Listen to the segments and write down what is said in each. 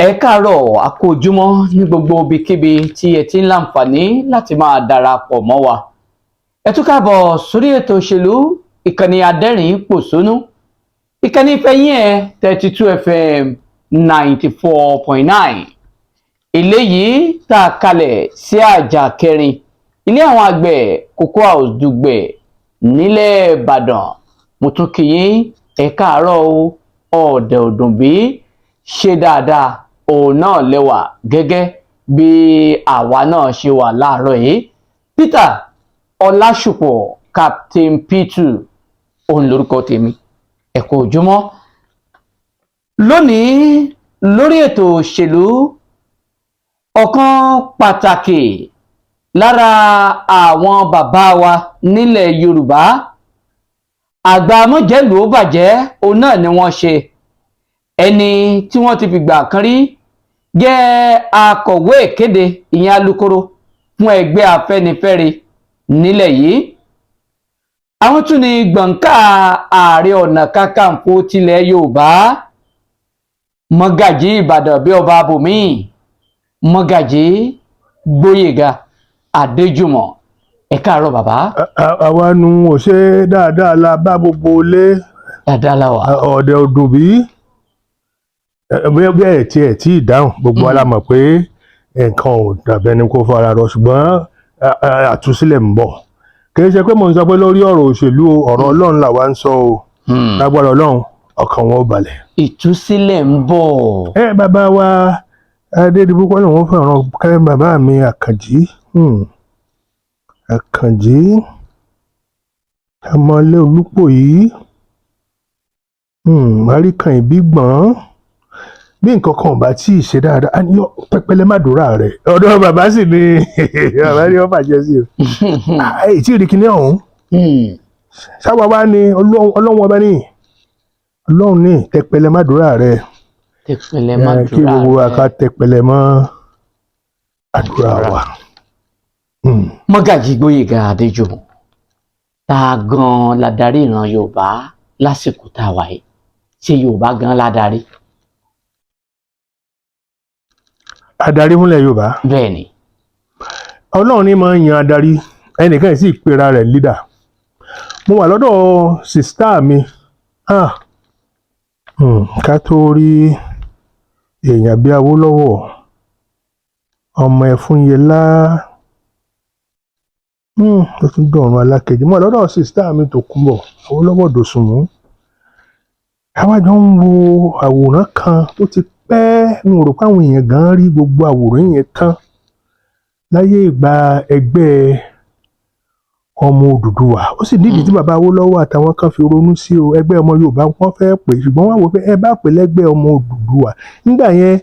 Ẹ káàárọ̀, a kú ojúmọ́ ní gbogbo ibikíbi tí ẹ ti ń láǹfààní láti máa darapọ̀ mọ́ wa. Ẹ tún káàbọ̀ sórí ètò òṣèlú, ìkànnì adẹ́rìn pòṣónú, ìkànnì ìfẹ́yín ẹ̀, 32 FM 94.9, eléyìí tá a kalẹ̀ sí àjà kẹrin, ilé àwọn àgbẹ̀, Cocoa House, Dùgbẹ̀, nílẹ̀ Ìbàdàn. Mo tún kí yín, ẹ káàárọ̀ o. Ọ̀dẹ̀ òdùn bí? Ṣe dáadáa òun náà lẹ́wà gẹ́gẹ́ bí àwa náà ṣe wà láàárọ̀ yìí? Peter Ọlásùpọ̀, Captain P2, òun lórúkọ tèmi. Ẹ kú ojúmọ́. Lónìí lórí ètò òṣèlú, ọ̀kan pàtàkì lára àwọn bàbá wa nílẹ̀ Yorùbá, àgbà mọ́jẹ́lú ó bàjẹ́, òun náà ni wọ́n ṣe, ẹni tí wọ́n ti fìgbà kan rí jẹ́ akọ̀wé ìkéde, ìyẹn alukoro fún ẹgbẹ́ Afẹ́nifẹ́re nílẹ̀ yìí, àwọn tún ní gbọ̀ǹkà Ààrẹ Ọ̀nà Kakanfò tilẹ̀ Yorùbá, Mọ́gàjí Ìbàdàn bí ọba abòmíì, Mọ́gàjí Gbóyèga Adéjùmọ̀. Ẹ káàárọ̀, bàbá. Àwa nu ò ṣe dáadáa la bá gbogbo ilé? Dáadáa la wà. Ọ̀dẹ̀ ọdún bí bí ẹ̀ tí ẹ̀ tí ì dáhùn, gbogbo wa la mọ̀ pé nǹkan ò dàbẹ́ ni kó fara rọ, ṣùgbọ́n àtúnṣílẹ̀ ń bọ̀. Kì í ṣe pé mò ń sọ pé lórí ọ̀rọ̀ òṣèlú o, ọ̀rọ̀ Ọlọ́run làwa ń sọ o. Lágbára Ọlọ́run, ọkàn wọn ò balẹ̀. Ìtúsílẹ̀ ń bọ̀. Ẹ bàbá wa Adédìbò kọ́ lòun fẹ́ràn kẹ́ bàbá mi Àkànjí, Àkànjí ọmọlé Olúpò yìí, àríkàn ìbí gbọ̀n bí nǹkan kan ò bá tí ì ṣe dáadáa, á ní yọ pẹpẹlẹ má dúrà rẹ̀. Ọ̀dọ̀ bàbá sì ni bàbá ní wọ́n bàjẹ́ sí o. Èyí tí ì rí kinní ọ̀hún sáwà wá ní Ọlọ́run ọba ní Ọlọ́run ní tẹpẹlẹ má dúrà rẹ̀. Tẹpẹlẹ má Kí dúrà gbogbo wa rẹ̀. ká tẹpẹlẹ mọ́ àdúrà wa. Mọ́gàjí Gbóyèga Adéjùmọ̀, tá a gan la darí ìran Yorùbá lásìkò tá a wà yìí? Ṣé Yorùbá gan la darí? Adarí fúnlẹ̀ Yorùbá? Bẹ́ẹ̀ ni. Ọlọ́run ní máa ń yan adarí, ẹnìkan sì pera rẹ̀ leader. Mo wà lọ́dọ̀ sister mi, ká tó rí èèyàn bí Awólọ́wọ̀, ọmọ Ẹ̀fúnyẹlá, ó tún dọ̀run alákejì. Mo wà lọ́dọ̀ sister mi Tòkunbọ̀ Awólọ́wọ̀ Dòsùnmú, àwa jọ ń wo àwòrán kan tó ti pẹ́. N ò rò pé àwọn èèyàn gan rí gbogbo àwòrán yẹn tán láyé ìgbà ẹgbẹ́ ọmọ Odùduwà. Ó sì nídìí tí bàbá Awólọ́wọ̀ àtàwọn kan fi ronú sí o. Ẹgbẹ́ ọmọ Yorùbá wọ́n fẹ́ pè, ṣùgbọ́n wọ́n wò pé ẹ bá pè lẹ́gbẹ́ ọmọ Odùduwà nígbà yẹn,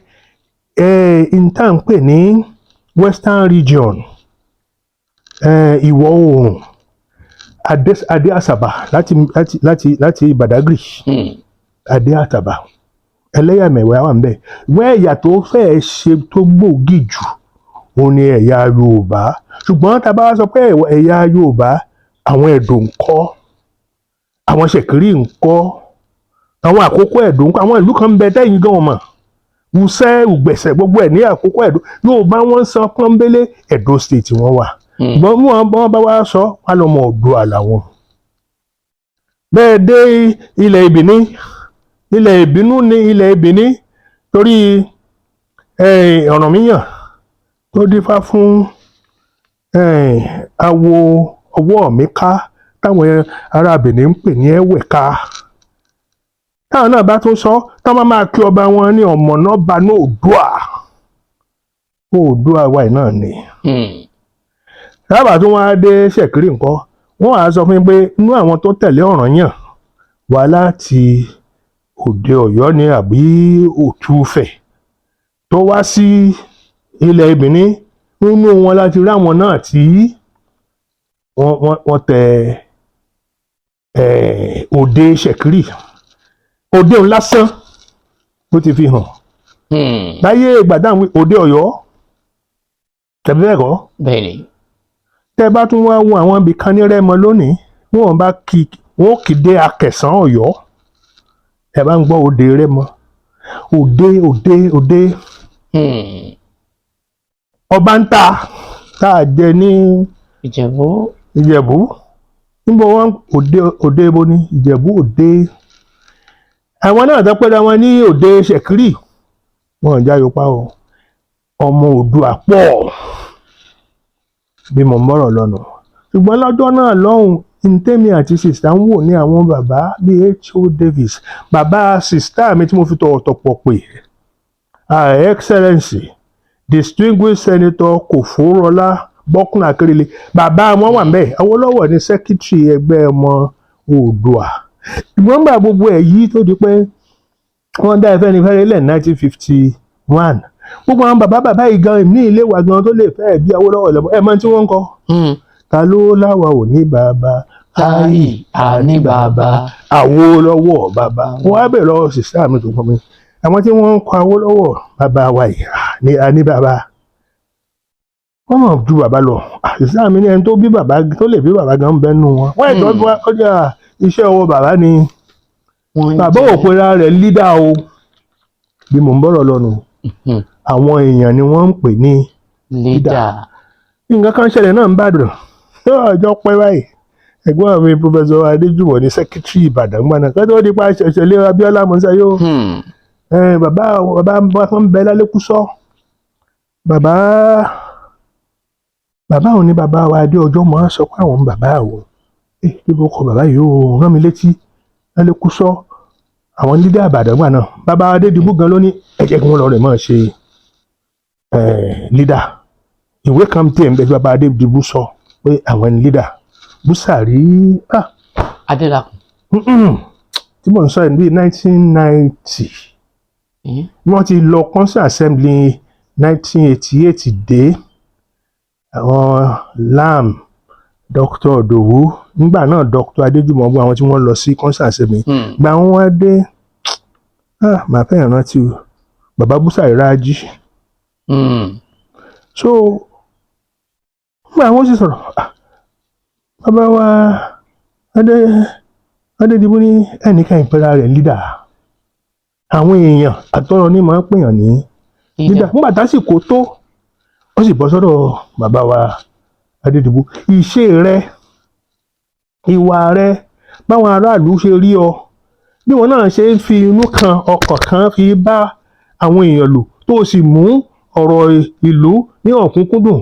ẹ n tá ń pè ní Western Region, ìwọ̀ oòrùn, Adé Àsàbà láti Badagry, Adé Àtàbà, ẹlẹ́yàmẹ̀wẹ̀ wà ńbẹ̀. Wọ́n ẹ̀yà tó fẹ́ẹ́ ṣe tó gbòógì jù òun ni ẹ̀yà Yorùbá. Ṣùgbọ́n tá a bá wá sọ pé ẹ̀yà Yorùbá, àwọn Ẹ̀dó ńkọ́? Àwọn Ṣẹ̀kírì ńkọ́? Àwọn Àkókò Ẹ̀dó ńkọ́? Àwọn ìlú kan ń bẹ tẹ́yìn gan mọ̀, Wùsẹ́, Ùgbẹ̀sẹ̀, gbogbo ẹ̀ ní Àkókò Ẹ̀dó. Yorùbá wọ́n ń san pọ́nbélé, Ẹ̀dó State wọ́n wà. Ṣùgbọ́n bí wọ́n bá wá sọ wọn lọ́mọ Oòduà làwọn. Bẹ́ẹ̀ dé ilẹ̀ Ìbíní, ilẹ̀ Ìbínú ní ilẹ̀ Ìbíní, torí Ọ̀rànmíyàn tó dífá fún awo ọwọ́ mi ká, táwọn ará Benin ń pè ní Ẹ̀wẹ̀ká, táwọn náà bá tún sọ, táwọn máa kí ọba wọn ní ọmọ náà ní Oòduà. Oòduà wa yìí náà ni. Sábà tó wọ́n á dé Ṣẹ̀kírì ńkọ́, wọ́n á sọ fún mi pé inú àwọn tó tẹ̀lé Ọ̀rànyàn wá láti òde Ọ̀yọ́ ní àbí Òtúfẹ̀ tó wá sí ilẹ̀ Ìbíní, nínú wọn láti rí àwọn náà tí wọ́n tẹ òde Ṣẹ̀kírì. Òde òun lásán ló ti fi hàn láyé ìgbà dáhùn òde Ọ̀yọ́ tẹ̀bí bẹ́ẹ̀ kọ́. Bẹ́ẹ̀ ni. Tẹ́ bá tún wá wo àwọn ibì kan ní Rẹ́mọ lónìí, wọ́n bá kí wọ́n kì í dé Akẹ̀sán Ọ̀yọ́. Ẹ bá ń gbọ́ òde Rẹ́mọ. Òde òde òde. Ọba ń ta tá a jẹ ní Ìjẹ̀bú. Ìjẹ̀bú. Níbo wọn òde òde ibo ní Ìjẹ̀bú Òde. Àwọn náà tó pẹ́ra wọn ní Òde Ṣẹ̀kírì, wọn ò jáyò pa o. Ọmọ Oòduà pọ̀ bí mo ń bọ̀rọ̀ lọ́nà, ṣùgbọ́n lọ́jọ́ náà lọ́hùn, ntẹ́mi àti sister ń wò ní àwọn bàbá bíi H.O. Davis, bàbá sister mi tí mo fi tọ̀wọ̀tọ̀pọ̀ pè, Her Excellency Distinguished Senator Kòfórọlá Bọ́kùn Akérèlé, bàbá wọn wà ńbẹ̀. Awólọ́wọ̀ ní secretary ẹgbẹ́ ọmọ Oòduà. Ìgbọ́n gbà gbogbo ẹ̀ yí tó di pé wọ́n dá Afẹ́nifẹ́re lẹ̀ 1951, gbogbo àwọn bàbá bàbá yìí gan ní ilé wa gan tó lè fẹ́ bí Awólọ́wọ̀ lọ́mọ ẹ̀ mọ̀ tí wọ́n ń kọ́. Ta ló láwa ò ní bàbá? Táyì àní bàbá. Awólọ́wọ̀ bàbá. Wọ́n á bẹ̀rẹ̀ lọ́wọ́ sister mi tó pọ̀ mi, àwọn tí wọ́n ń kọ Awólọ́wọ̀ bàbá wa yìí, ní àní bàbá wọ́n mọ̀ ju bàbá lọ. Sister mi ní ẹni tó bí bàbá tó lè bí bàbá gan ń bẹ́nu wọn. Wọ́n ìtọ́jú ọjà iṣẹ́ ọwọ́ bàbá ni. Wọ́n ń Bàbá jẹ. ò pera rẹ̀ leader o. Bí mò ń bọ̀rọ̀ lọ́nu, àwọn èèyàn ni wọ́n ń pè ní Leader. Nǹkan kan ṣẹlẹ̀ náà ń bàdàn ní ọjọ́ pẹ́ báyìí. Ẹ̀gbọ́n mi, Professor Adéjùmọ̀, ní secretary Ìbàdàn gbọ́n náà kẹ́tọ́ nípa ṣẹ̀ṣẹ̀ lé Abíọ́lá Mọ́sá yóò. Bàbá bàbá kan bẹ lálẹ́kúsọ́. Bàbá bàbá òun ní bàbá wa adé ọjọ́ mọ́ sọ pé àwọn bàbá àwọn ẹ bí mo kọ bàbá yìí ó rán mi létí lálẹ́kúsọ́. Àwọn leader Ìbàdàn gbà náà, bàbá Adédìbú gan ló ní ẹ jẹ́ kí wọ́n lọ rẹ̀ mọ́ ṣe leader. Ìwé kan tẹ̀ ń bẹ tí bàbá Adédìbú sọ pé àwọn ní leader Búsàrí ah. Adélakùn. Tí mò ń sọ ẹ̀ ní 1990, wọ́n ti lọ council assembly 1988 dé àwọn lam Dr. Odowu nígbà náà, Dr. Adéjùmọ̀, gbọ́ àwọn tí wọ́n lọ sí council assembly. Gba wọn wá dé, ah, màá fẹ́ rántí o, bàbá Búsàrí Rájí. So nígbà wọn sì sọ̀rọ̀, ah, bàbá wa Adédìbú ní ẹnìkan ìpẹ́ra rẹ̀ leader, àwọn èèyàn àtọ́rọ̀ ní máa ń pèèyàn ní leader. Nígbà tásìkò tó, ó sì bọ́ sọ́dọ̀ bàbá wa Adédìbú. Ìṣe rẹ, ìwà rẹ, báwọn aráàlú ṣe rí ọ, bí wọn náà ṣe ń fi inú kan ọkàn kan fi bá àwọn èèyàn lò, tó o sì mú ọ̀rọ̀ ìlú ní ọ̀kúnkúndùn,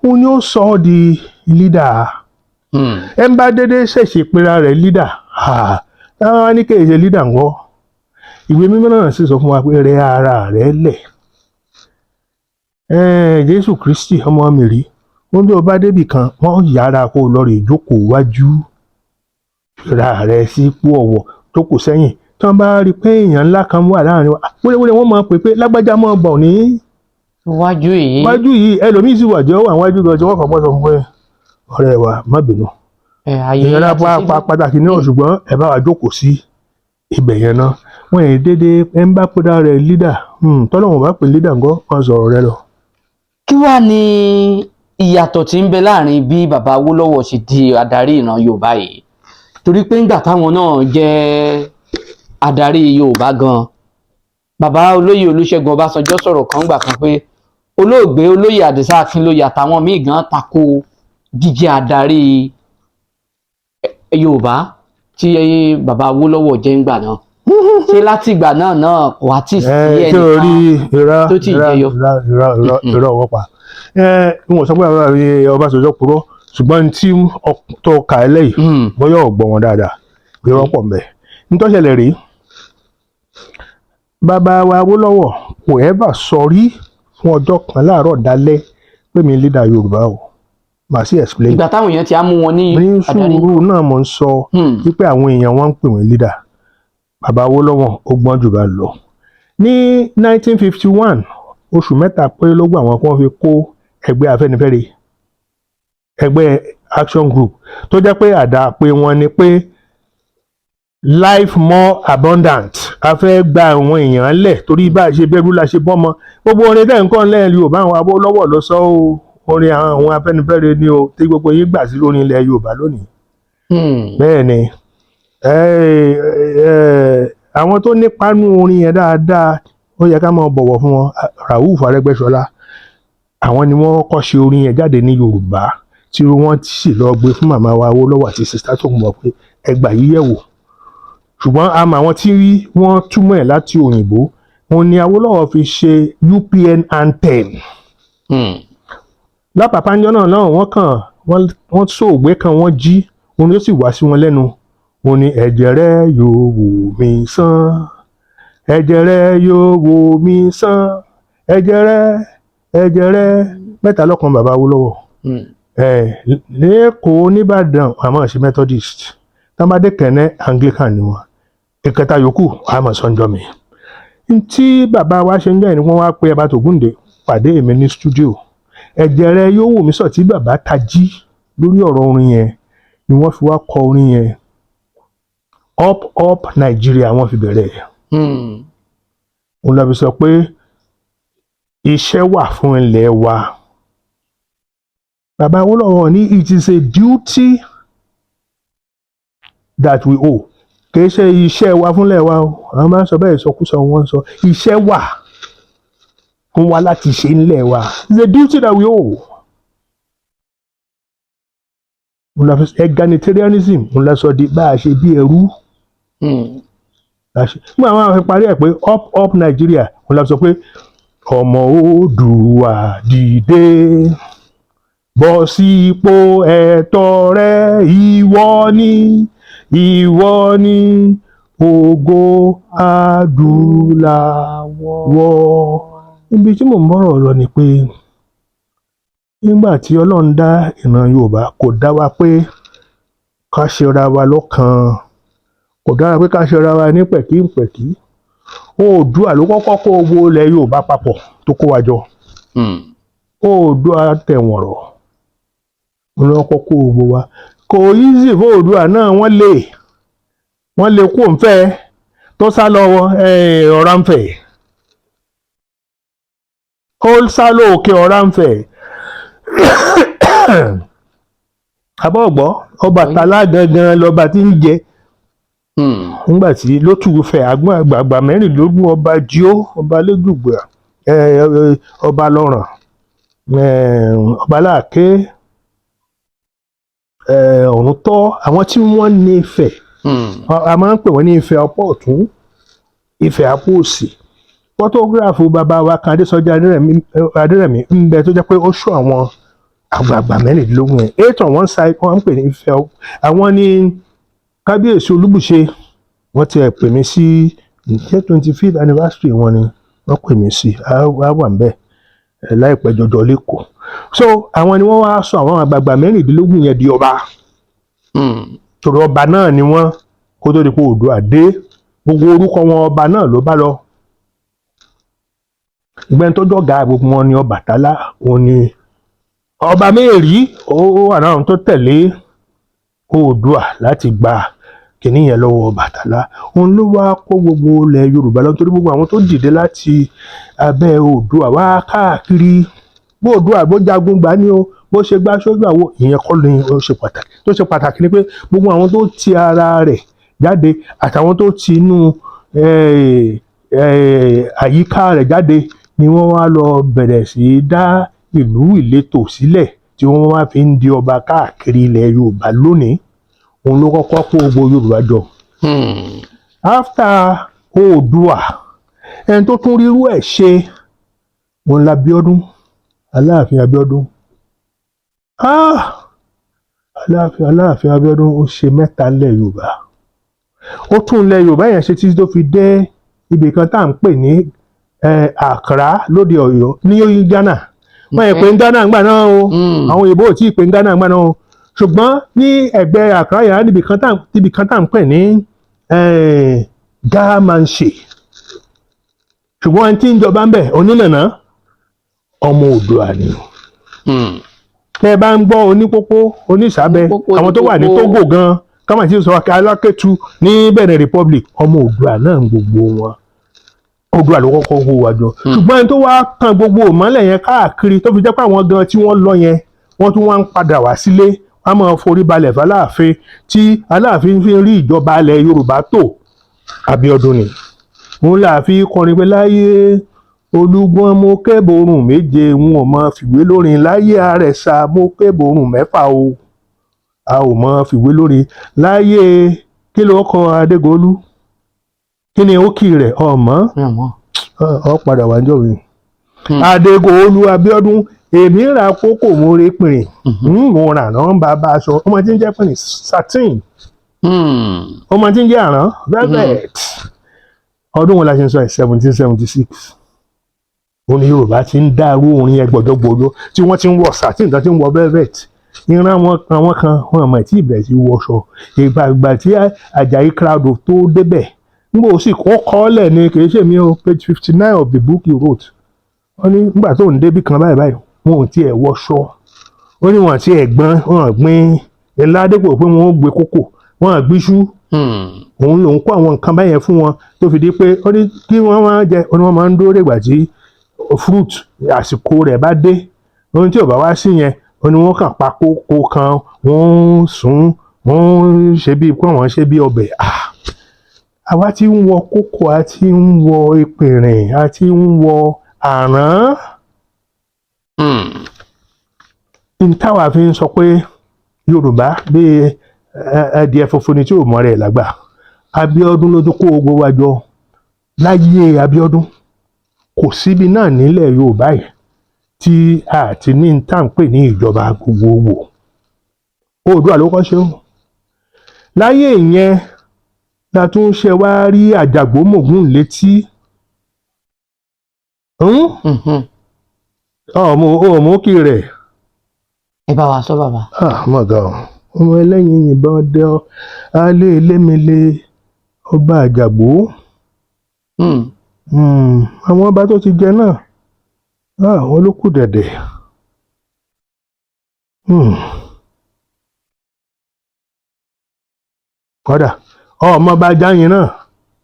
òun ni ó sọ ọ́ di leader. Ẹ ń bá dédé ṣèṣì pera rẹ̀ leader, táwọn wá ní kéè ṣe leader ńkọ́? Ìwé mímọ́ náà sì sọ fún wa pé rẹ ara rẹ lẹ̀. Jésù Kristi ọmọ Mèrí ó ní ọba débì kan, wọ́n yára kó o lọ rè jókòó wájú, ra rẹ sípò ọ̀wọ̀, jókòó sẹ́yìn. Tí wọ́n bá rí i pé èèyàn ńlá kan wà láàrin wa, wéréwéré wọ́n máa pè pé lágbájá máa bọ̀ ní Wájú yìí. wájú yìí. Ẹlòmíín sì wà jẹ́ ó wà wájú gan tí wọ́n fọwọ́ sọ fún pé ọ̀rẹ́ wa, má bínú, Ẹ ayé èèyàn láti lápá síbí. pa pàtàkì náà, ṣùgbọ́n ẹ bá wa jókòó sí ibẹ̀ yẹn náà. Wọ́n yẹn déédéé ẹ ń bá pẹ́dá rẹ̀ leader, tọ́lọ́wọ̀n bá pè leader ńkọ́, wọ́n sọ̀rọ̀ rẹ lọ. Kí wàá ní ìyàtọ̀ tí ń bẹ láàrin bí bàbá Awólọ́wọ̀ ṣe di adarí ìran Yorùbá yìí? Torí pé ńgbà táwọn náà jẹ́ adarí Yorùbá gan, bàbá olóyè Olúṣẹ́gun Ọbásanjọ́ sọ̀rọ̀ kan gbà kan pé olóògbé olóyè Àdìsá Akínlóye àtàwọn míì gan tako jíjẹ́ adarí Yorùbá tí bàbá Awólọ́wọ̀ jẹ́ ńgbà náà. Ṣé láti ìgbà náà náà kò wá tí ì sí Ẹ tí o rí ẹnìkan irọ́ tó tí ì irọ́ jẹyọ? Irọ́, irọ́, irọ́, irọ́ wọ́pà. Ẹ n ò sọ pé bàbá mi Ọbásanjọ́ purọ́, ṣùgbọ́n tí tó kà á lẹ́yìn, bóyá ò gbọ́ wọn dáadáa, irọ́ pọ̀ mbẹ́. Nítọ́ṣẹlẹ̀ rèé, bàbá wa Awólọ́wọ̀ kò ẹ́bà sọ rí fún ọjọ́ kan láàárọ̀ dálẹ́ pé mi leader Yorùbá o. Màá sì explain. Ìgbà táwọn èèyàn ti á mú wọn ní Ní adarí. sùúrù náà mo ń sọ wípé àwọn èèyàn wọn ń pè wọ́n leader. Bàbá Awólọ́wọ̀ ó gbọ́n jù bá lọ. Ní 1951, oṣù 3 péré ló gbà wọ́n kí wọ́n fi kó ẹgbẹ́ Afẹ́nifẹ́re, ẹgbẹ́ Action Group, tó jẹ́ pé àdá pé wọ́n ní pé life more abundant, a fẹ́ gba àwọn èèyàn lẹ̀ torí bá a ṣe bẹ́rù la ṣe bọ́mọ. Gbogbo orin tẹ́ ń kọ́ lẹ́yìn Yorùbá, àwọn Awólọ́wọ̀ ló sọ ó. Orin àwọn Afẹ́nifẹ́re ni o tí gbogbo yín gbà sí lórí ilẹ̀ Yorùbá lónìí. Bẹ́ẹ̀ ni. Àwọn tó nípa nú orin yẹn dáadáa, ó yẹ ká máa bọ̀wọ̀ fún wọn. Rauf Arẹ́gbẹ́ṣọlá, àwọn ni wọ́n kọ́ ṣe orin yẹn jáde ní Yorùbá, tí wọ́n sì lọ gbé fún màmá wa Awólọ́wọ̀ àti Sister Tókunbọ̀ pé ẹgbà yìí yẹ̀ wò. Ṣùgbọ́n àmọ́ àwọn tí wọ́n túmọ̀ ẹ̀ láti òyìnbó, òun ni Awólọ́wọ̀ fi ṣe UPN anthem. Lápapánjọ́ náà wọ́n kàn wọ́n sóògbé kan, wọ́n jí, òun ló sì wá sí wọn lẹ́nu. Òun ni "Ẹ̀jẹ̀ rẹ yóò wò mí sàn, ẹ̀jẹ̀ rẹ yóò wò mí sàn, ẹ̀jẹ̀ rẹ, ẹ̀jẹ̀ rẹ", mẹ́ta lọ́kàn bàbá Awólọ́wọ̀. Ẹ̀ lẹ́kọ̀ọ́ nìbàdàn, àmọ́ ṣe Methodist tọ́mọdé kẹ̀nẹ́, Anglican ni wọ́n. Ìkẹta yòókù àmọ́ sọ́njọ́ mi tí bàbá wa ṣe ń jẹ́ ni wọ́n wá pé Ẹ̀bà Tògúndé pàdé mi ní studio. "Ẹ̀jẹ̀ rẹ yóò wò mí sàn" tí bàbá tají lórí ọ̀rọ̀ orin yẹn ni wọ́n fi wá kọ orin yẹn. "Up Up Nigeria" wọ́n fi bẹ̀rẹ̀ ẹ̀. Òun lọ fi sọ pé iṣẹ́ wà fún ilẹ̀ wa. Bàbá Awólọ́wọ̀ ní it is a duty that we owe. Kì í ṣe iṣẹ́ wa fúnlẹ̀ wa o. Àwọn máa ń sọ bẹ́ẹ̀, ìsọkúsọ wọn sọ. Iṣẹ́ wà fún wa láti ṣe ńlẹ̀ wa. It's a duty that we owe. Òun la fi egalitarianism, òun la sọ di bá a ṣe bí ẹrú. Nígbà wọn fi parí ẹ̀ pé "Up Up Nigeria", òun la fi sọ pé ọmọ Oòduà, dìde, bọ́ sípò ẹ̀tọ́ rẹ, ìwọ ni, ìwọ ni ògo adúláwọ̀. Ibi tí mò ń bọ̀rọ̀ lọ ni pé nígbà tí Ọlọ́run dá ìran Yorùbá, kò dá wa pé ká ṣera wa lọ́kan, kò dára pé ká ṣera wa ní pẹ̀kípẹ̀kí. Oòduà ló kọ́kọ́ kó gbogbo ilẹ̀ Yorùbá papọ̀ tó kó wa jọ. Oòduà tẹ̀wọ̀nrọ̀ ló kọ́kọ́ kó gbogbo wa. Kò easy fún Oòduà náà. Wọ́n lè kó nfẹ́ tó sá lọ Ọ̀rànfẹ̀, ó sá lọ òkè Ọ̀rànfẹ̀. Àbọ̀gbọ́ Ọbàtálá gangan lọ́ba tí ń jẹ nígbà tí lótùúfẹ̀ àgbọn àgbààgbà 24, ọba jíó, ọba lẹ́dùgbà, ọba lọ́ràn, ọba láàké, Ọ̀rúntọ́, àwọn tí wọ́n ní Ifẹ̀. A máa ń pè wọ́n ní Ifẹ̀ ọ̀pọ̀ ọ̀tún, Ifẹ̀ apá òsì. Photograph bàbá wa kan, Adésọjí Adérẹ̀mí, ń bẹ tó jẹ́ pé ó ṣó àwọn àgbààgbà 24 yẹn, eight on one side. Wọ́n ń pè ní Ifẹ̀ àwọn ní Kábíyèsí Olúbùṣe. Wọ́n ti ẹ̀ pè mí sí ǹjẹ́ 25th anniversary wọn ni wọ́n pè mí sí. Á wà ń bẹ̀ láìpẹ́ jọjọ lẹ́kọ̀ọ́. So àwọn ni wọ́n wá sọ àwọn àgbààgbà 24 yẹn di ọba, torí ọba náà ni wọ́n kó tó di pé Oòduà dé. Gbogbo orúkọ wọn, ọba náà ló bá lọ. Ìgbẹ́ni tó jọ̀gá gbogbo wọn ni Ọbàtálá. Òun ni ọba mẹ́rìí ó wà náà tó tẹ̀lé Oòduà láti gba kìnní yẹn lọ́wọ́ Ọbàtálá. Òun ló wá kó gbogbo ilẹ̀ Yorùbá lọ, torí gbogbo àwọn tó dìde láti abẹ́ Oòduà wá káàkiri, bó Oòduà bó jagun gbà ní o, bó ṣe gbá sójú àwo, ìyẹn kọ́ ni ó ṣe pàtàkì. Tó ṣe pàtàkì ni pé gbogbo àwọn tó ti ara rẹ̀ jáde àtàwọn tó ti inú àyíká rẹ̀ jáde ni wọ́n wá lọ bẹ̀rẹ̀ sí í dá ìlú ìletò sílẹ̀, tí wọ́n wá fi ń di ọba káàkiri ilẹ̀ Yorùbá lónìí. Òun ló kọ́kọ́ kó gbogbo Yorùbá jọ. After Oòduà, ẹni tó tún rírú ẹ̀ ṣe òun l'Abíọ́dún, Aláàfin Abíọ́dún. Ah, Aláàfin Abíọ́dún, ó ṣe mẹ́ta ńlẹ̀ Yorùbá. Ó tún ilẹ̀ Yorùbá yẹn ṣe títí tó fi dé ibì kan tá à ń pè ní Accra lóde Ọ̀yọ́ ní Ghana. Wọ́n yẹ pé ń Ghana ńgbà náà o. Àwọn òyìnbó ò tí ì pè ń Ghana ńgbà náà o. Ṣùgbọ́n ní ẹ̀gbẹ́ Accra yẹn, níbi kan tá à ń pè ní Ga Mantse. Ṣùgbọ́n ẹni tí ń jọba ń bẹ̀, onínàná, ọmọ Oòduà ni. Tẹ́ ẹ bá ń gbọ́ onípópó, onísàbẹ̀, Onípópó, àwọn tó wà ní onípópó. Togo gan, káwọn àti sọ Alákẹ́tù ní Benin Republic, ọmọ Oòduà náà ń gbogbo wọn. Oòduà ló kọ́kọ́ kó wa jọ. Ṣùgbọ́n ẹni tó wá kan gbogbo ìmọ́lẹ̀ yẹn káàkiri, tó fi jẹ́ pé àwọn gan tí wọ́n lọ yẹn, wọ́n tún wá ń padà wá sílé, wọ́n á máa forí balẹ̀ fáláàfin, tí Aláàfin fi ń rí ìjọba ilẹ̀ Yorùbá tò. Abíọ́dún ni òun là fi kọrin pé láyé Olúgbọ́n mo kẹ́bòrùn 7, n ò mọ fìwé lórin. Láyé Àrẹ̀sà mo kẹ́bòrùn 6 o, a ò mọ fìwé lórin. Láyé kí ló kọ Adégolú, kí ni ó kì rẹ̀ ọmọ? Mi ò mọ̀. Ọ padà wá jọ mi. Adégolú Abíọ́dún, èmi ra kókò, mo rí pìrìn, mo rà náà bàbá aṣọ. Ọmọ tí ń jẹ́ pìrìn, satin. Ọmọ tí ń jẹ́ àrán, velvet. Ọdún wo la ṣe ń sọ ẹ̀? 1776 òun ni Yorùbá ti ń dárú orin yẹn gbọdọgbọdọ, tí wọ́n ti ń wọ satin, tó ti ń wọ velvet. Ìran wọn àwọn kan wọn àmọ́ tí ìbẹ̀rẹ̀ sí wọṣọ ìgbà tí Àjàyí Crowther tó débẹ̀, nígbà ó sì kọ́ kọ́lẹ̀ ni, kì í ṣe mi o, page 59 of the book he wrote. Wọ́n ní nígbà tó ń débì kan báyìí báyìí, wọn ò tiẹ̀ wọṣọ. Ó ní wọn tiẹ̀ gbọ́n, wọn gbìn ilá dépò pé wọn ó gbé kókò, wọn gbíṣú. Òun lòun kó àwọn nǹkan báyẹn fún wọn tó fi di pé ó ní kí wọ́n máa jẹ. Ó ní wọ́n máa ń dúró dègbà tí fruit àsìkò rẹ̀ bá dé. Ohun tí ò bá wá sí yẹn, ó ní wọ́n kàn pa kókó kan, wọ́n ń sùn, wọ́n ń ṣe bíi pé wọ́n ṣe bí ọbẹ̀. Ah, àwa ti ń wọ kókò, a ti ń wọ ìpìrìn, a ti ń wọ àrán. N táwa fi ń sọ pé Yorùbá bíi ẹdìẹ funfun ni tí ò mọ rẹ̀ lágbà. Abíọ́dún ló tún kó gbogbo wa jọ. Láyé Abíọ́dún, kò síbi náà nílẹ̀ Yorùbá yìí tí a ti ní tá à ń pè ní ìjọba gbogbogbò. Oòduà ló kọ́ ṣe o. Láyé ìyẹn la tún ṣe wá rí Àjàgbó Mògùn létí. Ọmọ ọmọ kì rẹ̀. Ẹ bá wa sọ, bàbá. Ah, mọ̀ gan ọmọ ẹlẹ́yin yìnbọn dẹ alẹ́ elémele ọba Àjàgbó. Àwọn ọba tó ti jẹ náà, ah, àwọn ló kù dẹ̀dẹ̀. Kódà ọmọ ọba Jáyìn náà,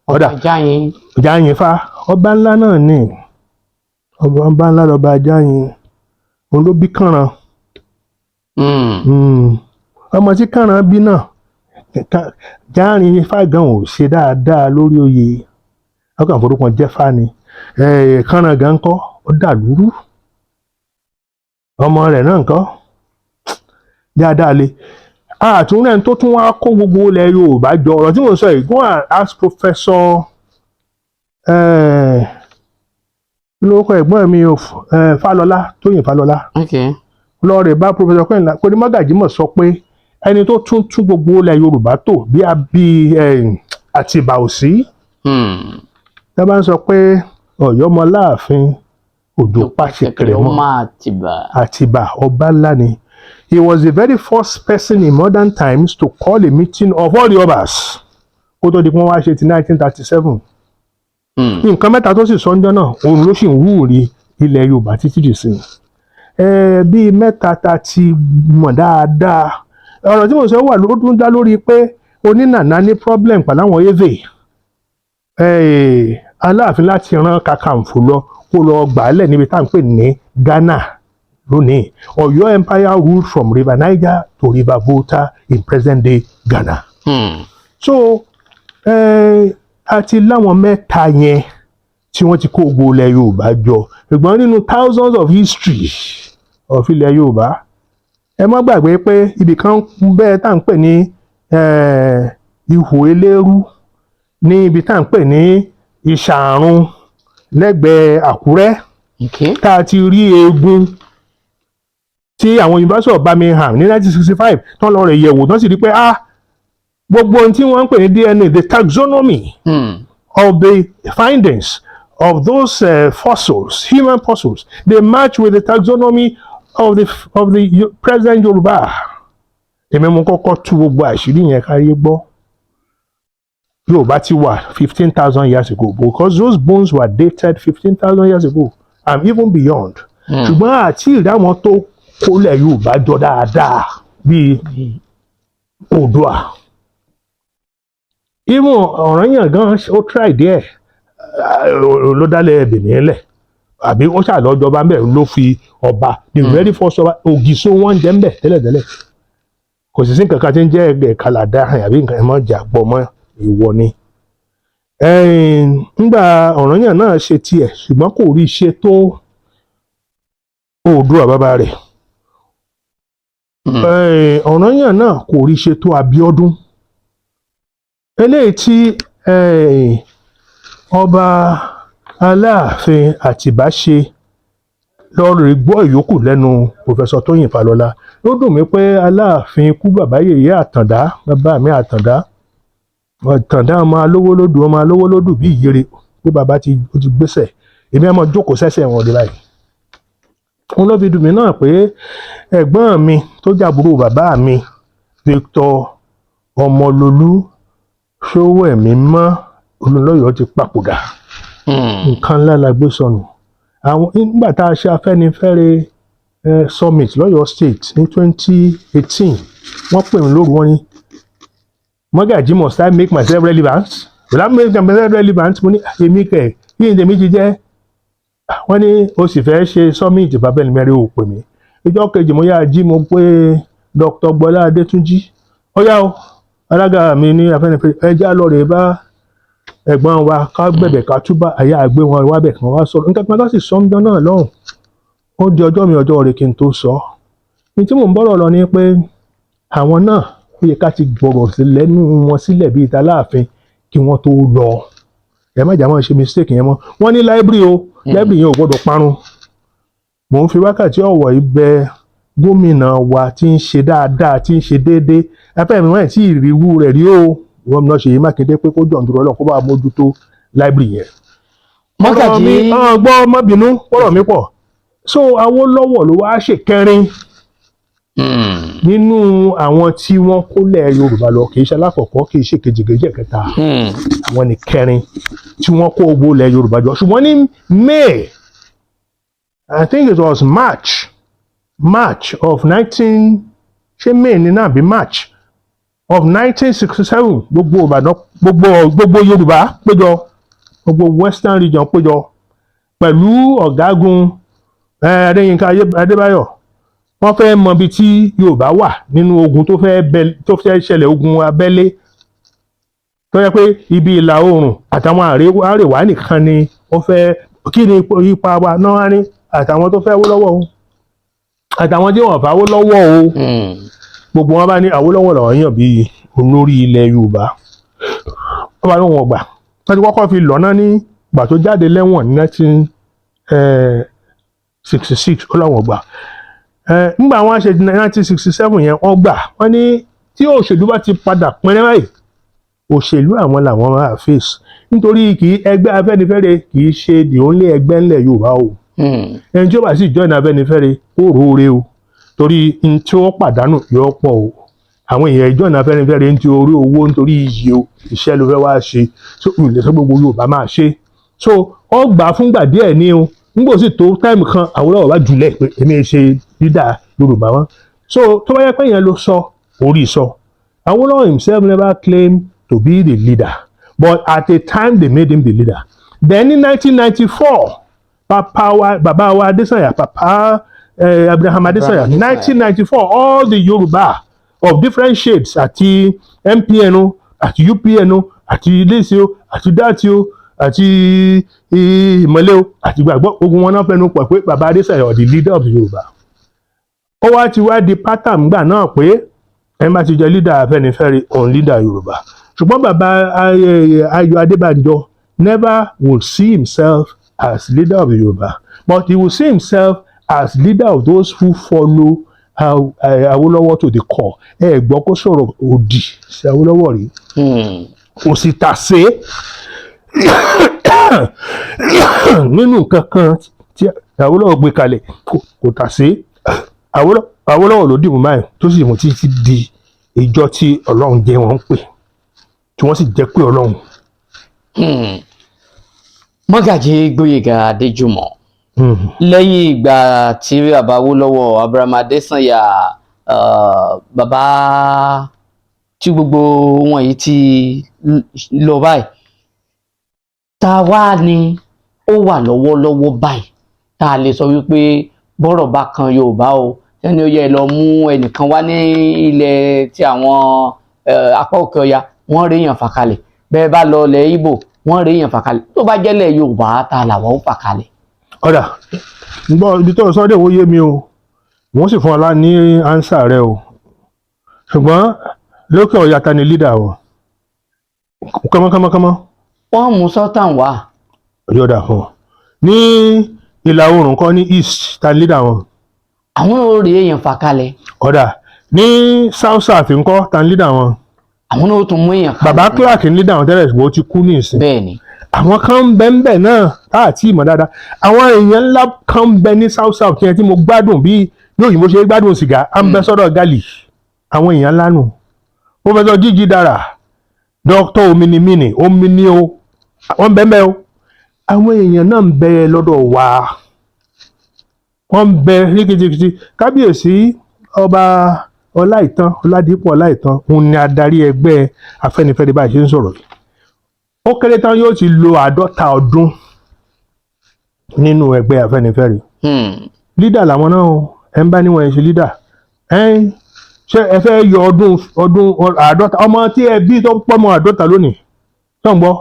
kódà. Jáyìn. Jáyìn fa ọba ńlá náà ni, ọba ńlá lọba Jáyìn. Òun ló bí Kànràn. Ọmọ tí Kànràn bí náà, Jáyìn Ifá gan ò ṣe dáadáa lórí oyè, ọkàn forúkọ jẹ́ fá ni. Kànràn gan kọ́ ó dàlúrú. Ọmọ rẹ̀ náà ńkọ́ dáadáa le àtúnrẹ́ tó tún wá kó gbogbo ilẹ̀ Yorùbá jọ. Ọ̀rọ̀ tí mò ń sọ yìí, go and ask Professor lórúkọ ẹ̀gbọ́n mi o, Fálọlá, Tóyìn Fálọlá. Lọ́ọ̀rẹ̀ bá Professor Kẹ́hìnlá kò ní Mọ́gàjí mọ̀ sọ pé ẹni tó tún tún gbogbo ilẹ̀ Yorùbá tò bí a bí Àtìbà ò sí. Tá a bá ń sọ pé Ọ̀yọ́ mọ láàfin Òjò pàṣẹkẹrẹ ó mọ́ máa tìbà. Àtìbà ọba ńlá ni. He was the very first person in modern times to call a meeting of all the obas kó tó di pé wọ́n wá ṣe ti 1937. Nǹkan mẹ́ta tó sì sọ́njọ́ náà, òun ló sì ń wúre ilẹ̀ Yorùbá títí dì sí ẹ. Bíi mẹ́ta ta ti mọ̀ dáadáa, ọ̀rọ̀ tí mo sọ wà ló tún dá lórí pé onínàná ní problem pẹ̀lú àwọn eve Aláàfin láti rán Kakanfò lọ kó lọ gbàálẹ̀ níbi tá à ń pè ní Ghana lónìí. Ọ̀yọ́ Empire ruled from River Niger to River Volta in present day Ghana. So a ti láwọn mẹ́ta yẹn tí wọ́n ti kó gbogbo ilẹ̀ Yorùbá jọ, ṣùgbọ́n nínú thousands of history of ilẹ̀ Yorùbá, ẹ má gbàgbé pé ibì kan bẹ́ẹ̀ tá à ń pè ní Ihò Eléérú, ní ibi tá à ń pè ní Ìṣàrun lẹ́gbẹ̀ẹ́ Àkúrẹ́, tá a ti rí eegun tí àwọn University of Birmingham ní 1965 tán lọ rẹ̀ yẹ̀wò, tán sì rí pé ah, gbogbo ohun tí wọ́n ń pè ní DNA, the taxonomy of the findings of those fossils, human fossils, they match with the taxonomy of the present Yorùbá. Èmi mo kọ́kọ́ tú gbogbo àṣírí yẹn káyé gbọ́. Yorùbá ti wà 15,000 years ago because those bones were dated 15,000 years ago and even beyond. Ṣùgbọ́n àti ìrí àwọn tó kólẹ̀ Yorùbá jọ dáadáa bíi Oòduà. Even Ọ̀rànyàn gan ó try díẹ̀, ló dálẹ̀ Benin lẹ̀, àbí ó ṣàlọ́jọba ń bẹ̀, ló fi ọba, the very first ọba Ògìsó wọn ń jẹ́ ń bẹ̀ tẹ́lẹ̀tẹ́lẹ̀. Kò sì sí nǹkan kan tí ń jẹ́ ẹgbẹ́ kàlàdá àbí nǹkan ẹ̀ mọ́ jà pọ̀ mọ́ ìwọ ni. Ńgbà Ọ̀rànyàn náà ṣe tiẹ̀, ṣùgbọ́n kò rí ṣe tó Oòduà bàbá rẹ̀. Ọ̀rànyàn náà kò rí ṣe tó Abíọ́dún. Eléyìí tí ọba Aláàfin Àtìbá ṣe lọ́ọ́ gbọ́ ìyókù lẹ́nu Professor Tóyìn Fálọlá. Ó dùn mí pé Aláàfin kú bàbá yèyé Àtàndá, bàbá mi Àtàndá, Àtàndá, ọmọ alówó lódù, ọmọ alówó lódù bí ìyèrè, pé bàbá ti ó ti gbéṣẹ̀. Èmi á máa jókòó sẹ́sẹ̀ wọn dé báyìí. Òun ló fi dùn mí náà pé ẹ̀gbọ́n mi tó jàbúrò bàbá mi, Victor Ọmọlólú Ṣówẹ̀mímọ́ Olúnlọ́yọ̀, ti papòdà. Nǹkan ńlá la gbé sọnù. Àwọn nígbà tá a ṣe Afẹ́nifẹ́re summit lọ́yọ̀ State ní 2018, wọ́n pè mí lóru, wọ́n ní, "Mọ́gàjí, must I make myself relevant? Will I make myself relevant?" Mo ní, "Èmi kẹ̀, kí ni tèmi ti jẹ́?" Wọ́n ní, "O sì fẹ́ ṣe summit Afẹ́nifẹ́re, ò pè mí." Ìjọ́ kejì mo yá jí, mo pé Dr. Gbọ́lá Adétúnjì, ó yá o, alága mi ní Afẹ́nifẹ́re, ẹ já lọ rè bá ẹ̀gbọ́n wa, ká gbẹ̀bẹ̀, ká túbà àyà àgbé wọn wá bẹ̀ kí wọ́n wá sọ̀rọ̀. Nǹkan kan tó sì sọ ńjọ́ náà lọ́hùn, ó di ọjọ́ mi, ọjọ́ rẹ̀ kí n tó sọ. Ní tí mò ń bọ̀rọ̀ lọ ni pé àwọn náà, ó yẹ ká ti gbọ̀rọ̀ lẹ́nu wọn sílẹ̀ bíi ta láàfin kí wọ́n tó lọ. Ẹ má jà máa ṣe mistake yẹn mọ́. Wọ́n ní library o, library yẹn ò gbọ́dọ̀ parun. Mò ń fi wákàtí ọ̀wọ̀ yìí bẹ gómìnà wa tí ń ṣe dáadáa, tí ń ṣe déédéé, afẹ́mi wọ́n tí ìrìwú rẹ̀ rí o, gómìnà Ṣèyí Mákindé, pé kó jọ̀ọ́ nítorí Ọlọ́run, kó bá mójútó library yẹn. Mọ́gàjí. Gbọ́, má bínú, pọ̀rọ̀ mi pọ̀. So Awólọ́wọ̀ ló wá ṣèkẹrin nínú àwọn tí wọ́n kólẹ̀ Yorùbá lọ. Kì í ṣe alákọ̀ọ́kọ́, kì í ṣe kejì, kì í ṣe kẹta. Àwọn ní kẹrin tí wọ́n kó owó lẹ̀ Yorùbá jọ. Ṣùgbọ́n ní May, I think it was March of nineteen, ṣé May ní náà bí March of 1967, gbogbo Ìbàdàn, gbogbo Yorùbá péjọ, gbogbo Western Region péjọ pẹ̀lú ọ̀gágun Adéyínká Adébáyọ̀. Wọ́n fẹ́ mọ ibi tí Yorùbá wà nínú ogun tó fẹ́ bẹ, tó fẹ́ ṣẹlẹ̀, ogun abẹ́lé tó yẹ pé ibi ìlà oòrùn àtàwọn àríwá nìkan ni wọ́n fẹ́. Kí ni ipa wa náà wá ní, àtàwọn tó fẹ́ wó lọ́wọ́ o, àtàwọn tí wọ́n fà wó lọ́wọ́ o? Gbogbo wọn bá ní Awólọ́wọ̀ làwọn yàn bíi olórí ilẹ̀ Yorùbá. Wọ́n bá ní wọn gbà. Wọ́n ti kọ́kọ́ fi lọ́nà ní ìgbà tó jáde lẹ́wọ̀n ní 1966, ó láwọn gbà. Nígbà wọn ṣe 1967 yẹn, wọ́n gbà. Wọ́n ní tí òṣèlú bá ti padà pínrẹ́ báyìí, òṣèlú àwọn làwọn máa face, nítorí kì í ẹgbẹ́ Afẹ́nifẹ́re kì í ṣe the only ẹgbẹ́ ńlẹ̀ Yorùbá o. Ẹni tí ó bá sì join Afẹ́nifẹ́re, kó róore o, torí n tí ó pàdánù yóò pọ̀ o. Àwọn èèyàn join Afẹ́nifẹ́re nítorí owó, nítorí iyì o, iṣẹ́ ló fẹ́ wá ṣe. So ìlẹ̀ sọ gbogbo Yorùbá máa ṣe. So ó gbà fúngbà díẹ̀ ní o. Nígbà sì tó time kan, Awólọ́wọ̀ bá jùlẹ̀ pé èmi ṣe leader Yorùbá wọn. So tó bá yẹ pé yẹn ló sọ orí sọ, Awólọ́wọ̀ himself never claimed to be the leader, but at a time they made him the leader. Then in 1994, papa wa, bàbá wa Adésànyà, papa Abraham Adésànyà, Adesanya. 1994, all the Yorùbá of different shades, àti MPN o, àti UPN o, àti iléeṣẹ́ o, àti dati o, àti Ìmọ̀lẹ́ o, àti Gbàgbọ́, ogun wọn náà fẹnu pọ̀ pé bàbá Adésànyà the leader of the Yorùbá. Ó wá ti wá di pattern gbà náà pé ẹ má ti jẹ leader Afẹ́nifẹ́re, òun leader Yorùbá. Ṣùgbọ́n bàbá Ayọ̀ Adébánjọ never would see himself as leader of the Yorùbá, but he will see himself as leader of those who follow Awólọ́wọ̀ to the core. Ẹ gbọ́ kó sọ̀rọ̀ òdì sí Awólọ́wọ̀ rí? Kò sì tàsé nínú nǹkan kan tí Awólọ́wọ̀ gbé kalẹ̀, kò tàsé. Awólọ́wọ̀ ló dìbò báyìí, tó sì mú títí di ìjọ tí Ọlọ́run jẹ́ wọn ń pè, tí wọ́n sì jẹ́ pé Ọlọ́run. Mọ́gàjí Gbóyèga Adéjùmọ̀, lẹ́yìn ìgbà tí bàbá Awólọ́wọ̀, Abraham Adésànyà, bàbá tí gbogbo wọn yìí ti lọ báyìí, ta wá ni ó wà lọ́wọ́lọ́wọ́ báyìí tá a lè sọ wípé bọ́rọ̀ bá kan Yorùbá o, ẹni ó yẹ lọ mú ẹnìkan wá ní ilẹ̀ tí àwọn apá òkè ọya, wọ́n rí èèyàn fà kalẹ̀, bẹ́ẹ̀ bá lọ ilẹ̀ Ìgbò? Wọ́n rí èèyàn fà kalẹ̀. Tó bá jẹ́lẹ̀ Yorùbá, ta làwọn ó fà kalẹ̀? Ọ̀dà gbọ́, ibi tó sọ́dẹ̀ wo yé mi o, wọ́n sì fún ọlá ní answer rẹ o. Ṣùgbọ́n lókè ọ̀yà, ta ni leader o? Kánmọ́kánmọ́kánmọ́. Wọ́n mú Sultan wá. Yọ̀dà fún ọ. Ní ìlà oòrùn kan, ní east, ta ni leader wọn? Àwọn ò rí èèyàn fà kalẹ̀. Ọ̀dà, ní south south ńkọ́, ta ni leader wọn? Àwọn náà ó tún mú èèyàn kalẹ̀. Bàbá Clark ní leader wọn tẹ́lẹ̀, ṣùgbọ́n ó ti kú ní ìsìn. Bẹ́ẹ̀ ni. Àwọn kan ń bẹ ń bẹ náà tá àti ìmọ̀ dáadáa. Àwọn èèyàn ńlá kan ń bẹ ní south south yẹn tí mo gbádùn bí ní òyìnbó ṣe gbádùn sìgá. À ń bẹ sọ́dọ̀ Gali, àwọn èèyàn ńlá nù. Professor Jíjí Dára, Dr. Ominimini Omini o, wọ́n ń bẹ ń bẹ o. Àwọn èèyàn náà ń bẹ lọ́dọ̀ wa, wọ́n ń bẹ ní kìtìkìtì. Kábíyèsí Ọba Ọláìtàn Ọládìpọ̀ Ọláìtàn, òun ni adarí ẹgbẹ́ Afẹ́nifẹ́re bá a ṣe ń sọ̀rọ̀ yìí. Ó kéré tán, yóò ti lo 50 ọdún nínú ẹgbẹ́ Afẹ́nifẹ́re. Leader làwọn náà o. Ẹ ń bá níwọ̀n ẹ ṣe leader. Ẹ ṣé ẹ fẹ́ yọ ọdún 50 ọmọ tí ẹ bí tó pọ́mọ 50 lónìí tó ń gbọ́,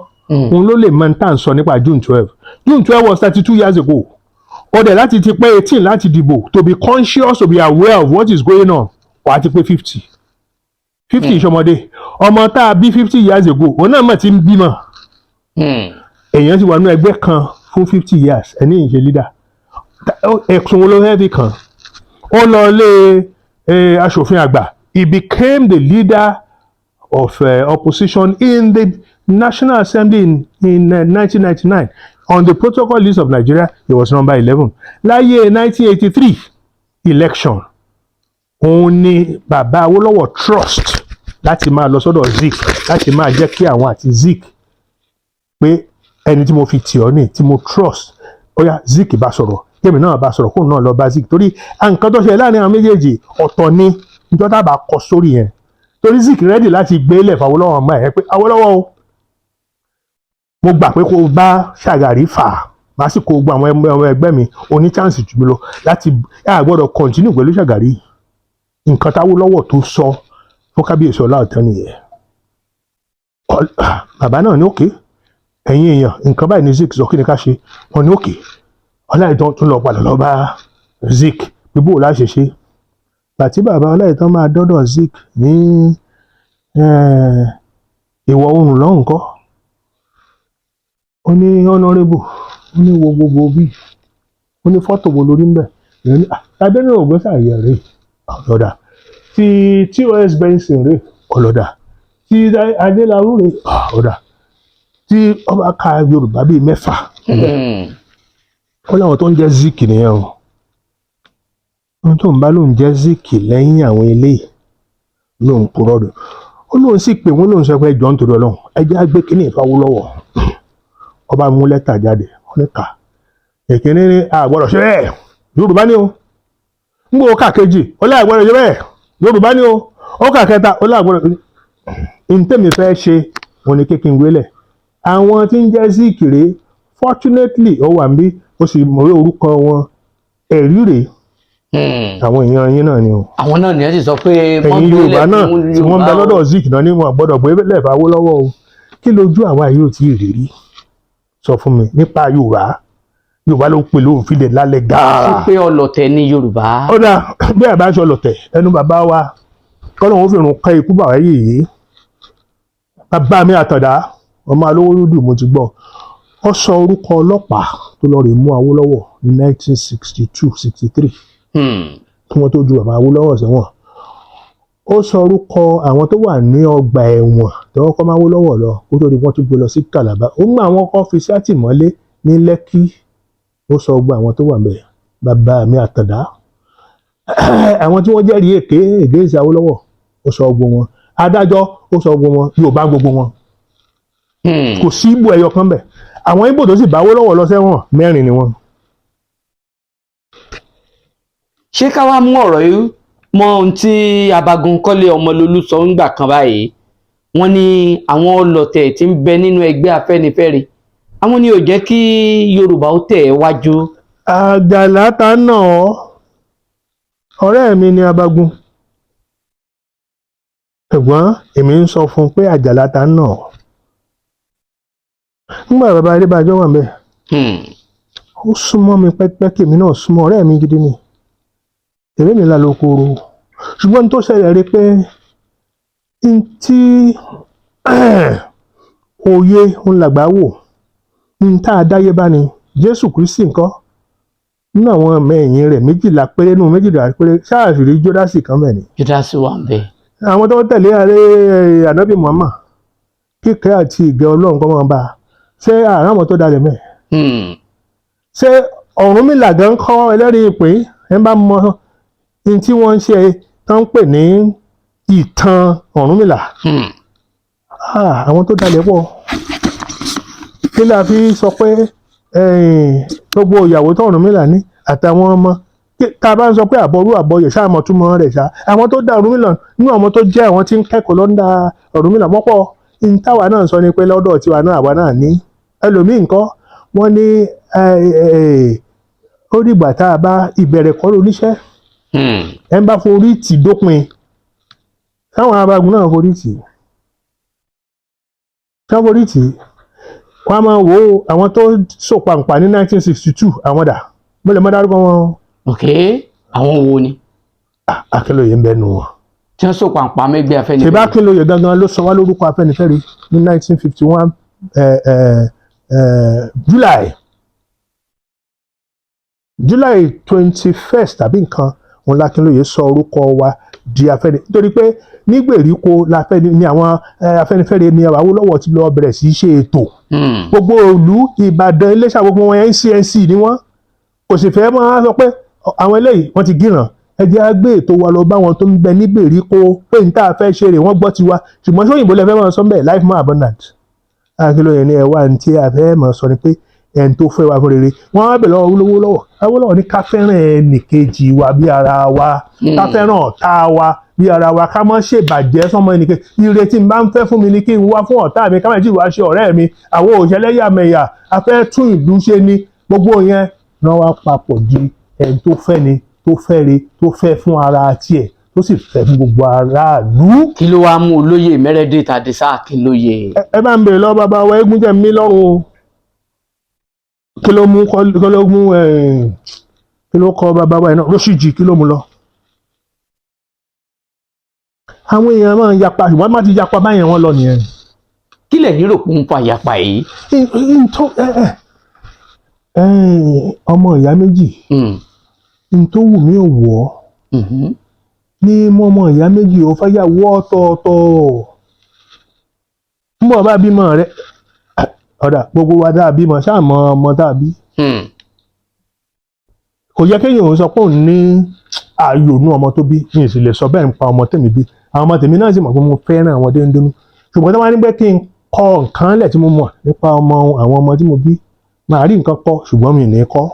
òun ló lè mọ tá à ń sọ nípa June 12. June 12 was 32 years ago. Ó dẹ̀ láti ti pé 18 láti dìbò, to be conscious, to be aware of what is going on, wà á ti pé 50. 50 ìṣọmọdé. Ọmọ tá a bí 50 years ago, òun náà mọ̀ tí ń bímọ. Èèyàn ti wà nínú ẹgbẹ́ kan fún 50 years, ẹni ìṣe leader. Ẹ̀sùn wo ló fẹ́ fi kàn? Ó lọ lé aṣòfin àgbà. He became the leader of opposition in the National Assembly in 1999. On the protocol list of Nigeria, he was number 11. Láyé 1983 election, òun ni bàbá Awólọ́wọ̀ trust láti máa lọ sọ́dọ̀ Zik, láti máa jẹ́ kí àwọn àti Zik pé ẹni tí mo fi tì ọ́ ní, tí mo trust, ó yá, Zik bá sọ̀rọ̀, kémi náà bá sọ̀rọ̀, kóun náà lọ bá Zik, torí nǹkan tó ṣe láàrin àwọn méjèèjì ọ̀tọ̀ ni níjọ́ tá a bá kọ sórí yẹn, torí Zik ready láti gbé lẹ̀ fún Awólọ́wọ̀ ọmọ ẹ̀ pé Awólọ́wọ̀ o, mo gbà pé kó o bá Ṣàgàrí fà á lásìkò gbogbo àwọn ọmọ ẹgbẹ́ mi, o ní chance jù mí lọ láti a gbọ́dọ̀ continue pẹ̀lú Ṣàgàrí. Nǹkan táwólọ́wọ̀ tó sọ fún Kábíyèsí Ọláìtàn nìyẹn. Bàbá náà ní okay, ẹ̀yin èèyàn, nǹkan báyìí ní Zik sọ, kí ni ká ṣe? Wọn ní okay. Ọláìtàn tún lọ padà lọ bá Zik pé bó o láṣẹ ṣe. Gbàtí bàbá Ọláìtàn máa dọ́dọ̀ Zik ní ìwọ̀ oòrùn lọ́hùn kọ́, ó ní honourable, ó ní wo gbogbo bí, ó ní fọ́tò wo lórí ń bẹ̀? Ìyẹn ní Adéníran Ògúnsáyé rèé, ọlọ́dà tí T.O.S. Benson rèé, ọlọ́dà tí Adéláwù rèé, ọ̀dà tí ọba ka Yorùbá bíi mẹ́fà. Ó láwọn tó ń jẹ́ Zik nìyẹn o. Ohun tó ń bá lóun jẹ́ Zik lẹ́yìn àwọn eléyìí, lóun purọ́ rẹ̀. Ó lóun sì pé wọ́n, lóun sọ pé ẹjọ́, nítorí Ọlọ́run, ẹ jẹ́ á gbé kínní ìfawó lọ́wọ́. Ọba mú lẹ́tà jáde, wọ́n ní kà. Èkíní ní a gbọ́dọ̀ ṣe bẹ́ẹ̀, Yorùbá ni o. Ń gbọ́ ká kejì, ó láà gbọ́dọ̀ ṣe bẹ́ẹ̀, Yorùbá ni o. Ó kà kẹta, ó láà gbọ́dọ̀. Ntẹ́mi fẹ́ ṣe òun ni kékin wélẹ̀ àwọn tí ń jẹ́ Zik rèé. Fortunately, ó wà níbí, ó sì mọ̀ orúkọ wọn, ẹ̀rí rèé. Àwọn èèyàn yín náà ni o. Àwọn náà ni ẹ sì sọ pé wọ́n Ẹ̀yin gbélé Yorùbá náà fún tí wọ́n ń bẹ Yorùbá o. lọ́dọ̀ Zik náà ní wọn gbọ́dọ̀ gbé lẹ́ẹ̀fà Awólọ́wọ̀ o. Kí lójú àwa yóò tí ì rírí sọ fún mi nípa Yorùbá? Yorùbá ló pè lóun fi lè lálẹ́ gàárà. Sí pé ọlọ̀tẹ̀ ní Yorùbá. Ó dáa, bí àbá aṣọ lọ̀tẹ̀ ẹnu bàbá wa kọ́nà òun fìrùn kẹ́ ikú bàbá yìí. Bàbá mi Àtàndá ọmọ alówó dúdú, mo ti gbọ́ ó sọ orúkọ ọlọ́pàá tó lọ rè mú Awólọ́wọ̀ ní 1962 63, kí wọ́n tó ju bàbá Awólọ́wọ̀ sẹ́wọ̀n. Ó sọ orúkọ àwọn tó wà ní ọgbà ẹ̀wọ̀n tí wọ́n kọ́ máa Awólọ́wọ̀ lọ kó tó di wọ́n tún gbé lọ sí Calabar. Ó mú àwọn kan fi sí àtìmọ́lé ní Lẹ́kí. Ó sọ gbogbo àwọn tó wà ńbẹ̀. Bàbá mi Àtàndá, àwọn tí wọ́n jẹ́rìí èké against Awólọ́wọ̀, ó sọ gbogbo wọn. Adájọ́, ó sọ gbogbo wọn. Yorùbá gbogbo wọn. Kò sí Ìgbò ẹyọ kan bẹ̀. Àwọn Ìgbò tó sì bá Awólọ́wọ̀ lọ sẹ́wọ̀n, mẹ́rin ni wọ́n. Ṣé ká wá mú ọ̀rọ̀ yìí mọ ohun tí Abagun Kọ́lé Ọmọlólú sọ ńgbà kan báyìí? Wọ́n ní àwọn ọlọ̀tẹ̀ tí ń bẹ nínú ẹgbẹ́ Afẹ́nifẹ́re, àwọn ni ò jẹ́ kí Yorùbá ó tẹ̀ ẹ́ wájú. Àjàlá ta náà, ọ̀rẹ́ mi ni Abagun. Ẹ̀gbọ́n, èmi ń sọ fún un pé àjàlá ta náà. Nígbà bàbá Adébánjọ wà ńbẹ̀, ó súnmọ́ mi pẹ́kípẹ́kí, èmi náà súnmọ́, ọ̀rẹ́ mi gidi ni, èmi mi là lókòrò. Ṣùgbọ́n ní tó ṣẹlẹ̀ rí pé n tí òye ń làgbà wò n tá a dáyé bá ni Jésù Kristi ńkọ́, nínú àwọn ọmọ ẹ̀yìn rẹ̀ 12 péré, nínú 12 péré ṣáàfìrí Jódásì kan bẹ̀ ni. Júdásì wà ń bẹ̀. Àwọn tó tẹ̀lé ààrẹ Ànábì Muhammad, kíkẹ́ àti ìgẹ́ Ọlọ́run kọ́ máa bá a, ṣé àárọ̀ àwọn tó dalẹ̀ mẹ́? Ṣé Ọ̀rúnmìlà gan kọ́, ẹlẹ́rìí ìpín ẹ̀ ń bá mọ ní tí wọ́n ń ṣe tó ń pè ní ìtàn Ọ̀rúnmìlà? Ah, àwọn tó dalẹ̀ pọ̀. Kí la fi sọ pé gbogbo ìyàwó tó Ọ̀rúnmìlà ní àtàwọn ọmọ, tá a bá ń sọ pé àbọrú àbọyè, ṣáà mọ̀ túmọ̀ rẹ̀ ṣá. Àwọn tó dá Ọ̀rúnmìlà nínú àwọn tó jẹ́ àwọn tí ń kẹ́kọ̀ọ́ lọ́ndà Ọ̀rúnmìlà mọ́pọ̀. Ní táwa náà sọ ni pé lọ́dọ̀ tiwa náà, àwa náà ní ẹlòmíì ńkọ́, wọ́n ní ó dìgbà tá a bá ìbẹ̀rẹ̀ kọ́ lóníṣẹ́ ẹ̀ ń bá forí tì dópin. Táwọn abagun náà forí tì, tán forí tì, wọ́n á máa wo àwọn tó sòpàǹpà ní 1962, àwọn dà? Mo lè mọ dárúkọ wọn. Ok, àwọn wo ni? Ah, Akínlóye ń bẹ nu wọn. Tí wọ́n sọ pàǹpá mẹ́gbẹ́ Afẹ́nifẹ́re. Ṣèbá Akínlóye gangan ló sọ wá lórúkọ Afẹ́nifẹ́re ní 1951 July 21st tàbí nǹkan òun l'Akínlóye sọ orúkọ wa di Afẹ́ni, nítorí pé ní gbèríko l'Afẹ́ni ní àwọn Afẹ́nifẹ́re ní Awólọ́wọ̀ ti lọ bẹ̀rẹ̀ sí í ṣe ètò. Gbogbo ìlú Ìbàdàn, Iléṣà, gbogbo wọn NCNC ni wọ́n. Kò sì fẹ́ máa sọ pé àwọn eléyìí wọ́n ti gíràn, ẹ jẹ́ á gbé ètò wa lọ bá wọn tó ń bẹ ní gbèríko pé n tá a fẹ́ ṣe rè, wọ́n gbọ́ tiwa. Ṣùgbọ́n sóyìnbó lẹ fẹ́ máa sọ ń bẹ̀, life more abundant. Akínlóye ní ẹ wá ní tí a fẹ́ máa sọ ni pé ẹni tó fẹ́ wa fún rere, wọ́n á bẹ̀ lọ́wọ́ Awólọ́wọ̀. Awólọ́wọ̀ ní ká fẹ́ràn ẹnìkejì wa bí ara wa, ká fẹ́ràn ọ̀tá wa bí ara wa, ká má ṣèbàjẹ́ sọ́mọ ẹnìkejì. Ire tí n bá ń fẹ́ fún mi ni kí n wá fún ọ̀tá mi, ká má sì wá ṣe ọ̀rẹ́ mi. Àwọn òṣèlẹ́yàmẹ̀yà, a fẹ́ tún ìlú ṣe ni. Gbogbo yẹn náà wá papọ̀ di ẹni tó fẹ́ ni, tó fẹ́ re, tó fẹ́ fún ara tiẹ̀, tó sì fẹ́ fún gbogbo aráàlú. Kí ló wàá mú olóyè Meredith Adisa Akínlóye? Ẹ bá ń bèrè lọ́wọ́ bàbá wa eégún jẹ́ mi lọ́rùn o. Kí ló mú kí ló mú kí ló kọ́ bàbá wa yìí náà lóṣìjì? Kí ló mú lọ? Àwọn èèyàn máa ń yapa, ṣùgbọ́n má ti yapa báyẹn, wọ́n lọ nìyẹn. Kí lẹ̀yin rò pé ń fa ìyapa yìí? N tó ọmọ ìyá méjì, n tó wù mí ò wọ̀ ọ́ ní mọ́. Ọmọ ìyá méjì ò fẹ́yàwó ọ̀tọ̀ọ̀tọ̀. Ń bọ̀ bá bímọ rẹ, ọ̀dà gbogbo wa dáa bímọ ṣáà mọ ọmọ tá a bí. Kò yẹ kéèyàn ò sọ pé òun ní ààyò nú ọmọ tó bí. Mi ì sì lè sọ bẹ́ẹ̀ ń pa ọmọ tèmi bí. Àwọn ọmọ tèmi náà sì mọ̀ pé mo fẹ́ràn àwọn dénúdénú, ṣùgbọ́n tí wọ́n bá ní pé kí n kọ nǹkan lẹ̀ tí mo mọ̀ nípa ọmọ, àwọn ọmọ tí mo bí, màá rí nǹkan kọ, ṣùgbọ́n mi ì ní kọ́.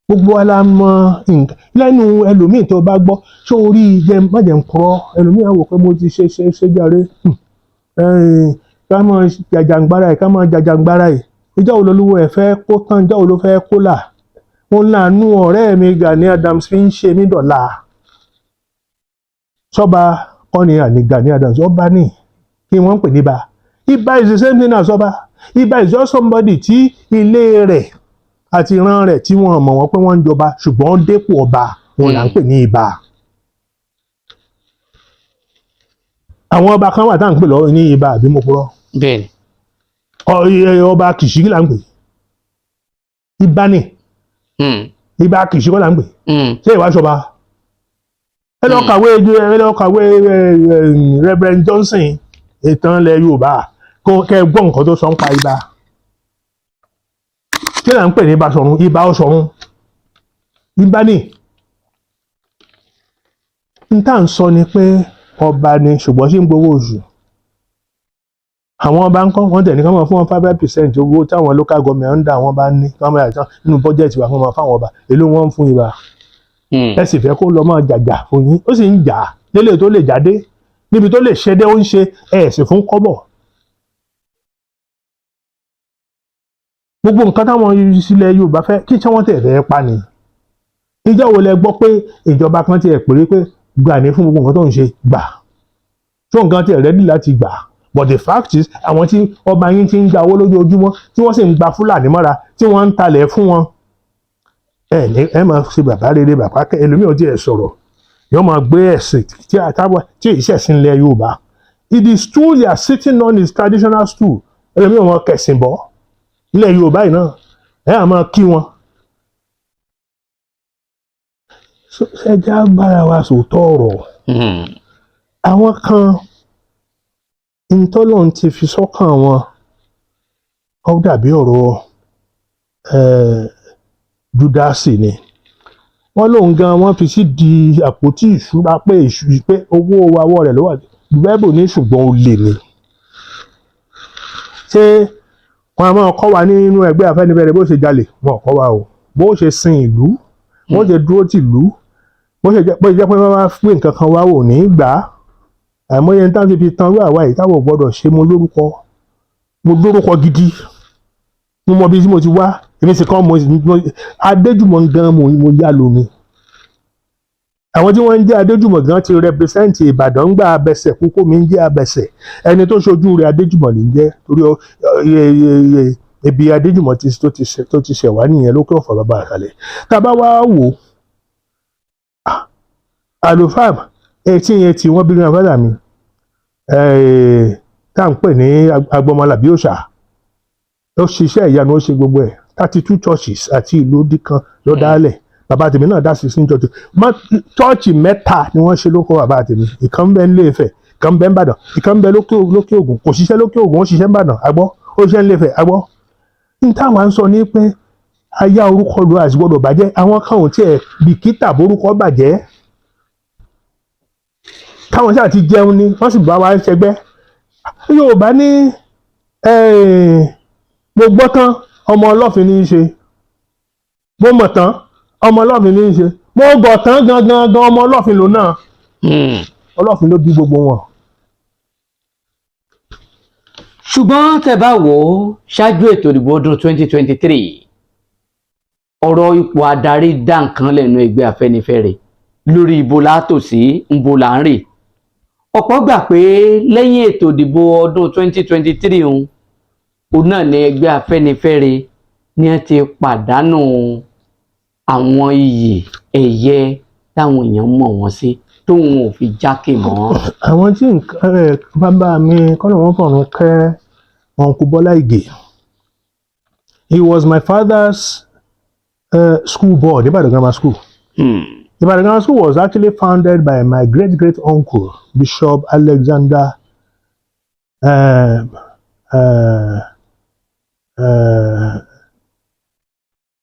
Gbogbo wa la mọ nǹkan lẹ́nu ẹlòmíì tó bá gbọ́. Ṣó orí jẹ má jẹ́ ń kúrọ́, ẹlòmíì á wò pé mo ti ṣe ṣe ṣe jàre. Ká mọ jàjàngbara yìí, ká mọ jàjàngbara yìí. Ìjọ́ wo lolúwo ẹ̀ fẹ́ kó tán? Ìjọ́ wo ló fẹ́ kó là? Òun láàánú ọ̀rẹ́ mi Gani Adams fi ń ṣe mí dọ̀la. Sọ́ba kọ́ ni àní Gani Adams ọba ní kí wọ́n ń pè ní ibà. Ibà is the same thing as ọba. Ibà is just somebody tí ilé rẹ̀ àti ìran rẹ̀ tí wọ́n mọ̀ wọ́n pé wọ́n ń jọba, ṣùgbọ́n dépò ọba, wọn là ń pè ní ibà. Àwọn ọba kan wà tá à ń pè lọ ní ibà, àbí mo purọ́? Bẹ́ẹ̀ni. Ọba Kìṣí, kí là ń pè? Ibà ni. Ibà Kìṣí kọ́ là ń pè? Ṣé ìwà ṣọba? Ẹ lọ kàwé, ẹ lọ kàwé Reverend Johnson, ìtàn ilẹ̀ Yorùbá, kó kẹ́ ẹ gbọ́ nǹkan tó sọ ń pa ibà. Kí là ń pè ní Basọ̀run? Ibà Ọ̀ṣọ̀run, ibà ni. N tá à ń sọ ni pé ọba ni, ṣùgbọ́n ṣé ń gbowó oṣù? Àwọn ọba ń kọ́ wọ́n tẹ̀ ní ká máa fún wọn 5% owó táwọn local government ń dà, wọ́n bá ní ká máa yàtọ̀ nínú bọ́jẹ̀tì wa, kó máa fáwọn ọba. Èló wọ́n ń fún ibà? Ẹ sì fẹ́ kó lọ máa jàjà fún yín, ó sì ń jà lélẹ̀ tó lè jáde níbi tó lè ṣe dé, ó ń ṣe ẹ̀ sì fún kọ́bọ̀. Gbogbo nǹkan táwọn ilẹ̀ Yorùbá fẹ́ kí tí wọ́n tẹ̀ fẹ́ pa ni. Ìjọ wo lẹ gbọ́ pé ìjọba kan ti ẹ̀ péré pé gbà ní fún gbogbo nǹkan tó ń ṣe gbà tó nǹkan ti ẹ̀ ready láti gbà? But the fact is, àwọn tí ọba yín ti ń gba owó lójoojúmọ́, tí wọ́n sì ń gba Fúlàní mọ́ra, tí wọ́n ń talẹ̀ fún wọn, ẹ ní ẹ máa ṣe bàbá rere. Bàbá ẹlòmíràn tí ẹ sọ̀rọ̀ yóò máa gbé ẹ̀sìn tí àtàwọn tí èyí ṣẹ̀sìn ilẹ̀ Yorùbá. The stool they are sitting on is traditional stool. Ẹlòmíràn wọn kẹ̀sìn bọ́ ilẹ̀ Yorùbá yìí náà, ẹ á máa kí wọn. Ẹ já bára wa sòótọ́ ọ̀rọ̀. Àwọn kan, ntọ́lọ́run ti fi sọ́kàn wọn, ó dàbí ọ̀rọ̀ Júdásì ni. Wọ́n lóun gan wọ́n fi sí di àpótí ìṣúra pé pé owó awọ́ rẹ̀ ló wà. Bẹ́ẹ̀bù ní, ṣùgbọ́n olè ni. Ṣé wọn a máa kọ́ wa nínú ẹgbẹ́ Afẹ́nifẹ́re bó ṣe jalè? Wọn ò kọ́ wa o. Bó ṣe sin ìlú, bó ṣe dúró tìlú, bó ṣe jẹ́ pé wọ́n máa pín nǹkan kan wá wò ní gbà á. Àìmọye ní táwọn ti fi tan irú àwa yìí táwọn ò gbọ́dọ̀ ṣe. Mo lórúkọ gidi, mo mọ ibi tí mo ti wá. Èmi sì kàn mo Adéjùmọ̀ gan, mo yá lómi. Àwọn tí wọ́n ń jẹ́ Adéjùmọ̀ gan ti represent Ìbàdàn gbà. Abẹsẹ̀ kókó mi ń jẹ́ Abẹsẹ̀, ẹni tó ṣojú rẹ̀ Adéjùmọ̀ ló ń jẹ́, torí ibi Adéjùmọ̀ tó ti ṣẹ̀ wá nìyẹn, lókè Ọ̀fà bàbá àkàlẹ̀. Tá a bá wá wò, àlùfáà 1880 wọ́n bí grandfather mi, tá à ń pè ní Agbọmọlàbí òòṣà. Ó ṣiṣẹ́ ìyanu, ó ṣe gbogbo ẹ̀. 32 churches àti ìlú díkan ló dálẹ̀. Bàbá tèmi náà dá 16 churches. Church mẹ́ta ni wọ́n ṣe lóko bàbá tèmi. Ìkan ń bẹ nílé Ifẹ̀, ìkan ń bẹ n'Ìbàdàn, ìkan ń bẹ lókè Ògùn. Kò ṣiṣẹ́ lókè Ògùn, ó ṣiṣẹ́ n'Ìbàdàn agbọ́, ó ṣiṣẹ́ nílé Ifẹ̀ agbọ́. Ní táwa ń sọ ní pé aya orúkọ lu àti gbọdọ̀ bàjẹ́. Àwọn kan ò tiẹ̀ bìkítà borúkọ bàjẹ́, káwọn ṣáà ti jẹun ni wọ́n sì bá wa ń ṣẹgbẹ́. Yorùbá ní mo gbọ́ tán, ọmọ ọlọ́fin ní í ṣe. Mo mọ̀ tán, ọmọ ọlọ́fin ní í ṣe. Mo gọ̀ tán gangan gan, ọmọ ọlọ́fin lòun náà. Ọlọ́fin ló bí gbogbo wọn. Ṣùgbọ́n tẹ́ bá wò ó, ṣáájú ètò ìdìbò ọdún 2023, ọ̀rọ̀ ipò adarí dá nǹkan lẹ́nu ẹgbẹ́ Afẹ́nifẹ́re lórí ibo látòsí ńbo là ń rè. Ọ̀pọ̀ gbà pé lẹ́yìn ètò ìdìbò ọdún 2023 òun náà ní ẹgbẹ́ Afẹ́nifẹ́re ní ẹ ti pàdánù àwọn iyì ẹ̀yẹ táwọn èèyàn mọ̀ wọ́n sí, tóun ò fi jákè mọ́. Àwọn tí nǹkan ẹ bàbá mi kọ́nà wọn fọ̀run kẹ́, Uncle Bọ́lá Ìgè. He was my father's school board, Ìbàdàn Grammar School. Ìbàdàn Grammar School was actually founded by my great great uncle, Bishop Alexander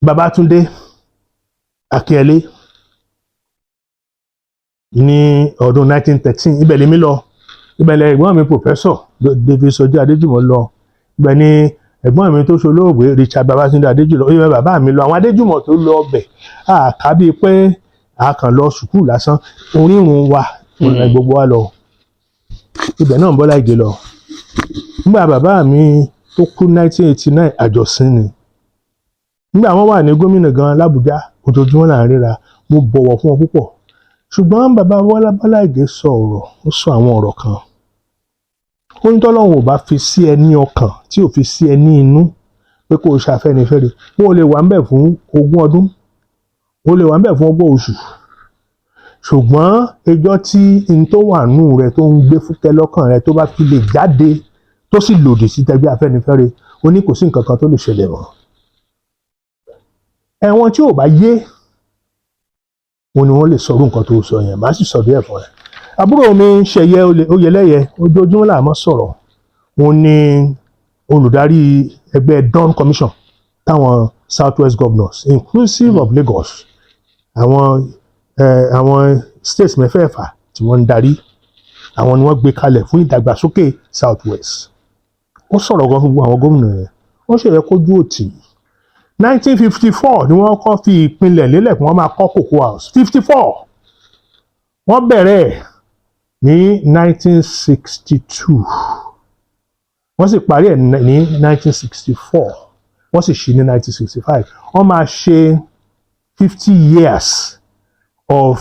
Babatunde Akinyele ní ọdún 1913. Ibẹ̀ lèmi lọ, ibẹ̀ lẹ ẹ̀gbọ́n mi, Professor David Sọjí Adéjùmọ̀ lọ, ibẹ̀ ni ẹ̀gbọ́n mi tó ṣolóògbé, Richard Babatunde Adéjùmọ̀, ibẹ̀ bàbá mi lọ. Àwọn Adéjùmọ̀ tó lọ ọbẹ̀ àká bíi pé a kàn lọ sùkúù lásán, orírun wa gbogbo wa lọ ibẹ̀ náà. Bọ́lá Ìgè lọ. Nígbà bàbá mi tó kú 1989, àjọsìn ni. Nígbà wọn wà ní gómìnà gan l'Ábùjá, ojoojúmọ́ là ń ríra. Mo bọ̀wọ̀ fún wọn púpọ̀. Ṣùgbọ́n bàbá Bọ́lá Bọ́lá Ìgè sọ ọ̀rọ̀, ó sọ àwọn ọ̀rọ̀ kan. Ó ní tọ́lọ́run ò bá fi sí ẹ ní ọkàn, tí ò fi sí ẹ ní inú pé kó o ṣe Afẹ́nifẹ́re, wọn ò lè wà ńbẹ̀ fún 20 ọdún, o lè wà ńbẹ̀ fún 30 oṣù, ṣùgbọ́n ẹjọ́ tí n tó wà nù rẹ, tó ń gbé fúkẹ́ lọ́kàn rẹ, tó bá fi lè jáde, tó sì lòdì sí tẹgbẹ́ Afẹ́nifẹ́re, ó ní kò sí nǹkan kan tó lè ṣẹlẹ̀ mọ́. Ẹ̀wọ̀n tí ò bá yé wọn ni wọ́n lè sọ̀rọ̀ nǹkan tó sọ yẹn. Màá sì sọ díẹ̀ fún ẹ. Àbúrò mi Ṣẹ̀yẹ Oyèlẹ́yẹ, ojoojúmọ́ là máa sọ̀rọ̀. Òun ni olùdarí ẹgbẹ́ Dawn Commission táwọn South West governors, inclusive of Lagos, àwọn states mẹ́fẹ̀ẹ̀fà tí wọ́n ń darí, àwọn ni wọ́n gbé kalẹ̀ fún ìdàgbàsókè South West. Ó sọ̀rọ̀ gan fún gbogbo àwọn gómìnà yẹn. Wọ́n ṣèyẹ kójú òtì. 1954 ni wọ́n kọ́ fi ìpìlẹ̀ lélẹ̀ kí wọ́n máa kọ́ Cocoa House. 54. Wọ́n bẹ̀rẹ̀ ẹ̀ ní 1962, wọ́n sì parí ẹ̀ ní 1964, wọ́n sì ṣí ní 1965. Wọ́n máa ṣe 50 years of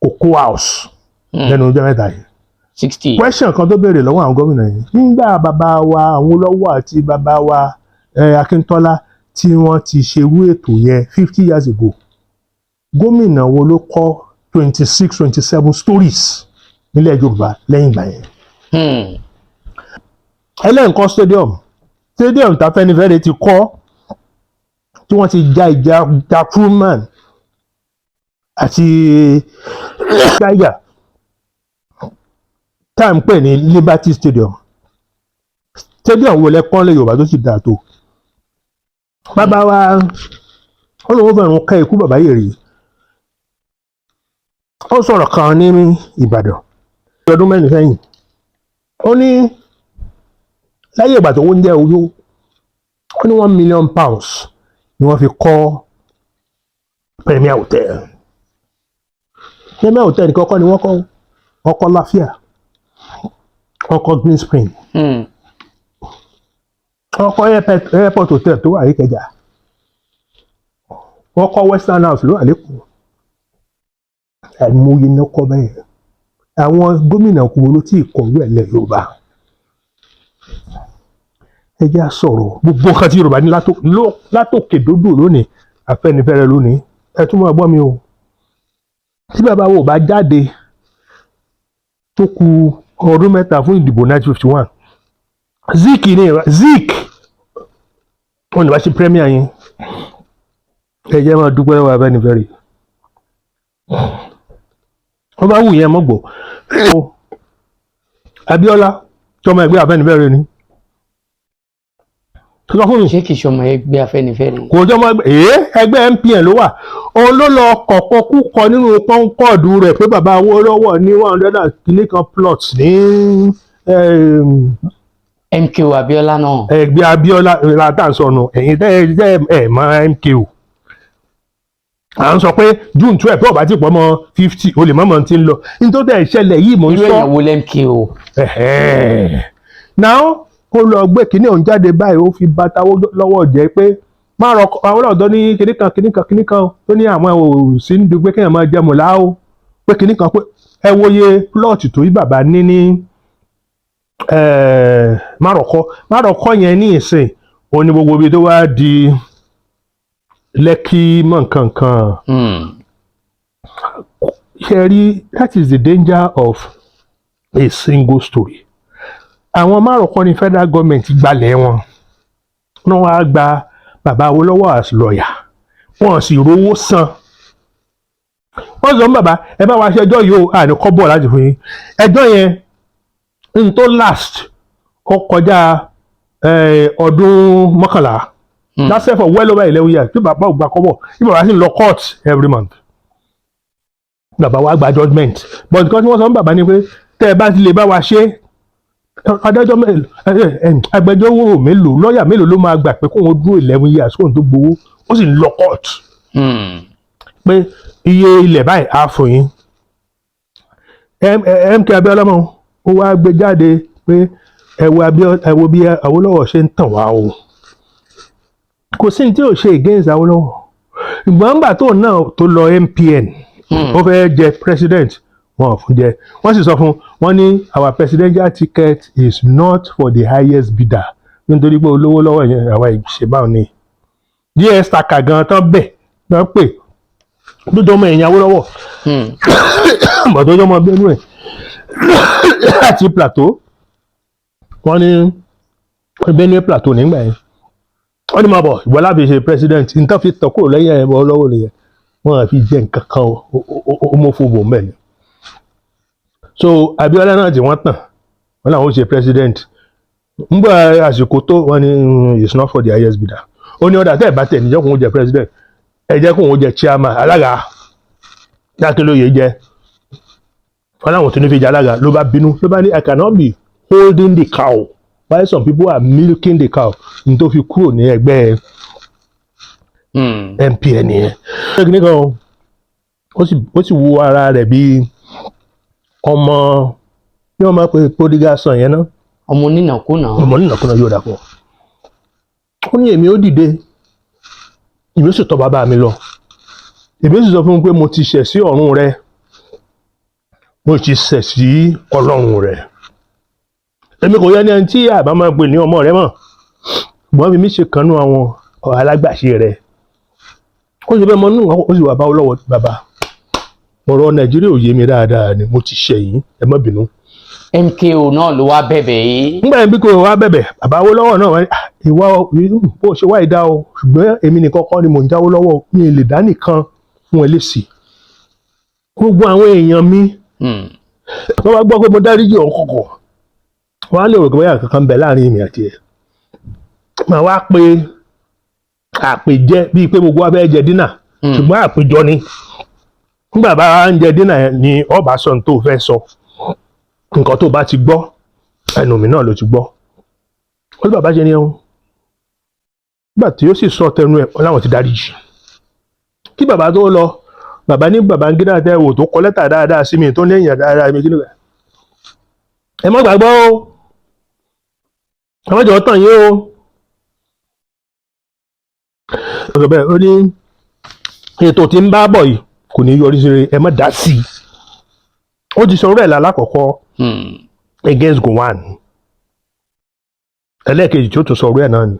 Cocoa House lẹ́nu ọjọ́ mẹ́ta yìí. 60. Question kan tó béèrè lọ́wọ́ àwọn gómìnà yìí nígbà bàbá wa Awólọ́wọ̀ àti bàbá wa Akíntọ́lá tí wọ́n ti ṣerú ètò yẹn 50 years ago, gómìnà wo ló kọ́ 26, 27 stories nílẹ̀ Yorùbá lẹ́yìn ìgbà yẹn? Ẹlẹ́nkọ́ stadium tAfẹ́nifẹ́re ti kọ́, tí wọ́n ti ja ìjà Jack Truman àti Tiger, tá à ń pè ní Liberty Stadium. Stadium wo lẹ kọ́ lé Yorùbá tó sì dáa tó? Bàbá wa ó lóun fẹ́ràn ká ikú bàbá yìí rí. Ó sọ̀rọ̀ kan ní Ìbàdàn ọdún 4 sẹ́yìn. Ó ní láyé ìgbà tó ń jẹ́ owó, ó ní £1 million ni wọ́n fi kọ́ Premier Hotel. Premier Hotel nìkan kọ́ ni wọ́n kọ́. Wọ́n kọ́ Láfíà, wọ́n kọ́ Green Spring, wọ́n kọ́ Airport Hotel tó wà ní Ìkẹjà, wọ́n kọ́ Western House ló wà lẹ́kọ̀ọ́. Àìmọye náà kọ́ bẹ́ẹ̀. Àwọn gómìnà kò ló tí ì kọ̀wé ẹ̀ lẹ̀ Yorùbá. Ẹ jẹ́ á sọ̀rọ̀. Gbogbo nǹkan tí Yorùbá ní látòkè dódò lónìí, Afẹ́nifẹ́re lónìí. Ẹ tún máa gbọ́ mi o. Tí bàbá wo bá jáde tó kù ọdún 3 fún ìdìbò 1951, Zik ní Zik wọn ní wá sí premier yín. Ẹ jẹ́ máa dúpẹ́ lọ́wọ́ Afẹ́nifẹ́re. Wọ́n bá wù yẹn mọ́ gbọ́. Abíọ́lá tọmọ ẹgbẹ́ Afẹ́nifẹ́re ni, sọ fún mi. Ṣé kìí ṣọmọ ẹgbẹ́ Afẹ́nifẹ́re? Kò jọmọ ẹgbẹ́ ẹgbẹ́ MPN ló wà. Òun ló lọ kọ̀kọ́ kúkọ nínú kọ́ńkọ́ọ̀dù rẹ̀ pé bàbá Awólọ́wọ̀ ní 100 and kìíní kan plot ní MKO Abíọ́lá náà. Ẹgbẹ́ Abíọ́lá látà ń sọnù. Ẹ̀yin tẹ́ ẹ ẹ mọ MKO, à ń sọ pé June 12 tó bá ti pọ̀ mọ́ 50, o lè mọ̀mọ́ ti ń lọ nítorí ẹ̀ ṣẹlẹ̀ yìí mò ń Irú sọ. èèyàn wo l'MKO? Ẹ̀hẹ́n. Now, ó lọ gbé kinní ọ̀hún jáde báyìí, ó fi bàtà lọ́wọ́ jẹ́ pé má rọ àwọn ọ̀dọ́ ní kinní kan, kinní kan, kinní kan, tó ní àwọn ò sí ń du pé kéèyàn máa jẹ mọ̀lá o, pé kinní kan, pé ẹ wòye plot tó yí bàbá ní ní Márọ̀kọ́. Márọ̀kọ́ yẹn ní ìsìn òun ni gbogbo ibi tó wá di Lẹ́kí mọ̀ nǹkan kan. Ṣe rí, that is the danger of a single story. Àwọn márùn ní federal government gbalẹ̀ wọn náà, wàá gba bàbá Awólọ́wọ̀ as lawyer, wọn sì rówó san. Wọ́n sọ fún bàbá, ẹ bá wa ṣe ẹjọ́ yìí o, àní kọ́bọ̀ láti fún yín. Ẹjọ́ yẹn n tó last, ó kọjá ọdún 11. That's for well over 11 years tí bàbá ò gba kọ́bọ̀, tí bàbá sì ń lọ court every month. Bàbá wa gba judgement, but nǹkan tí wọ́n sọ fún bàbá ni pé tẹ́ ẹ bá ti lè bá wa ṣe, adájọ́ mélòó, agbẹjọ́rò mélòó, lọ́ọ̀yà mélòó ló máa gbà pé kóun dúró 11 years kóun tó gbowó, ó sì ń lọ court, pé iye ilẹ̀ báyìí á fún yín? MK Abiola mọ́ ó wá gbé jáde pé ẹ wo bí Awólọ́wọ̀ ṣe ń tàn wá o. Kò sí ní tí ò ṣe against Awólọ́wọ̀. Ìgbọ́n ńgbà tó náà tó lọ MPN, ó fẹ́ jẹ president, wọn ò fún jẹ. Wọ́n sì sọ fún wọn ní our presidential ticket is not for the highest bidder, nítorí pé olówó lọ́wọ́ yẹn, àwa ìṣèbáwọn ni ds taka gan tán bẹ̀ tán pè lójó ọmọ ẹ̀yìn Awólọ́wọ̀, bọ̀dọ̀ ọmọ Benue àti Plateau. Wọ́n ní Benue, Plateau nígbà yẹn. Wọ́n ní máa bọ̀, ìwọ láfi ṣe president. Nǹkan fi tọ̀ kúrò lẹ́yìn ẹ̀bọ lọ́wọ́ nìyẹn. Wọ́n á fi jẹ́ nǹkan kan ó mọ́ fún bò mẹ́rin. So Abiola náà tí wọ́n tàn wọ́n làwọn ó ṣe president, ngbà àsìkò tó, wọ́n ní it's not for the highest bidder. Ó ní ọ̀dà, tẹ́ ẹ̀ bá tẹ̀ níjọ́ kóun jẹ president, ẹ jẹ́ kóun jẹ chairman, alága Dákẹ́lóye jẹ́. Wọ́n láwọn tó ní fi jẹ alága. Ló bá bínú, ló bá ní, "I cannot be holding the cow while some people are milking the cow." N tó fi kúrò ní ẹgbẹ́ MPN yẹn. Ṣé kìíní kan ó sì wo ara rẹ̀ bí ọmọ bí wọ́n máa pe prodigal son yẹn náà. Ọmọ onínàkúnà. Ọmọ onínàkúnà yóò dàpọ̀. Ó ní èmi ó dìde, èmi ó sì tọ̀ bàbá mi lọ, èmi ó sì sọ fún un pé mo ti ṣẹ̀ sí ọ̀run rẹ. Mo ti ṣẹ̀ sí Ọlọ́run rẹ̀. Èmi kò yẹ ní ẹni tí àbá máa pè ní ọmọ rẹ mọ́, ṣùgbọ́n fi mí ṣe kanú àwọn alágbàṣe rẹ̀. Ó sì bẹ́ẹ̀ mọ nínú, ó sì wà bá lọ́wọ́. Bàbá, ọ̀rọ̀ Nàìjíríà ò yé mi dáadáa ni, mo ti ṣẹ̀ yín, ẹ má bínú. MKO náà ló wá bẹ̀bẹ̀ yìí. Nígbà yẹn bí kò wá bẹ̀bẹ̀, bàbá Awólọ́wọ̀ náà wá ní, "Ah, ìwà bó ṣe wá ìdá o, ṣùgbọ́n èmi nìkan kọ́ ni mò ń jáwó lọ́wọ́, mi ì lè dá nìkan fún ẹ lésì. Gbogbo àwọn èèyàn mi wọ́n bá gbọ́ pé mo dáríjì ọ̀hún kọ̀kọ̀, wọ́n á lè rò pé bóyá kankan ń bẹ láàrin èmi àti ẹ̀. Màá wá pé àpèjẹ bíi pé gbogbo wa fẹ́ jẹ dinner, ṣùgbọ́n àpèjọ ni. Nígbà bá ń jẹ dinner yẹn ni ọba sọ ní tó fẹ́ sọ. Nǹkan tó bá ti gbọ́ ẹnu mi náà ló ti gbọ́." Ó ní bàbá ṣe ni ẹ̀hún. Nígbà tí ó sì sọ tẹnu ẹ̀, wọ́n láwọn ti dáríjì. Kí bàbá tó lọ, bàbá ní Babangida tẹ wò tó kọ lẹ́tà dáadáa sí mi, tó ní èèyàn dáadáa mi, kí ló ẹ má gbàgbọ́ o, ẹ má jọ tàn yín o. Ọ̀sọ̀ bẹ́ẹ̀, ó ní ètò tí ń bá bọ̀ yìí kò ní yọrí sí rere, ẹ má dá sí i. Ó ti sọ rẹ̀ lálákọ̀ọ́kọ́ against Gowon. Ẹlẹ́ẹ̀kejì tí ó tún sọ ọ̀rọ̀ ẹ̀ náà ni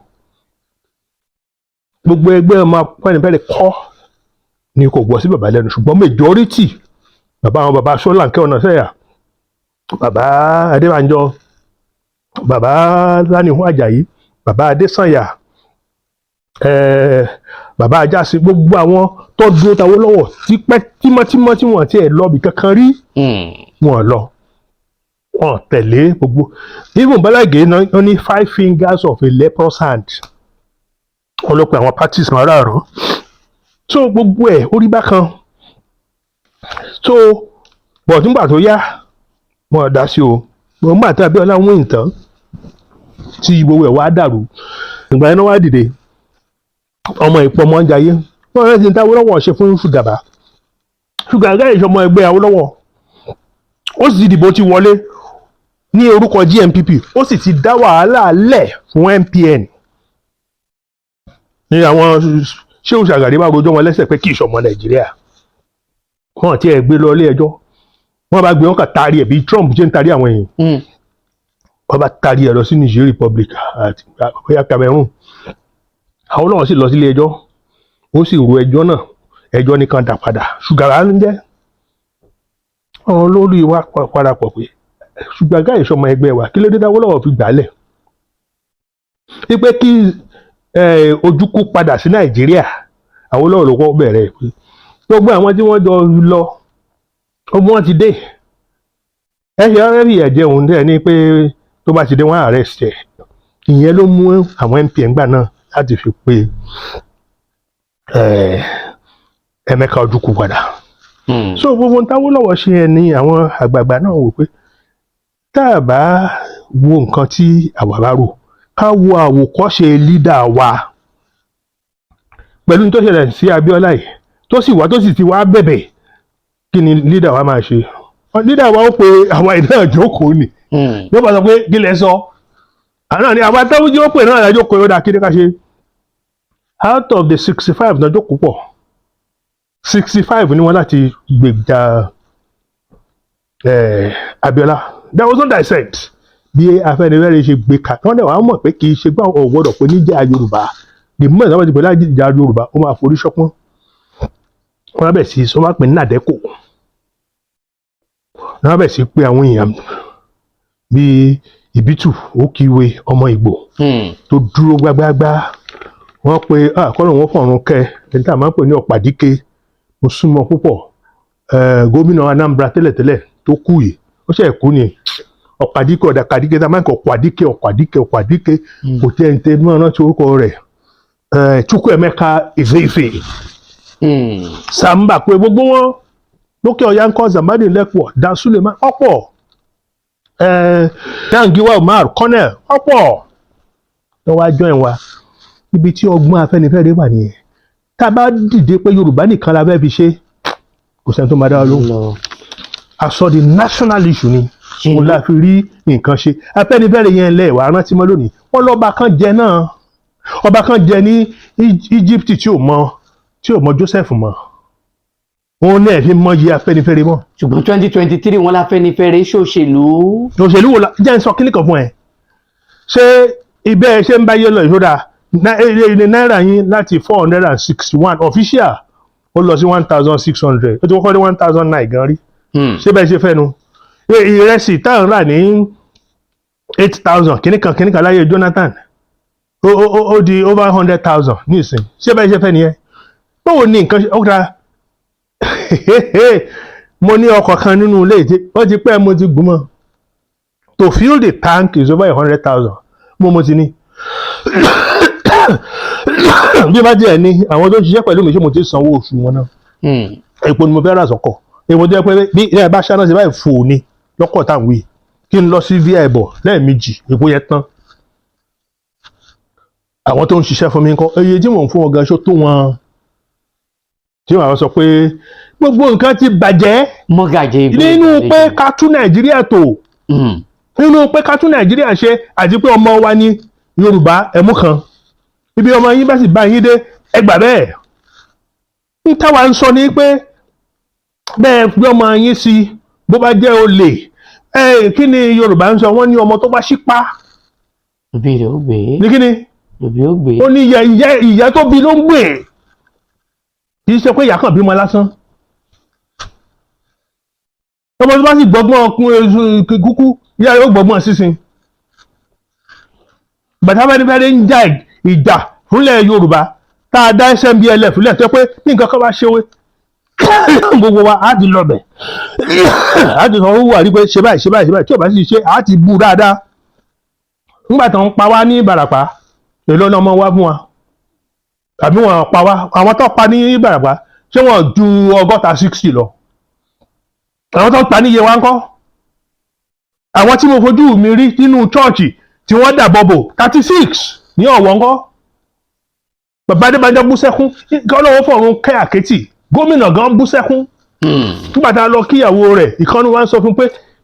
gbogbo ẹgbẹ́ ọmọ Afẹ́nifẹ́re kọ́ ni kò gbọ́ sí bàbá lẹ́nu, ṣùgbọ́n majority bàbá, àwọn bàbá Ṣólánkẹ́ Ọ̀nàsẹ́yà, bàbá Adébánjọ, bàbá Lánìhún Àjàyí, bàbá Adésànyà, bàbá Ajásí, gbogbo àwọn tó dúró tawó lọ́wọ́ tipẹ́ tímọ́tímọ́ tí wọ́n ti ẹ̀ lọ́ọ̀bì kankan rí, wọn lọ, wọn tẹ̀lé gbogbo. Even Bọ́lá Ìgè náà ní five fingers of a leprous hand, wọn ló pe àwọn parties márààrún. So gbogbo ẹ̀ ó rí bákan. So but nígbà tó yá, wọn dá sí o. Nígbà tí Abíọ́lá win tán, tí gbogbo ẹ̀ wá dàrú, ìgbà yẹn náà wá dìde. Ọmọ ìpọmọ ń jayé wọn rẹ ti ń ta Awólọ́wọ̀ ṣe fún Ṣùgàbá. Ṣùgàbá ìṣọmọ ẹgbẹ́ Awólọ́wọ̀, ó sì dìbò, ti wọlé ní orúkọ GNPP, ó sì ti dá wàhálà lẹ̀ fún MPN. Ní àwọn Ṣéhù Ṣàgàrí bá rojọ́ wọn lẹ́sẹ̀ pé kì í ṣọmọ Nàìjíríà, wọn ti ẹ̀ gbé lọ ilé ẹjọ́. Wọn bá gbé wọn kà taari ẹ̀ bí Trump ṣe ń taari àwọn èèyàn. Wọn bá taari ẹ̀ lọ sí Niger Republic àti bóyá Cameroon. Àwọn náà sì lọ sílé ẹjọ́, ó sì ro ẹjọ́ náà, ẹjọ́ nìkan dà padà. Ṣùgàrà ń jẹ́ àwọn olórí wa parapọ̀ pé Ṣùgàgá ìṣọmọ ẹgbẹ́ wa, kí ló dé dáwọ́ fi gbálẹ̀ wípé kí Ojukwu padà sí Nàìjíríà? Àwọn olóòrò ló kọ́ bẹ̀rẹ̀ pé gbogbo àwọn tí wọ́n jọ lọ, gbogbo wọn ti dé. Ẹ ṣe ẹ fi ẹ̀jẹ̀ òun dẹ̀ ní pé tó bá ti dé, wọ́n arrest ẹ̀. Ìyẹn ló mú àwọn MPN gbà náà láti fi pe Emeka Ojukwu padà. So gbogbo ohun táwọ́lọ́wọ́ ṣe yẹn ni àwọn àgbààgbà náà wò pé tá a bá wo nǹkan tí àwa bá rò, ká wo àwòkọ́ṣe leader wa pẹ̀lú ní tó ṣẹlẹ̀ sí Abíọ́lá yìí, tó sì wá, tó sì ti wá bẹ̀bẹ̀, kí ni leader wa máa ṣe? Leader wa ó pe àwa ìdáhùn jókòó ni, yóò bá sọ pé kí lẹ sọ àná ni àwa táwọn jí ó pè náà lájókòó, yóò dá kí ni ká ṣe. Out of the 65 náà jókòó pọ̀, 65 ni wọ́n láti gbèjà Abíọ́lá. There was no dissent. Bí Afẹ́nifẹ́re ṣe gbé ka, wọ́n dẹ̀ wá mọ̀ pé kì í ṣe gbọ́ ọ̀ gbọ́dọ̀ pé níjà Yorùbá. The moment wọ́n ti pè lájà Yorùbá, ó máa forí ṣọpọ́n. Wọ́n bẹ̀ sí wọ́n bá pè ní NADECO, wọ́n bẹ̀ sí pé àwọn èèyàn bíi Ìbítù Òkìwé, ọmọ Ìgbò tó dúró gbágbáágbá. Wọ́n pe kọ́nà wọn fọ̀run kẹ ẹni tá a máa ń pè ní Ọ̀pàdíké, mo súnmọ́ púpọ̀, gómìnà Anambra tẹ́lẹ̀tẹ́lẹ̀ tó kú yìí, ó ṣe kú ni. Ọ̀pàdíké, ọ̀dàkàdíké tá a máa ń kọ Ọ̀pàdíké, Ọ̀pàdíké, Ọ̀pàdíké, kò tẹ́ ń tẹ́ mọ́ rántí orúkọ rẹ̀, Chukwuemeka Ezeife, Samba, pé gbogbo wọn lókè ọ̀yà ńkọ́, Zamani lẹ́pọ̀, Dan Suleiman ọ̀pọ̀, Dangiwa Umar, Colonel ọ̀pọ̀ wọ́n wá join wa. Ibi tí ọgbọ́n Afẹ́nifẹ́re wà nìyẹn. Tá a bá dìde pé Yorùbá nìkan la fẹ́ fi ṣe, kò sẹ́ni tó máa dá wa lóhùn. Aṣọ di national issue ni òun la fi rí nǹkan ṣe. Afẹ́nifẹ́re yẹn lẹ̀ wá rántí mọ́ lónìí. Wọ́n lọ́ba kan jẹ náà, ọba kan jẹ ní Egypt tí ò mọ Joseph mọ́. Òun náà fi mọyì Afẹ́nifẹ́re mọ́. Ṣùgbọ́n 2023, wọn l'Afẹ́nifẹ́re ṣòṣèlú. Òṣèlú wo la jẹ́ ń sọ kíní kan fún ẹ? Ṣé ibẹ̀ ṣe ń bá yé lọ ìṣódà ní náírà yín láti 461 official, ó lọ sí 1,600, ó ti kọ́kọ́ dé 1,009 gan rí. Ṣé bẹ́ẹ̀ ṣe fẹ́ nu? Ìrẹsì tá à ń rà ní 8,000 kìnnìkan kìnnìkan láyé Jonathan, ó di over 100,000 ní ìsìn. Ṣé bẹ́ẹ̀ ṣe fẹ́ nìyẹn? Báwo ni nǹkan ṣe ó ra? Mo ní ọkọ̀ kan nínú ilé tí ó ti pẹ́ mo ti gùn mọ́. To fill the tank is over 100,000. Mo ti ní bí bá jẹ́ ní àwọn tó ń ṣiṣẹ́ pẹ̀lú mi, ṣé mo ti sanwó oṣù wọn náà? Epo ni mo fẹ́ rà sọ́kọ̀, epo tó yẹ pé bí ẹ bá ṣáná sí báyìí, fò ní lọ́kọ̀ tá à ń wí, kí n lọ sí vi bọ̀ lẹ́ẹ̀mejì, epo yẹn tán. Àwọn tó ń ṣiṣẹ́ fún mi ńkọ́? Iye tí mò ń fún wọn gan, ṣó tó wọn? Tí wọ́n sọ pé gbogbo nǹkan ti bàjẹ́. Mọ́gàjì ìbéèrè Nínú pé ká tún Nàìjíríà tò, nínú pé ká tún Nàìjíríà ṣe, àti pé ọmọ wa ní Yorùbá ẹ̀mú kan, ibi ọmọ yín bá sì bá yín dé, ẹ gbà bẹ́ẹ̀. Ń táwa ń sọ ni pé bẹ́ẹ̀ gbé ọmọ yín sí, bó bá jẹ́ olè ẹ, kí ni Yorùbá ń sọ? Wọ́n ní ọmọ tó bá ṣípá Òbí rẹ̀ ó gbé. Ní kí ni? Òbí ó gbé. Ó ní ìyá ìyá ìyá tó bí ló ń gbé, kì í ṣe pé ìyá kan bímọ lásán. Ọmọ tó bá sì gbọ́gbọ́n ọkùnrin kúkú, ìyá yóò gbọ́gbọ́n sísin. Bàtà Afẹ́nifẹ́re ń jà ìjà fúnlẹ̀ Yorùbá, tá a dá SNBLF fúnlẹ̀, tó pé ní nǹkan kan bá ṣe wé gbogbo wa, á ti lọ bẹ̀, á ti sọ fún Buhari pé ṣe báyìí, ṣe báyìí, ṣe báyìí. Tí ò bá sì ṣe, á ti bú dáadáa. Nígbà tó ń pa wá ní Ìbàràpá, èló náà mọ́ wá fún wa? Àbí wọn pa wá? Àwọn tó pa ní Ìbàràpá, ṣé wọn ju 60, 60 lọ? Àwọn tó pa ní Yewa ńkọ́? Àwọn tí mo fojú mi rí nínú chọ́ọ̀chì tí wọ́n dàbọ̀ bò 36 ní Ọ̀wọ̀ ńkọ́? Bàbá Adébánjọ bú sẹ́kún, kí Ọlọ́wọ́ fọ̀run kẹ́ Àkẹ́tì, gómìnà gan bú sẹ́kún nígbà tá a lọ kíyàwó rẹ̀. Ìkànnì wa ń sọ fún pé,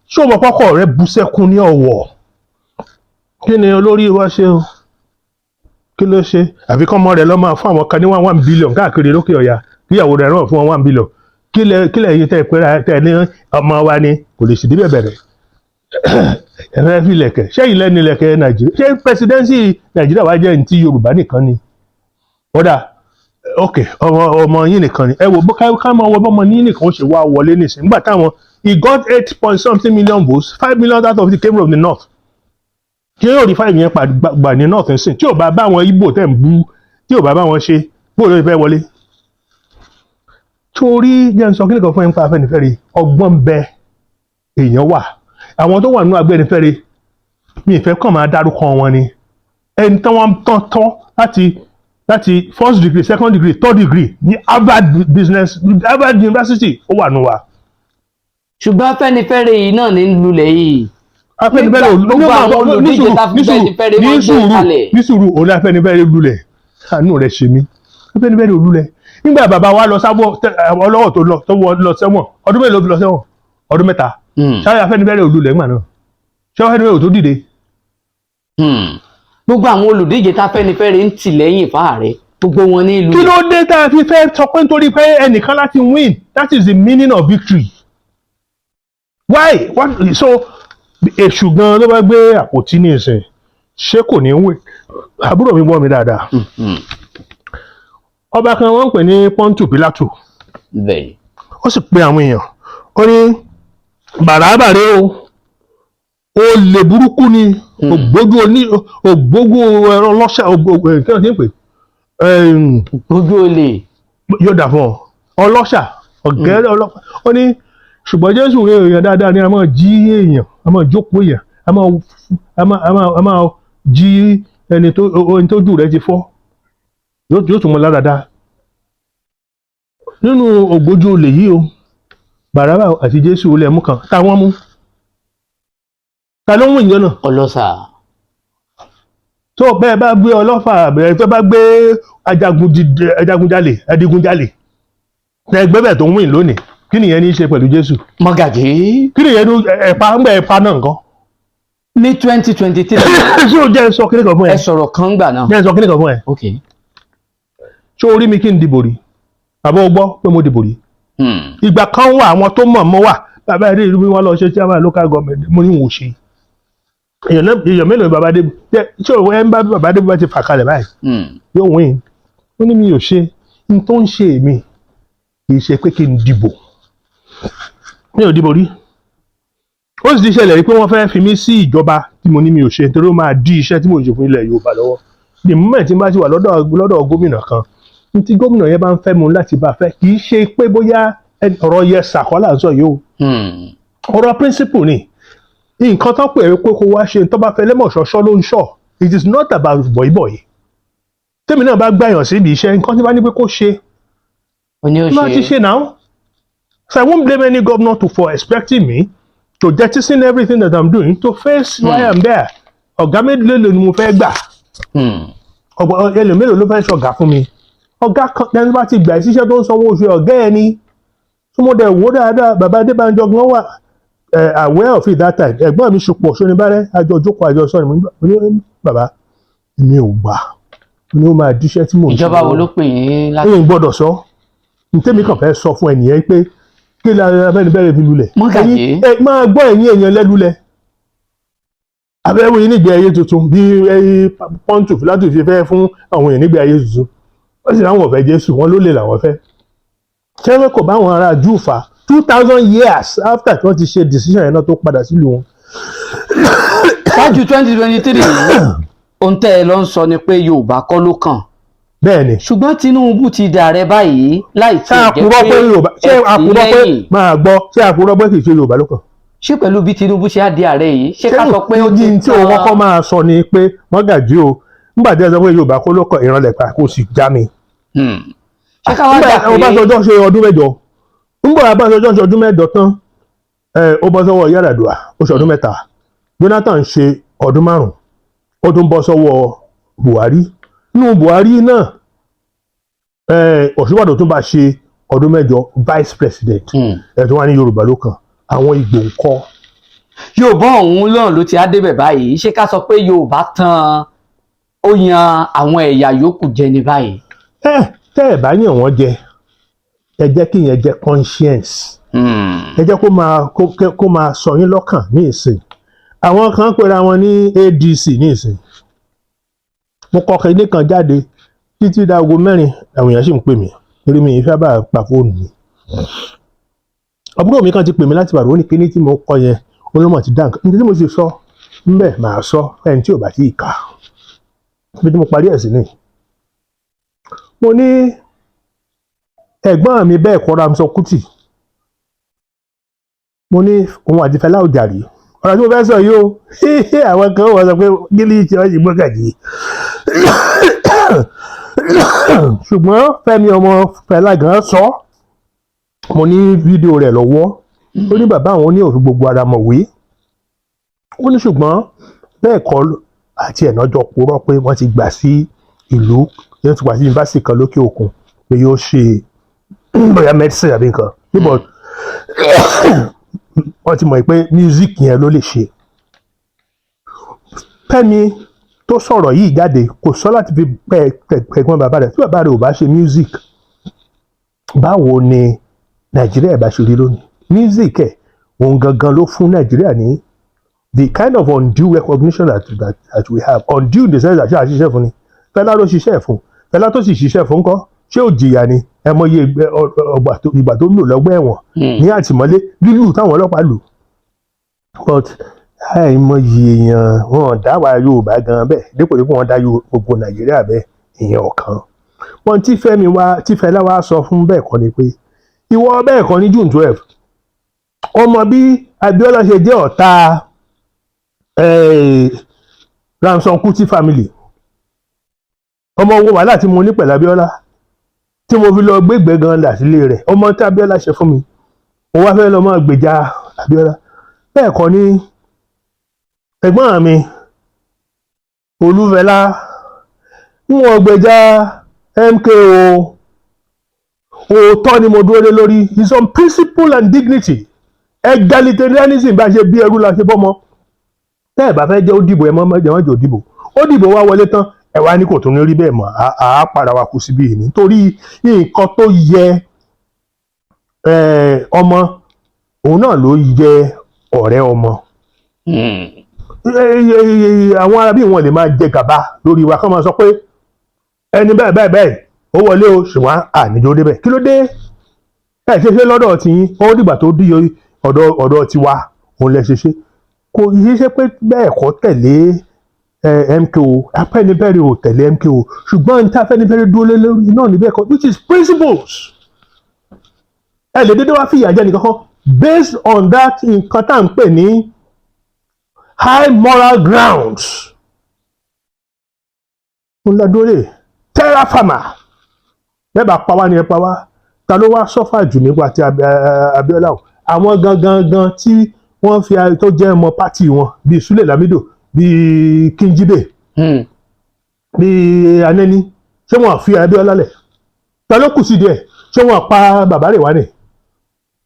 ṣé o mọ̀ pọ́kọ̀ rẹ̀ bú sẹ́kún ní Ọ̀wọ̀? Kí ni olórí wa ṣe o? Kí ló ṣe? Àfi kọ́ ọmọ rẹ̀ lọ́ máa fún àwọn kan ní 1 1 billion káàkiri lókè ọ̀yà, kíyàwó rẹ̀ rán fún wọn 1 billion. Kí lẹ yìí tẹ́ ẹ pé tẹ́ ẹ ní ọmọ wa ni kò lè ṣèdí bẹ̀rẹ̀ ẹ fẹ́ fi lẹ̀kẹ̀? Ṣé ilẹ̀ ní lẹ̀kẹ̀ Nàìjíríà? Ṣé presidency Nàìjíríà wá jẹ́ ní ti Yorùbá nìkan ni? Kódà, ok, ọmọ yín nìkan ni. Ẹ wò bó ká máa wọ bọ́mọ yín nìkan ó ṣe wá wọlé nísìnyí. Nígbà táwọn, he got eight point something million votes, 5 million out of it came from the north. Kí yóò rí five yẹn gbà ní north nsìn? Tí ò bá bá àwọn Ìgbò tẹ̀ ń bú, tí ò bá bá wọn ṣe, bó ló fẹ́ wọlé? Torí jẹ́ ń sọ kí nìkan fún ẹ nípa Afẹ́nifẹ́re, ọgbọ́n bẹ, èèyàn wà. Àwọn tó wà nínú Afẹ́nifẹ́re, mi ìfẹ́ kàn máa dárúkọ wọn ni, ẹni tí wọ́n tán tán láti first degree, second degree, third degree ní Harvard Business, Harvard University, ó wà nù wa. Ṣùgbọ́n Afẹ́nifẹ́re yìí náà ní lulẹ̀ yìí. Afẹ́nifẹ́re ò Gbogbo àwọn olùdíje tá fi Afẹ́nifẹ́re ní wọ́n gbé sùúrù kalẹ̀. Ní sùúrù, òun ní Afẹ́nifẹ́re lulẹ̀. Àánú rẹ̀ ṣe mí. Afẹ́nifẹ́re ò lulẹ̀. Nígbà bàbá wa lọ sábọ̀ ọlọ́wọ́ tó lọ, tó wọ lọ sẹ́wọ̀n, ọdún mélòó ló fi lọ sẹ́wọ̀n? Ọdún 3. Ṣáà Afẹ́nifẹ́re ò lulẹ̀ ńgbà náà? Ṣé Afẹ́nifẹ́re ò tó dìde? Gbogbo àwọn olùdíje táfẹ́nifẹ́re ń tì lẹ́yìn fáàrẹ, gbogbo wọn ní ìlú. Kí ló dé tá a fi fẹ́ sọ pé nítorí pé ẹnìkan láti win, that is the meaning of victory? Why? What? So èṣù gan ló bá gbé àpótí ní ìsìn, ṣé kò ní win? Àbúrò mi, gbọ́ mi dáadáa. Ọba kan wọ́n ń pè ní Pọ́ńtù Pílátù. Ó sì pe àwọn èèyàn, ó ní bàràbàrè o, olè burúkú ni, ògbójú oní ògbójú ẹ̀rọ ọlọ́ṣà, kí ló ti ń pè? Gbogbo olè. Yóò dà fún ọ, ọlọ́ṣà, ọ̀gẹ́rẹ́ ọlọ́pàá. Ó ní ṣùgbọ́n Jésù rẹ, èèyàn dáadáa ni, a máa jí èèyàn, a máa jókòó èèyàn, a máa jí ẹni tó jù rẹ ti fọ́, yóò tún mọ ládàá nínú ògbójú olè yìí o. Bàràbà àti Jésù, olè mú kan táwọn mú, ta ló ń wìn jọ náà? Ọlọ́ṣà. Tó bẹ́ẹ̀ bá gbé ọlọ́fà bẹ̀rẹ̀, tó bá gbé ajagunjalè, adigunjalè ẹgbẹ́ bẹ̀ tó ń wìn lónìí, kí nìyẹn ní í ṣe pẹ̀lú Jésù? Mọ́gàjì. Kí nìyẹn ní ẹ̀pá ń gbẹ ẹ̀pá náà nǹkan? Ní 2023. Ṣé o jẹ́ sọ kíní kan fún ẹ? Ẹ sọ̀rọ̀ kan gbà náà. Jẹ́ sọ kíní kan fún ẹ. Ok. Ṣé o rí mi kí n dìbò rí? Àbọ̀ o gbọ́ pé mo dìbò rí? Ìgbà kan wà, àwọn tó mọ̀ mọ́ wà, bàbá adé ìlú wọn lọ ṣe chairman local government. Mo ní wọn ò ṣe. Èèyàn mélòó ni bàbá adé ṣé òun ẹ ń bá bàbá adé bá ti fà kalẹ̀ báyìí, yóò win. Ó ní mi ò ṣe. N tó ń ṣe èmi kì í ṣe pé kí n dìbò. Mi ò dìbò rí. Ó sì ti ṣẹlẹ̀ rí pé wọ́n fẹ́ fi mí sí ìjọba tí mo ní mi ò ṣe, nítorí ó máa dí iṣẹ́ tí mò ń ṣe fún ilẹ̀ Yorùbá lọ́wọ́. The moment tí n bá ti wà lọ́dọ̀ gómìnà kan, ní tí gómìnà yẹn bá ń fẹ́ mu láti bá fẹ́, kì í ṣe pé bóyá ọ̀rọ̀ yẹ sàkọ́là ń sọ yìí o. Ọ̀rọ̀ principle ni. Nǹkan tó pè é pé kó wá ṣe, tó bá fẹ́ lẹ́mọ̀ṣọ́ṣọ́ ló ń ṣọ́. It is not about bọ̀ìbọ̀ì. Tèmi náà bá gbàyàn síbi iṣẹ́, nǹkan tí bá ní pé kó ṣe, Ó ní ó má ti ṣe. ṣe now. So I won't blame any governor for expecting me to jettison everything that I'm doing to face why I'm there. Ọ̀gá mélòó ni mo fẹ́ gbà? Ọ̀gbọ̀n ẹlòmélòó ló fẹ́ ṣọ̀gá fún mi? Ọ̀gá kan ẹni bá ti gbà ẹ́ síṣẹ́ tó ń sanwó oṣù, ọ̀gá ẹ ni. Tí mo dẹ̀ wò dáadáa, bàbá Adébánjọ gan wà aware of it that time. Ẹ̀gbọ́n mi Ṣùpọ̀ Ṣónibárẹ́, àjọ jókòó, àjọ sọ̀rọ̀. Mo ní, "Bàbá, mi ò gbà." Mo ní ó máa díṣẹ́ tí mò ń ṣe Ìjọba wo lọ́wọ́. ló pè yín láti? Ẹ̀yin gbọ́dọ̀ sọ. Ntẹ́mi kàn fẹ́ sọ fún ẹnìyẹn pé kí ni Afẹ́nifẹ́re fi lulẹ̀. Mọ́gàjí. Ẹ máa gbọ́, ẹ̀yin èèyàn lẹ́lulẹ̀. Abẹ́wò yìí nígbé ayé tuntun, bí ẹyí Pọ́ńtù Pílátù fi fẹ́ fún àwọn èèyàn nígbé ayé tuntun, wọ́n sì láwọn ò fẹ́ Jésù, wọn ló lè làwọn fẹ́. Ṣé kò bá àwọn ará Júù fà 2000 years after tí wọ́n ti ṣe decision yẹn náà tó padà sílùú wọn? Ṣáájú 2023, ohun tẹ́ ẹ lọ ń sọ ni pé Yorùbá kọ́ ló kàn. Bẹ́ẹ̀ ni. Ṣùgbọ́n Tinubu ti dààrẹ báyìí láì Ṣé tiẹ̀ jẹ́ àkúrọ́ pé Yorùbá, ṣé ẹ tì í àkúrọ́ pé lẹ́yìn. Máa gbọ́, ṣé àkúrọ́ pé kì í ṣe Yorùbá ló kàn? Ṣé pẹ̀lú bí Tinubu ṣe á di ààrẹ yìí, ṣé ká sọ pé ó ti ní tí òun kọ́kọ́ máa sọ ni pé, mọ́gàjí o, nígbà tí ẹ sọ pé Yorùbá kó ló kàn, ìrànlẹ̀ pa kó sì já mi. Ṣé ká wá Nígbà gbà pé Ọbásanjọ́ ṣe ọdún 8, nígbà Ọbásanjọ́ ṣe ọdún 8 tán, ó bọ́ sọ́wọ́ Yar'Adua, ó ṣe ọdún 3. Jonathan ṣe ọdún 5, ó tún bọ́ sọ́wọ́ Buhari. Nínú Buhari náà, Ọ̀ṣínbàjò tún bá ṣe ọdún 8, vice president. Ẹ̀ tó wá ní Yorùbá ló kàn, àwọn Ìgbò ńkọ́? Yorùbá ọ̀hún náà ló ti á débẹ̀ báyìí. Ṣé ká sọ pé Yorùbá tán, ó yan àwọn ẹ̀yà yòókù jẹ ní báyìí? Ẹ tẹ́ ẹ bá yàn wọ́n jẹ, ẹ jẹ́ kí ìyẹn jẹ́ conscience. Ẹ jẹ́ kó máa sọ yín lọ́kàn ní ìsìn. Àwọn kan pera wọn ní ADC ní ìsìn. Mo kọ kinní kan jáde títí dáago 4, àwọn èèyàn sì ń pè mí torí mi ì sábà pa fóònù mi. Àbúrò mi kan ti pè mí láti Ìbàdàn, ó ní kinní tí mo kọ yẹn, ó ló mọ̀ ti dá nǹkan. Nítorí tí mo sì sọ ńbẹ̀, màá sọ ẹni tí ò bá tí ì kà. Ibi tí mo parí ẹ̀ sí ni, mo ní ẹ̀gbọ́n mi bẹ́ẹ̀ kọ́ Ransome Kuti. Mo ní òun àti Fẹlá Òjàrí. Ọ̀rọ̀ tí mo fẹ́ sọ yìí o, àwọn kan wọ́n sọ pé gílí ṣe wọ́n sì gbọ́gàjì, ṣùgbọ́n Fẹ́mi ọmọ Fẹlá gan sọ. Mo ní fídíò rẹ̀ lọ́wọ́. Ó ní bàbá àwọn ní òfin gbogbo ara mọ̀wé. Ó ní ṣùgbọ́n bẹ́ẹ̀ kọ́ àti ẹ̀nà jọ purọ́ pé wọ́n ti gbà sí ìlú, yóò ti gbà sí yunifásitì kan lókè òkun, pé yóò ṣe bóyá medicine àbí nǹkan níbo. Wọ́n ti mọ̀ pé music yẹn ló lè ṣe. Fẹ́mi tó sọ̀rọ̀ yìí jáde kò sọ láti fi pẹ́ ẹ̀gbọ́n bàbá rẹ̀. Tí bàbá rẹ̀ ò bá ṣe music, báwo ni Nàìjíríà bá ṣe rí lónìí? Music ẹ̀ òun gangan ló fún Nàìjíríà ní the kind of undue recognition that we have, undue in the sense that ṣé àṣìṣe fún ni. Fẹlá ló ṣiṣẹ́ fún. Fẹlá tó sì ṣiṣẹ́ fún kọ́, ṣé ò jìyà ni? Ẹ mọye ìgbà tó lò lọ́gbà ẹ̀wọ̀n ní àtìmọ́lé, lílù táwọn ọlọ́pàá lù. But àìmọye èèyàn wọn dá wa Yorùbá gan bẹ́ẹ̀, dípò dípò wọn dá gbogbo Nàìjíríà bẹ́ẹ̀, èèyàn ọ̀kan wọn tí Fẹ́mi wá, tí Fẹlá wá sọ fún bẹ́ẹ̀ kọ́ ni pé ìwọ bẹ́ẹ̀ kọ́ ní June 12, ọmọ bí Abíọ́lá ṣe jẹ́ ọ̀tá Ransome Kuti family, ọmọ owó wàhálà tí mo ní pẹ̀lú Abíọ́lá tí mo fi lọ gbégbé gan là sílé rẹ̀, ọmọ tí Abíọ́lá ṣe fún mi, mo wá fẹ́ lọ máa gbèjà Abíọ́lá. Bẹ́ẹ̀ kọ́ ní ẹ̀gbọ́n mi Olúfẹlá ń wọ́n gbèjà MKO. Òótọ́ ni mo dúró lé lórí, is on principle and dignity, egalitarianism. Bá ṣe bí ẹrú la ṣe bọ́mọ. Tẹ́ ẹ̀ bá fẹ́ jẹ́ ó dìbò, ẹ mọ́ jẹ́ wọ́n jẹ́ ó dìbò. Ó dìbò wá wọlé tán, ẹ wá ní kò tún ní rí bẹ́ẹ̀ mọ́. À á padà wá kú síbí yìí nítorí nǹkan tó yẹ. Ọmọ òun náà ló yẹ ọ̀rẹ́ ọmọ. Àwọn arábí wọn lè máa jẹ gàba lórí wa, kán máa sọ pé ẹni báyìí báyìí báyìí ó wọlé o, ṣùgbọ́n àníjó débẹ̀. Kí ló dé ẹ ṣe ṣe lọ́dọ̀ tiyín? Ó dìgbà tó dí ọ̀dọ̀ tiwa òun lẹ ṣe ṣe. Kò yí ṣe pé bẹ́ẹ̀ kọ́ tẹ̀lé MKO. Afẹ́nifẹ́re ò tẹ̀lé MKO, ṣùgbọ́n ní tí Afẹ́nifẹ́re dúró lé lórí náà níbẹ̀ kọ́, which is principles. Ẹ lè dédé wá fìyà jẹ nìkan kan based on that nǹkan tá à ń pè ní high moral grounds. Ń lọ dórí terra firma bẹ́ẹ̀ bá pa wá ni ẹ pa wá. Ta ló wá suffer jù nípa ti Abiola o? Àwọn gangan gan tí wọ́n fi tó jẹ́ ọmọ party wọn, bíi Sule Lamido, bíi Kingibe, bíi Aneni, ṣé wọ́n fi Abiola lẹ̀? Ta ló kù sí díẹ̀? Ṣé wọ́n pa bàbá rẹ̀ wá ní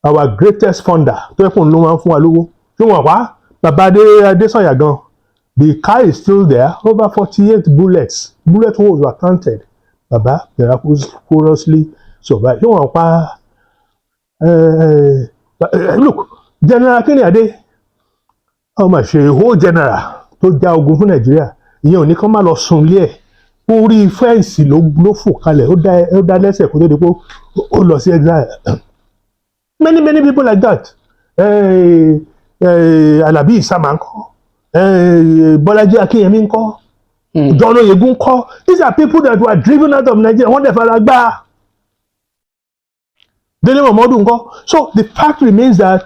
our greatest funder tó yẹ kó ló máa ń fún wa lówó? Ṣé wọ́n pa bàbá Adé Adésànyà gan? The car is still there. Over 48 bullets, bullet holes were counted. Bàbá miraculously survive. Ṣé wọ́n pa look, General Akinrinade, ọmọ ṣe whole general tó já ogun fún Nàìjíríà, ìyẹn ò ní kán má lọ sùn lé ẹ̀. Orí fence ló fò kalẹ̀, ó dá lẹ́sẹ̀ kó tó di pé ó lọ sí exile. Many, many people like that. Alabi Isama ńkọ́? Bọ́lájí Akínyẹmí ńkọ́? John Oyegun ńkọ́? These are people that were driven out of Nigeria. Wọ́n dẹ̀ fara gbá. Délé Momodu ńkọ́? So the fact remains that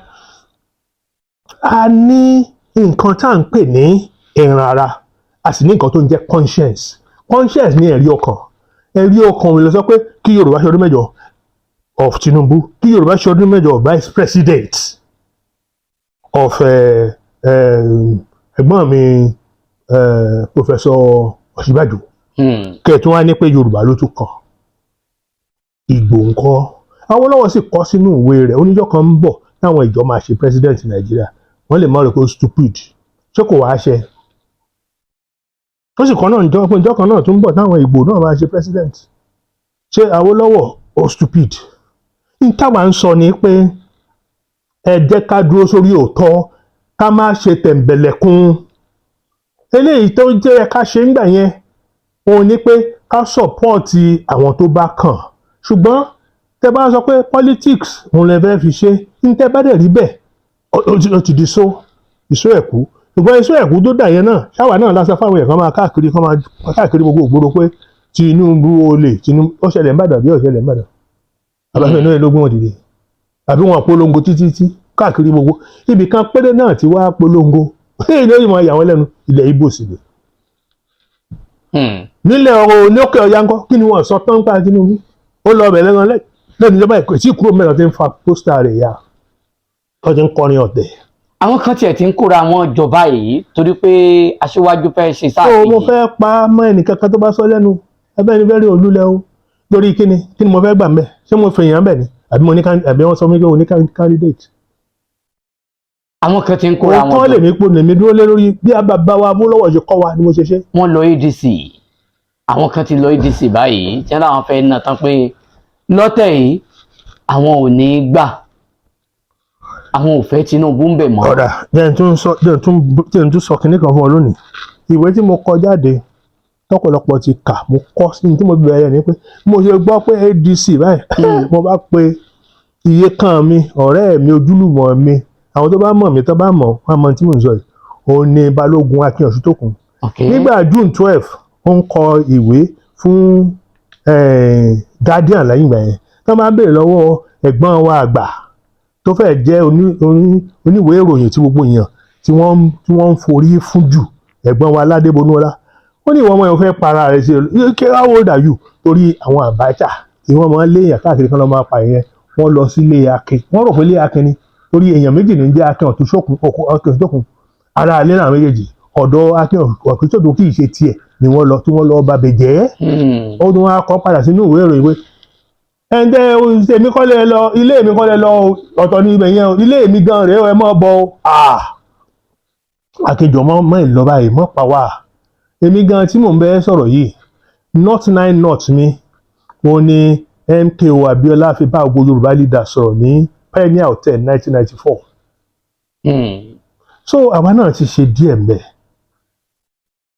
a ní nǹkan tá à ń pè ní ẹran ara, a sì ní nǹkan tó ń jẹ́ conscience. Conscience ní ẹ̀rí ọkàn. Ẹ̀rí ọkàn mi lọ sọ pé kí Yorùbá ṣe ọdún 8 of Tinubu, kí Yorùbá ṣe ọdún 8 of vice president of ẹ̀gbọ́n mi, Professor Ọ̀ṣínbàjò, kẹ̀tún wá ní pé Yorùbá ló tún kàn. Ìgbò ńkọ́? Awólọ́wọ̀ sì kọ sínú ìwé rẹ̀, oníjọ́ kan ń bọ̀ táwọn ìjọ máa ṣe president Nàìjíríà. Wọ́n lè má rò pé ó stupid. Ṣé kò wáá ṣe? Ó sì kọ́ náà njọ́ pé ìjọ kan náà tún ń bọ̀ táwọn Ìgbò náà máa ṣe president. Ṣé Awólọ́wọ̀ ó stupid? N táwa ń sọ ni pé ẹ jẹ́ ká dúró sórí òótọ́, ká má ṣe tẹ̀m̀bẹ̀lẹ̀kun. Eléyìí tó jẹ́ ká ṣe ń gbà yẹn òun ni pé ká support àwọn tó bá kàn. Ṣùgbọ́n tẹ bá sọ pé politics òun lè fẹ́ fi ṣe ní, tẹ bá dẹ̀ rí bẹ́ẹ̀, ó ti di só ìṣó ẹ̀kú. Ṣùgbọ́n ìṣó ẹ̀kú tó dà yẹn náà, ṣáwa náà lásán fáwọn èèyàn kan máa káàkiri, kan máa káàkiri gbogbo ògbóró pé Tinubu olè, Tinubu. Ó ṣẹlẹ̀ n'Ìbàdàn bí ó ṣẹlẹ̀ n'Ìbàdàn, àbáfẹ́ náà lógún wọn dìde àbí wọn polongo títí tí káàkiri gbogbo ibì kan péré náà ti wá polongo. Èyí ló yìí máa yà wọ́n lẹ́nu. Ilẹ̀ Ìgbò sì ni. Nílẹ̀ ọ̀rọ̀ ní òkè ọ̀yá ńkọ́? Kí ni wọ́n sọ tán pa Tinubu? Ó lọ ọbẹ̀ lẹ́nu lẹ́nu ìjọba ẹ̀kọ́ tí kúrò mẹ́rin tí ń fa poster rẹ̀ yá, tó ti ń kọrin ọ̀tẹ̀. Àwọn kan tiẹ̀ ti ń kóra wọn jọ báyìí torí pé aṣíwájú fẹ́ ṣe sáà Tó mo kejì. fẹ́ pa á mọ́ ẹnìkankan tó bá sọ lẹ́nu, Afẹ́nifẹ́re olúlẹ̀ o. Lórí kíni? Kí ni mo fẹ́ gbà mẹ́? Ṣé mo fi èèyàn bẹ̀ ni àbí mo ní àbí wọ́n sọ mí pé mo ní candidate? Àwọn kan ti ń kóra wọn Òótọ́ jọ. Lèmi po lèmi dúró lé lórí bí bàbá wa Awólọ́wọ̀ ṣe kọ́ wa ni mo ṣe ṣe. Wọ́n lọ ADC. Àwọn kan ti lọ ADC báyìí tí wọ́n láwọn fẹ́ ná tán pé lọ́tẹ̀ yìí àwọn ò ní í gbà, àwọn ò fẹ́ Tinubu ń bẹ̀ mọ́. Ọ̀dà, jẹ́ n tún sọ kinní kan fún ọ lónìí. Ìwé tí mo kọ jáde tọ́pọ̀lọpọ̀ ti kà, mo kọ sí ní tí mo bẹ̀rẹ̀ ni pé mo ṣe gbọ́ pé ADC báyìí, mo bá pe iye kan mi, ọ̀rẹ́ mi, ojúlùmọ̀ mi, àwọn tó bá mọ̀ mí, tó bá mọ̀ wọ́n mọ̀ tí mò ń sọ yìí, òun ni Balógun Akin Ọ̀ṣuntókun. Nígbà June 12, ó ń kọ ìwé fún Guardian. Lẹ́yìn ìgbà yẹn, tó máa ń béèrè lọ́wọ́ ẹ̀gbọ́n wa àgbà tó fẹ́ jẹ́ oníwèé ìròyìn tí gbogbo èèyàn tí wọ́n ń forí fún jù, ẹ̀gbọ́n wa Aládé Bonúọlá, ó ní ìwọ ọmọ yẹn fẹ́ para rẹ̀ sí ẹ. How old are you? Torí àwọn Abacha tí wọ́n máa ń léèyàn káàkiri kan lọ́ máa pa ìyẹn, wọ́n lọ sí ilé Akin, wọ́n rò pé ilé Akin ni, torí èèyàn méjì ní jẹ́ Akin Ọ̀túnṣókun, ara alẹ́ náà méjèèjì. Ọ̀dọ̀ Akin Ọ̀túnṣókun kì í ṣe tiẹ̀ ni wọ́n lọ tí wọ́n lọ bá bẹ̀ jẹ́. Ó tún wá kọ́ padà sínú ìwé ìròyìn pé ẹ̀ǹdẹ́ èmi kọ́ lẹ lọ, ilé mi kọ́ lẹ lọ o, ọ̀tọ̀ ní ibẹ̀ yẹn o, ilé mi gan rèé o, ẹ mọ́ bọ̀ o. Akínjọ mọ́ mọ́ ìlọ báyìí mọ́ pa wá. Èmi gan tí mò ń bẹ́ sọ̀rọ̀ yìí, north nine north mi, òun ni MKO Abiola fi bá gbogbo Yorùbá leader sọ̀rọ̀ ní Pioneer Hotel 1994. So àwa náà ti ṣe díẹ̀ mbẹ̀.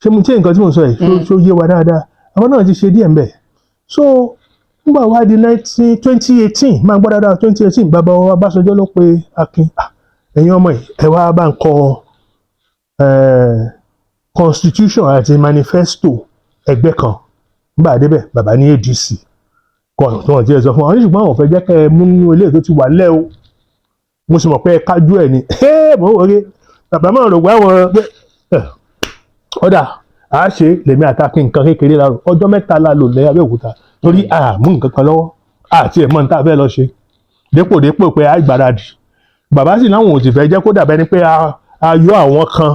Ṣé mo ṣe nǹkan tí mo sọ yìí, ṣó yé wa dáadáa? Àwa náà ti ṣe díẹ̀ mbẹ̀. So nígbà wá di nineteen 2018, máa gbọ́ dáadáa, 2018, bàbá wa Ọbásanjọ́ ló pe Akin, "Ah, ẹ̀yin ọmọ yìí, ẹ wá bá ń kọ constitution àti manifesto ẹgbẹ́ kan." Nígbà débẹ̀, bàbá ní ADC kọ́ tí wọ́n ti ẹ̀ sọ fún wa ní, ṣùgbọ́n àwọn ò fẹ́ jẹ́ kẹ́ ẹ mú nínú ilé tó ti wà lẹ́ o, mo sì mọ̀ pé ẹ kájú ẹ̀ ni. Mo ń wọlé, bàbá máa rò pé àwọn pé ọ̀dà à á ṣe lèmi àtàkì nǹkan kékeré la rò. Ọjọ́ 3 la lò lẹ́ Abẹ́òkúta, torí àmú nǹkan kan lọ́wọ́ àti ẹ̀mọ́ ní tá a fẹ́ lọ ṣe, dépò dépò pé a gbáradì. Bàbá sì láwọn ò sì fẹ́ jẹ́ kó dàbẹ́ ni pé a yọ àwọn kan,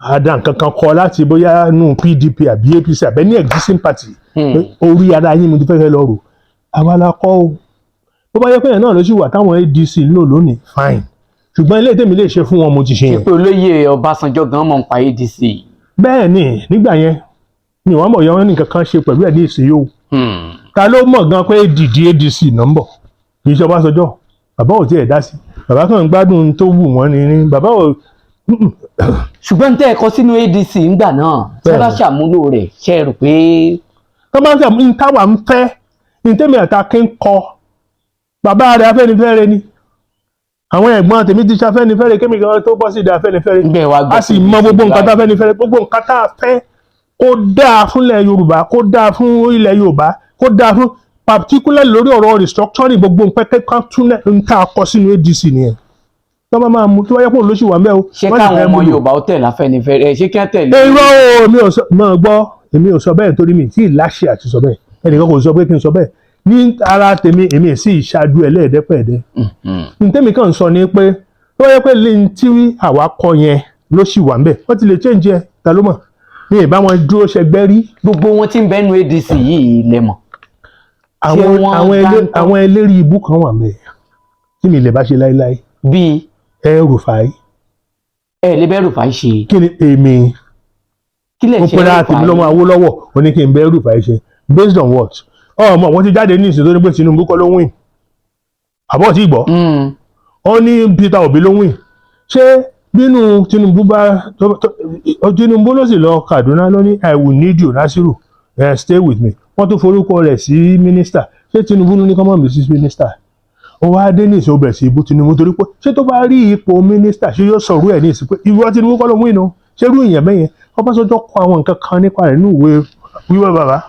a dá nǹkan kan kọ láti bóyá nù PDP àbí APC àbẹ́ ní existing party, pé orí ara yín mo ti fẹ́ fẹ́ lọ rò. Àwa la kọ́ o. Bó bá yẹ pé yẹn náà ló sì wà táwọn ADC ń lò lónìí, fine, ṣùgbọ́n ilé tèmi lè ṣe fún wọn, mo ti ṣe yẹn. Pé olóyè Ọbásanjọ́ gan mọ̀ ń pa ADC. Bẹ́ẹ̀ ni, nígbà yẹn ni wọ́n mọ̀ yọ wọ́n ní nǹkan kan ṣe pẹ̀lú ẹ̀ ní ìsinyìí o. Ta ló mọ̀ gan pé dìdí ADC náà ń bọ̀? Kì í ṣe Ọbásanjọ́. Bàbá ò tiẹ̀ dá sí, bàbá kàn ń gbádùn tó wù wọ́n ni ní bàbá ò. Ṣùgbọ́n tẹ́ ẹ kọ sínú ADC ńgbà náà, tí wọ́n bá ṣàmúlò rẹ̀, ṣe é rò pé Tó bá ń sọ ní táwa ń fẹ́ ní tèmi àtàkì ń kọ, bàbá rẹ̀ Afẹ́nifẹ́re ni, àwọn ẹ̀gbọ́n tèmi ti ṣe Afẹ́nifẹ́re kémi gan tó bọ́ sí ìdí Afẹ́nifẹ́re. Ńgbẹ́ wa gbọ́ A sì mọ gbogbo nǹkan tá Afẹ́nifẹ́re, gbogbo nǹkan tá a fẹ́ kó dáa fúnlẹ̀ Yorùbá, kó dáa fún ilẹ̀ Yorùbá, kó dáa fún particularly lórí ọ̀rọ̀ restructuring, gbogbo nǹkan kan tún ń tá a kọ sínú ADC nìyẹn. Tó bá máa mú tó bá yẹ kó lóṣù wà mẹ́ o. Ṣé Wọ́n sì káwọn fẹ́ ọmọ mú lò. Yorùbá ó tẹ̀lé Afẹ́nifẹ́re ẹ, ṣé kí wọ́n tẹ̀lé? Irọ́ o, èmi ò sọ, máa gbọ́, èmi ò sọ bẹ́ẹ̀ torí mi tí ì láṣẹ àti sọ bẹ́ẹ̀. Ẹnìkan kò sọ pé kí n sọ bẹ́ẹ̀. Ní ara tèmi, èmi sì ṣáájú ẹlẹ́ẹ̀dẹ́pẹ̀ẹ́dẹ́. Ní tèmi kàn ń sọ ni pé tó yẹ pé lẹ́yìn tí àwa kọ yẹn ló sì wà ńbẹ̀, wọ́n ti lè change ẹ̀, ta ló mọ̀? Mi ì bá wọn dúró ṣẹgbẹ́ rí. Gbogbo wọn tí ń bẹ́nu ADC yìí lẹ́mọ̀. Àwọn Wọ́n àwọn dáńtọ́? Àwọn eléré ibú kan wà ńbẹ̀ tí mi lè bá ṣe láéláé. Bíi? El-Rufai. Ẹ lè bẹ́ẹ̀ Rufai ṣe? Kí ni èmi Kí lè mo ṣe pera tèmi lọ́mọ Awólọ́wọ̀, ó ní kí n bẹ́ El-Rufai ṣe based on what? Ọmọ wọn ti jáde ní ìsìn tó ní pé Tinubu kọ́ ló win, àbọ̀ tí gbọ́, ó ní Peter Obi ló win. Ṣé bínú Tinubu bá Tinubu ló sì lọ Kaduna, ló ní, "I will need you, Nasiru, stay with me." Wọ́n tún forúkọ rẹ̀ sí mínísítà. Ṣé Tinubu ló ní kọ́mọ̀ mi sí mínísítà? Ó wá dé ní ìsìn, ó bẹ̀rẹ̀ sí ibú Tinubu torí pé ṣé tó bá rí ipò mínísítà, ṣé yóò sọ̀rọ̀ ẹ̀ ní ìsìn pé ìwọ Tinubu kọ́ ló win o? Ṣé irú ìyẹn bẹ́yẹn? Ọbásanjọ́ kọ àwọn nǹkan kan nípa rẹ̀ nínú ìwé wíwẹ́ bàbá,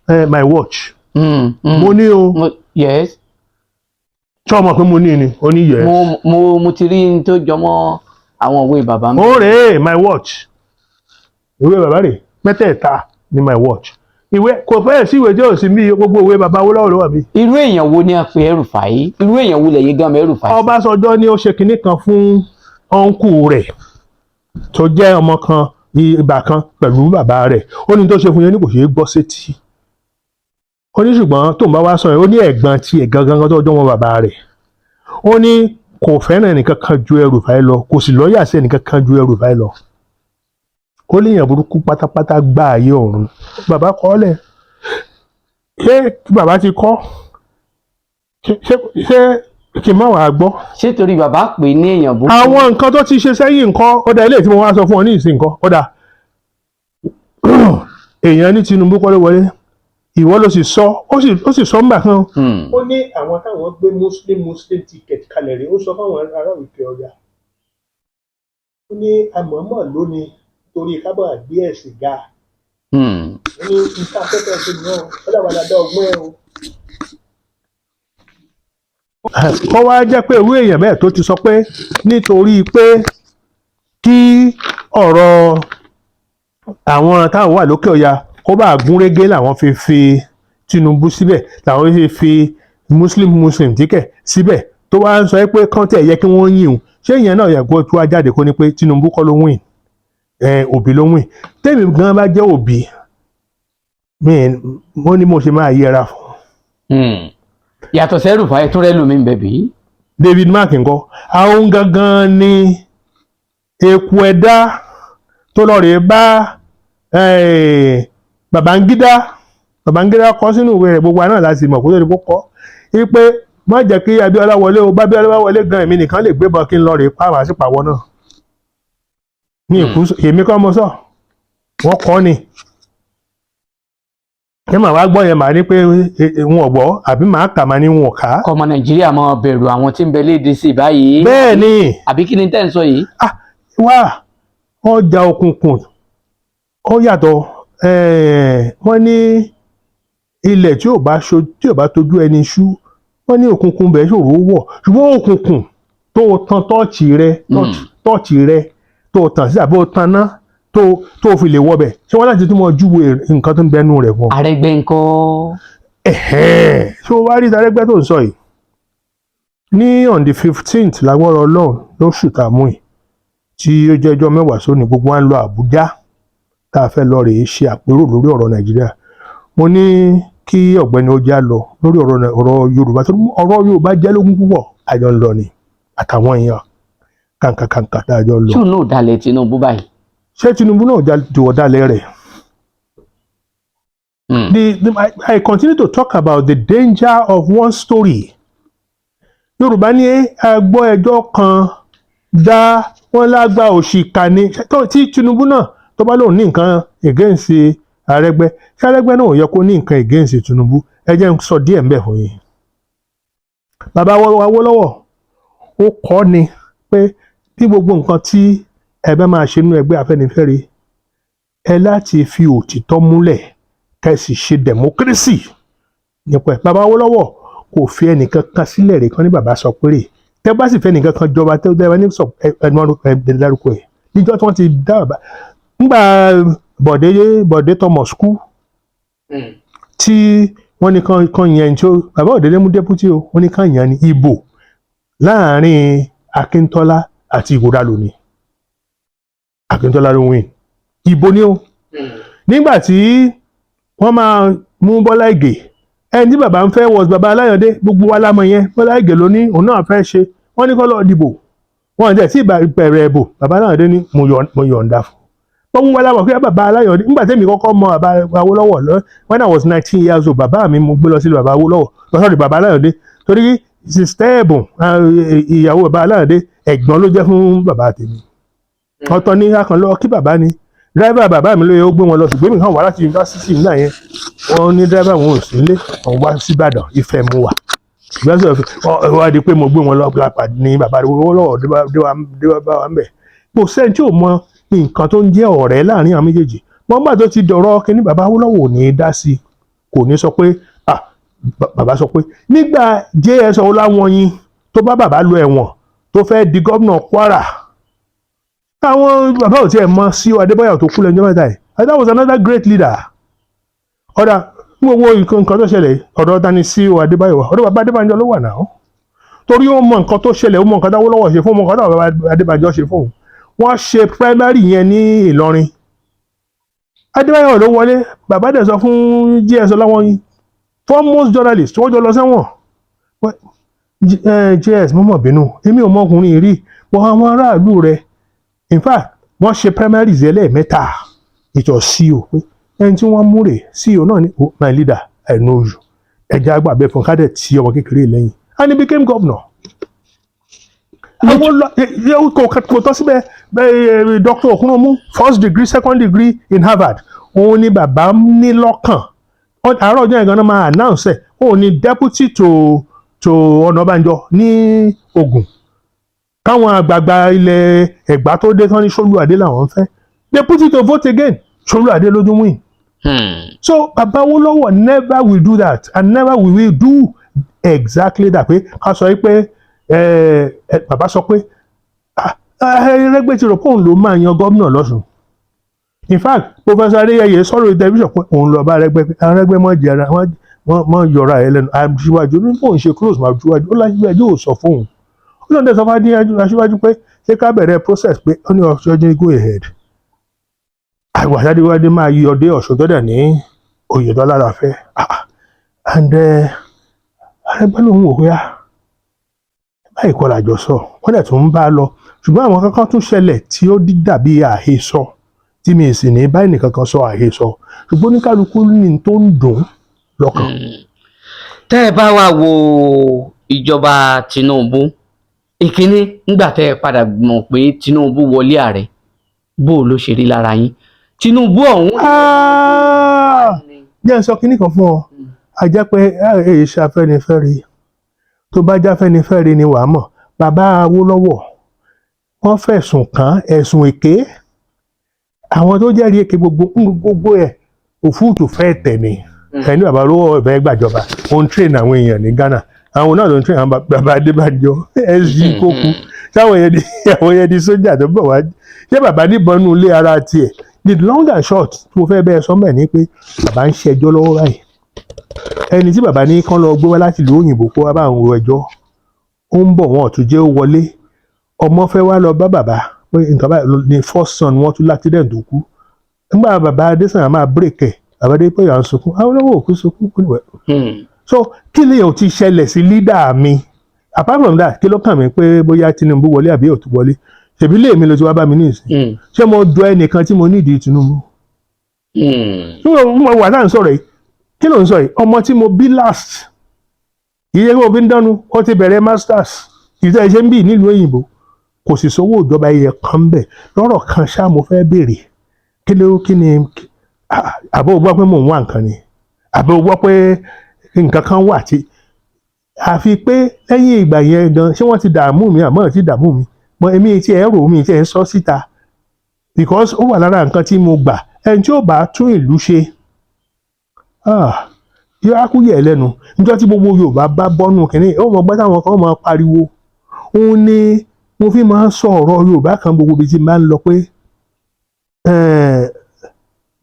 My Watch. Mo ní o. Yes. Ṣé o mọ̀ pé mo ní ni? Ó ní yes. Mo ti rí n tó jọmọ́ àwọn ìwé bàbá mi. Ó rèé, My Watch, ìwé bàbá rè mẹ́tẹ̀ẹ̀ta ní My Watch. Ìwé kò fẹ́ẹ̀ sí ìwé tí ò sí mí, gbogbo ìwé bàbá Awólọ́wọ̀ ló wà mí. Irú èèyàn wo ni a pè El-Rufai? Irú èèyàn wo lẹ̀yin gan mọ̀ El-Rufai sí? Ọbásanjọ́ ní ó ṣe kinní kan fún uncle rẹ̀ tó jẹ́ ọmọ kan ìgbà kan pẹ̀lú bàbá rẹ̀. Ó ní tó ṣe fún yẹn ní kò ṣeé gbọ́ sétí. Ó ní ṣùgbọ́n tóun bá wá sọ yẹn, ó ní ẹ̀gbọ́n tiẹ̀ gangan tó jọ́ wọn bàbá rẹ̀, ó ní kò fẹ́ràn ẹnìkan kan ju El-Rufai lọ, kò sì lọ́ọ̀yà sí ẹnìkan kan ju El-Rufai lọ. Ó léèyàn burúkú pátápátá gbá ayé ọ̀run. Bàbá kọ́ lẹ̀. Ṣé bàbá ti kọ́? Ṣé kí n má wàá gbọ́? Ṣé torí bàbá pè ní èèyàn burúkú? Àwọn nǹkan tó ti ṣe sẹ́yìn nǹkan, ó dá ilé tí mo wá sọ fún ọ ní ìsìn nǹkan, ó dá èèyàn ní Tinubu kọ́ ló wọlé, ìwọ ló sì sọ, ó sì sọ ńgbà kan. Ó ní àwọn táwọn gbé Muslim Muslim ticket kalẹ̀ rí, ó sọ fáwọn ará Òkè Ọya, ó ní àmọ́mọ́ lónìí torí kábọ̀ gbé ẹ̀sìn ga. Ó ní nǹkan afẹ́fẹ́ ṣe nìyẹn o, ó dàgbà dáadáa ọgbọ́n ẹ o. Kọ́ wá jẹ́ pé irú èèyàn bẹ́ẹ̀ tó ti sọ pé nítorí pé kí ọ̀rọ̀ àwọn táwọn wà lókè ọya kó bá gúnrégé làwọn fi fi Tinubu síbẹ̀, làwọn fi fi Muslim Muslim ticket síbẹ̀, tó wá ń sọ pé kọ́ńtẹ̀ yẹ kí wọ́n yìn òun, ṣé ìyẹn náà yẹ kó tó wá jáde kó ní pé Tinubu kọ́ ló win, Òbí ló win? Tèmi gan bá jẹ́ Òbí mi, mo ní mo ṣe máa yẹra fún. Yàtọ̀ sí El-Rufai, tún rẹ́ lómi ń bẹ̀ bí. David Mark ńkọ́? Àwọn gangan ni eku ẹ̀dá tó lọ rè bá Babangida. Babangida kọ sínú ìwé rẹ̀, gbogbo wa náà láti mọ̀ kó tó di kó kọ́ wípé má jẹ́ kí Abíọ́lá wọlé o. Bá Abíọ́lá bá wọlé gan, èmi nìkan lè gbébọn kí n lọ rèé pa àwọn àṣìpàwọ́ náà ní ìkú. Èmi kọ́ mo sọ, wọ́n kọ́ ni. Ẹ máa wá gbọ́ yẹn, màá ní pé wọn ò gbọ́, àbí màá kà, máa ní wọn ò kà á. Kọ́mọ Nàìjíríà máa bẹ̀rù àwọn tí ń bẹ léde sí báyìí. Bẹ́ẹ̀ ni. Àbí kí ni tẹ́ ń sọ yìí? Ah, wá, ọjà òkùnkùn ó yàtọ̀. Wọ́n ní ilẹ̀ tí ò bá tí ò bá tójú ẹni ṣú, wọ́n ní òkùnkùn bẹ́ẹ̀ ṣòro wọ̀. Ṣùgbọ́n òkùnkùn tó o tan tọ́ọ̀chì rẹ, tọ́ọ̀chì rẹ tó o tàn sí àbí o tan ná tó o fi lè wọbẹ̀, ṣé wọ́n láti tún mọ júwe nǹkan tó ń bẹnu rẹ̀ fún ọ? Arẹ́gbẹ́ ńkọ́? Ẹ̀hẹ́n, ṣé o wá rí Arẹ́gbẹ́ tó ń sọ yìí? Ní on the 15th, lágbára Ọlọ́run, lóṣù tá a mú yìí, tí ó jẹ́ ọjọ́ 10 sóní, gbogbo wa ń lọ Àbújá, tá a fẹ́ lọ rèé ṣe àpérò lórí ọ̀rọ̀ Nàìjíríà. Mo ní kí ọ̀gbẹ́ni ó já lọ lórí ọ̀rọ̀ Yorùbá, tó ọ̀rọ̀ Yorùbá jẹ́ lógún púpọ̀. Àjọ ń lọ ni àtàwọn èèyàn kàǹkàkàǹkà tá a jọ ń lọ. Tí òun náà dalẹ̀ Tinubu báyìí? Ṣé Tinubu náà jùwọ́ dalẹ̀ rẹ̀? I continue to talk about the danger of one story. Yorùbá ní agbọ́ ẹjọ́ kan dá, wọ́n lágbà òṣìkà ni. Tí Tinubu náà tó bá lóun ní nǹkan against Arẹ́gbẹ́, ṣé Arẹ́gbẹ́ náà ò yẹ kó ní nǹkan against Tinubu? Ẹ jẹ́ n sọ díẹ̀ ńbẹ̀ fún yín. Bàbá Awólọ́wọ̀, ó kọ́ ni pé bí gbogbo nǹkan tí ẹ bá máa ṣe nínú ẹgbẹ́ Afẹ́nifẹ́re, ẹ láti fi òtítọ́ múlẹ̀, kẹ́ sì ṣe democracy nípa ẹ̀. Bàbá Awólọ́wọ̀ kò fi ẹnìkan kan sílẹ̀ rè kan ní bàbá sọ pé rè tẹ́ bá sì fẹ́ ẹnìkan kan jọba, tẹ́ bá ní sọ ẹnu ẹ dárúkọ ẹ̀ níjọ́ tí wọ́n ti dá bàbá. Ńgbà Bọ̀dé Thomas kú, tí wọ́n ní kan yẹn tí ó bàbá òdélé mú deputy o, wọ́n ní kan yẹn ní ìbò láàrin Akíntọ́lá àti Ìgòdàlù ni Akíntọ́lá ló win ìbò ni o. Nígbà tí wọ́n máa mú Bọ́lá Ìgè, ẹni tí bàbá ń fẹ́ was bàbá Aláyọ̀dé, gbogbo wa lámọ̀ yẹn. Bọ́lá Ìgè ló ní òun náà fẹ́ ṣe. Wọ́n ní kó lọ dìbò, wọ́n jẹ́ tí ìbẹ̀rẹ̀ ẹ̀bò, bàbá Aláyọ̀dé ní mo yọ̀ǹda fún wọ́n. Mú wa lámọ̀ pé bàbá Aláyọ̀dé, nígbà tẹ́mi kọ́kọ́ mọ bàbá Awólọ́wọ̀ lọ, when I was 19 years old, bàbá mi mo gbé lọ sílé bàbá Awólọ́wọ̀, lọ sọ́dọ̀ bàbá Aláyọ̀dé, torí sister Ẹ̀bùn, ìyàwó bàbá Aláyọ̀dé, ẹ̀gbọ́n ló jẹ́ fún bàbá tèmi. Ọ̀tọ̀ ní akàn lọ kí bàbá ni. Driver bàbá mi ló yẹ ó gbé wọn lọ, ṣùgbọ́n èmi kàn wá láti yunifásitì nígbà yẹn. Wọ́n ní driver wọn ò sí nílé, wọ́n wá sí Ìbàdàn, Ifẹ̀ mu wà. Ìgbésẹ̀ wá di pé mo gbé wọn lọ ní bàbá Awólọ́wọ̀ dé wá bá wa ń bẹ̀. Kò sẹ́ni tí ò mọ nǹkan tó ń jẹ́ ọ̀rẹ́ láàrin àwọn méjèèjì. Wọ́n gbà tó ti dọ̀rọ̀ kínní, bàbá Awólọ́wọ̀ ò ní í dá sí i, kò ní sọ pé, ah, bàbá sọ pé nígbà JS Ọláwọ̀nyí tó bá bàbá lọ ẹ̀wọ̀n, tó fẹ́ di gómìnà Kwara, àwọn bàbá ò tiẹ̀ mọ sí Adébáyọ̀ tó kú lẹ́jọ́ mẹ́ta yìí. And that was another great leader. Ọ̀dà gbogbo nǹkan tó ṣẹlẹ̀, ọ̀dọ̀ ta ni sí Adébáyọ̀ wà? Ọ̀dọ̀ bàbá Adébánjọ ló wà náà, torí ó mọ nǹkan tó ṣẹlẹ̀, ó mọ nǹkan tó Awólọ́wọ̀ ṣe fún, ó mọ nǹkan tó bàbá Adébánjọ ṣe fún òun. Wọ́n ṣe primary yẹn ní Ìlọrin, Adébáyọ̀ ló wọlé. Bàbá dẹ̀ sọ fún JS Ọláwọ̀nyí, foremost journalist wọ́n jọ lọ sẹ́wọ̀n, "JS, mọ́mọ́ bínú, èmi ò mọ ọkùnrin rí wọ́n, àwọn aráàlú rẹ̀." In fact, wọ́n ṣe primaries ẹlẹ́ẹ̀mẹ́ta ìtọ̀ CEO pé ẹni tí wọ́n mú rè CEO náà ní, "Oh, my leader, I know you, ẹja àgbà bẹ́ẹ̀ fún kádẹ̀ tí ọmọ kékeré lẹ́yìn," and he became governor. Àwọn lọ kò tọ́ síbẹ̀ bẹ́ẹ̀. Dr. Okunomu, first degree, second degree in Harvard, òun ni bàbá ní lọ́kàn. Àárọ̀ ọjọ́ yẹn gan-an máa announce ẹ̀, òun ni deputy to Ọ̀nàbànjọ ní Ògùn. Káwọn àgbààgbà ilẹ̀ Ẹ̀gbá tó dé tán ní Ṣolúadé làwọn ń fẹ́, they put it to vote again, Ṣolúadé ló tún win. So Baba Awólọ́wọ̀ never will do that and never will do exactly that, pé ká sọ pé bàbá sọ pé Arẹ́gbẹ́ ti rò pé òun ló máa yan gómìnà lọ́sùn. In fact, Professor Adéyẹyẹ sọ̀rọ̀ tẹlifíṣàn pé òun lọ bá Arẹ́gbẹ́ pé Arẹ́gbẹ́ mọ̀ jẹra mọ̀ yọra ẹ lẹ́nu aṣíwájú ní bóun ṣe close máa aṣíwájú. Ó láṣíwájú ò sọ fóun, ó lóun dẹ̀ sọ fún aṣíwájú pé ṣé ká bẹ̀rẹ̀ process, pé ó ní ọ̀ṣọ́jú go ahead. Àgbàṣádéwájú máa yọ dé Ọ̀ṣun tó dẹ̀ ní Oyètọ́lá la fẹ́. And Arẹ́gbẹ́ lòun wò pé báyìí kọ́ làjọ sọ. Wọ́n dẹ̀ tún ń bá a lọ, ṣùgbọ́n àwọn kankan tún ṣẹlẹ̀ tí ó dàbí àhesọ, tí mi sì ní báyìí nìkan kan sọ àhesọ, ṣùgbọ́n oníkálukú ní tó ń dùn. Lọ́kàn. Tẹ́ ẹ bá wá wo ìjọba Tinubu, ìkíní, nígbà tẹ́ ẹ padà mọ̀ pé Tinubu wọlé ààrẹ, bó o ló ṣe rí lára yín, Tinubu ọ̀hún? Ah! Jẹ́ n sọ kinní kan fún ọ. A jẹ́ pé èyí ṣe Afẹ́nifẹ́re. Tó bá jẹ́ Afẹ́nifẹ́re ni, wàá mọ̀ bàbá Awólọ́wọ̀, wọ́n fẹ̀sùn kàn, ẹ̀sùn èké, àwọn tó jẹ́rìí èké, gbogbo gbogbo ẹ̀, òfúùtù fẹ́ tẹ̀ ni. Ẹni bàbá Awólọ́wọ̀ fẹ́ gbàjọba, ó ń train àwọn èèyàn ní Ghana, àwọn náà ló ń train àwọn bàbá Adébánjọ, SG Kókú, táwọn yẹn di, àwọn yẹn di sójà tó bọ̀ wá. Ṣé bàbá níbọn nù ilé ara tiẹ̀? The long and short tí mo fẹ́ bẹ́ẹ̀ sọ mẹ́ ni pé bàbá ń ṣẹjọ́ lọ́wọ́ báyìí. Ẹni tí bàbá ní kán lọ gbé wá láti ìlú òyìnbó kó wá bá àwọn ro ẹjọ́, ó ń bọ̀, wọn ò tún jẹ́ ó wọlé. Ọmọ fẹ́ wá lọ bá bàbá pé nǹkan báyìí ni, first son wọn tún l'accident tó kú. Nígbà bàbá Adésànyà máa break ẹ̀, bàbá Adépọ̀yà ń sunkún, àwọn olówó òkú sunkún, ó ní wẹ̀. So kí lè ò ti ṣẹlẹ̀ sí leader mi? Apart from that, kí ló kàn mí pé bóyá Tinubu wọlé àbí ò tún wọlé? Ṣèbí lè mi ló ti wá bá mi ní ìsìn. Ṣé mo jọ ẹnìkan tí mo nídìí Tinubu? Tí mo wà náà ń sọ̀rọ̀ yìí, kí ló ń sọ yìí? Ọmọ tí mo bí last, kì í ṣe pé mo fi ń dánu, ó ti bẹ̀rẹ̀ masters ìtẹ́ iṣẹ́ ń bì nílùú òyìnbó, kò sì sówó ìjọba ẹyẹ kan bẹ̀. Lọ́rọ̀ kan ṣá, mo fẹ́ béèrè, kí ló, kí ni àbó gbọ́ pé mò ń wá nǹkan ni, àbó gbọ́ pé nǹkan kan wà tí àfi pé lẹ́yìn ìgbà yẹn gan, ṣé wọ́n ti dààmú mi àmọ́ ti dààmú mi mọ? Èmi tí ẹ rò mí tí ẹ ń sọ síta because ó wà lára nǹkan tí mo gbà. Ẹni tí ó bá tún ìlú ṣe, yóò á kú yẹ̀ lẹ́nu. Níjọ́ tí gbogbo Yorùbá bá bọ́nú kínní, ó mọ gbọ́ táwọn kan máa pariwo. Òun ni mo fi máa ń sọ ọ̀rọ̀ Yorùbá kan gbogbo ibi tí n bá ń lọ pé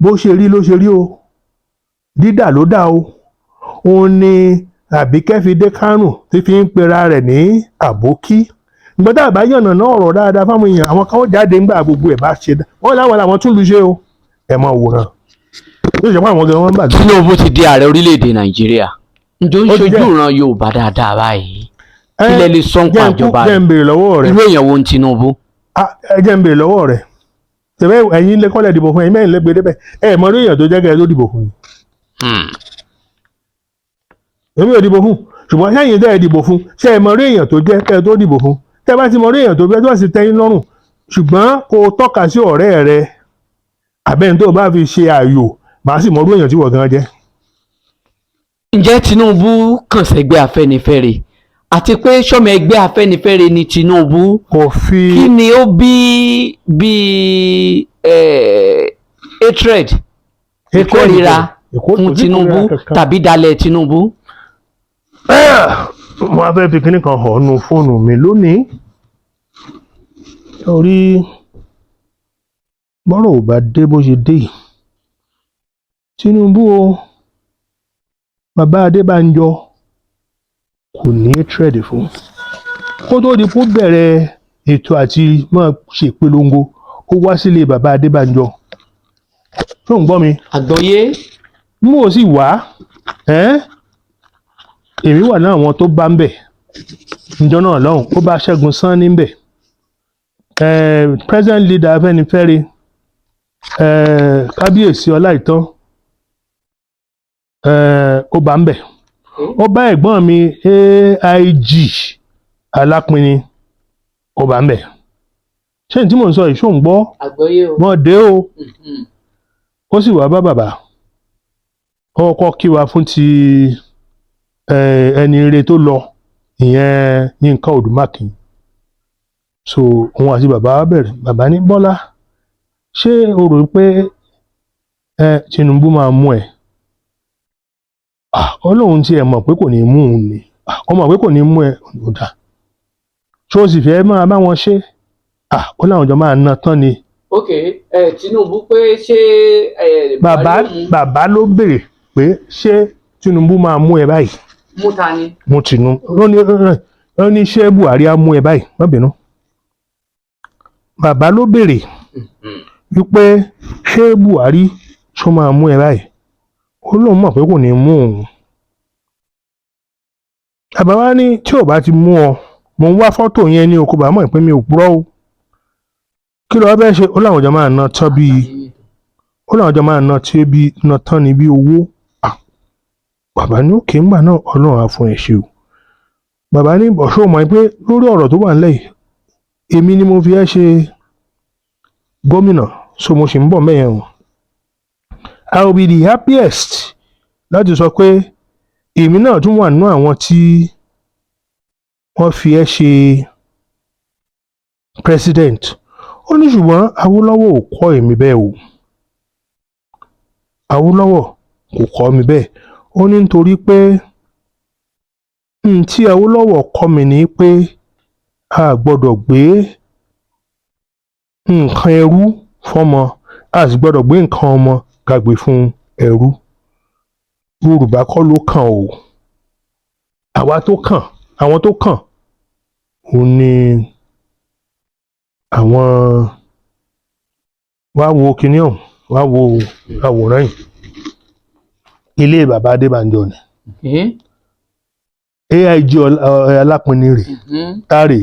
bó ṣe rí ló ṣe rí o, dídà ló dà o. Òun ni Àbíkẹ́ fi dé Kánò tí fi ń pera rẹ̀ ní àbókí. Ìgbọ́dọ̀ àbáyọ̀nà náà ọ̀rọ̀ dáadáa fáwọn èèyàn, àwọn kan ó jáde ńgbà gbogbo ẹ̀ bá ṣe dá wọ́n láwọn làwọn tún lu ṣe o. Ẹ̀ mọ̀ wòran yóò ṣe pé àwọn gan wọn gbàgbé. Tinubu ti di ààrẹ orílẹ̀-èdè Nàìjíríà, ǹjọ́ ń Ó ti ṣojú jẹ́. ìran Yorùbá dáadáa báyìí? Kí lẹ lè sọ nípa Jẹ́ n kú- ìjọba jẹ́ rẹ̀? n béèrè lọ́wọ́ rẹ̀. Irú èèyàn wo ni Tinubu? Ah, ẹ jẹ́ n béèrè lọ́wọ́ rẹ̀. Tẹ̀wé ẹ̀yin lè kọ́lẹ̀ dìbò fún ẹ̀yin mẹ́rin lẹ́gbẹ̀ẹ́ débẹ̀, ẹ̀ mọ orí èèyàn tó jẹ́ kẹ́ ẹ tó dìbò fún yín. Èmi ò dìbò fún, ṣùgbọ́n sẹ́yìn tẹ́ ẹ dìbò fún, ṣé ẹ mọ orí èèyàn tó jẹ́ kẹ́ ẹ tó dìbò fún? Tẹ́ bá ti mọ orí èèyàn tó jẹ́, tó bá sì tẹ́ yín lọ́rùn, ṣùgbọ́n kó o tọ́ka sí ọ̀rẹ́ rẹ àbẹ́ni tó o bá fi ṣe àyò, màá sì mọ orí èèyàn tí wọ́n gan jẹ́. Ǹjẹ́ Tinubu kàn sẹ́gbẹ́ Afẹ́nifẹ́re, àti pé sọ́mọ ẹgbẹ́ Afẹ́nifẹ́re ni Tinubu? Kò fi Kí ni ó bí bí hatred, ìkórira fún Kò sí Tinubu ìkórìíra kankan. tàbí dalẹ̀ Tinubu? Mo wá fẹ́ fi kinní kan hàn nù fóònù mi lónìí, torí bọ́rọ̀ ò bá dé bó ṣe dé yìí. Tinubu o, bàbá Adébánjọ kò ní hatred fún. Kó tó di kó bẹ̀rẹ̀ ètò àti máa ṣèpolongo, ó wá sílé bàbá Adébánjọ. Tó ń gbọ́ mi? Àgbọ́yé. Mú ò sì wá ẹ́n, èmi wà náà, àwọn tó bá ń bẹ̀ níjọ́ náà lọ́hùn. Ó bá Ṣẹ́gun Sanni ń bẹ̀, president leader Afẹ́nifẹ́re, kábíyèsí Ọláìtàn, ó bá ń bẹ̀, ó bá ẹ̀gbọ́n mi AIG Alápinni, ó bá ń bẹ̀. Ṣé ní tí mò ń sọ yìí, ṣó ń gbọ́? Àgbọ́yé o. Wọ́n dé o. Ó sì wá bá bàbá, ó kọ́kọ́ kí wa fún ti ẹni ire tó lọ, ìyẹn Yínká Odùmákin. So òun àti bàbá bẹ̀rẹ̀. Bàbá ní, "Bọ́lá, ṣé o rò pé Tinubu máa mú ẹ?" Ah, Ọlọ́run tiẹ̀ mọ̀ pé kò ní mú òun ni. Ah, ó mọ̀ pé kò ní mú ẹ, ó dà, ṣé o sì fẹ́ máa bá wọn ṣe? Ah, ó láwọn jọ máa ná tán ni. Ok, Tinubu pé ṣé Bàbá, bàbá ló béèrè pé ṣé Tinubu máa mú ẹ báyìí. Mú ta ni? Mú Tinubu. Ó ní ṣé Buhari á mú ẹ báyìí? Má bínú, bàbá ló béèrè wípé ṣé Buhari ṣó máa mú ẹ báyìí. Ó lóun mọ̀ pé kò ní mú òun. Bàbá wa ní tí ò bá ti mú ọ, mò ń wá fọ́tò yẹn ní oko, bàbá mọ̀ pé mi ò purọ́ o. Kí ló wá fẹ́ ṣe? Ó láwọn jọ máa ná tán bíi, ó láwọn jọ máa ná tí bí ná tán ní bí owó. Ah. Bàbá ní òkè ńgbà náà, Ọlọ́run á fún ẹ ṣe o. Bàbá ní ọ̀ṣọ́ mọ̀ pé lórí ọ̀rọ̀ tó wà nílẹ̀ yìí, èmi ni mo fi ẹ́ ṣe gómìnà, so mo sì ń bọ̀ mẹ́yẹn o. I will be the happiest láti sọ pé èmi náà tún wà nínú àwọn tí wọ́n fi ẹ́ ṣe president. Ó ní ṣùgbọ́n Awólọ́wọ̀ ò kọ́ èmi bẹ́ẹ̀ o, Awólọ́wọ̀ kò kọ́ mi bẹ́ẹ̀. Ó ní nítorí pé n tí Awólọ́wọ̀ kọ́ mi ni pé a gbọ́dọ̀ gbé nǹkan ẹrú fọ́mọ, a sì gbọ́dọ̀ gbé nǹkan ọmọ ká gbé fún ẹrú. Yorùbá kọ́ ló kàn o, àwa tó kàn, àwọn tó kàn òun ni àwọn. Wá wo kinní ọ̀hún, wá wo àwòrán yìí, ilé bàbá Adébánjọ ni. AIG Alápinni rè. Tààrè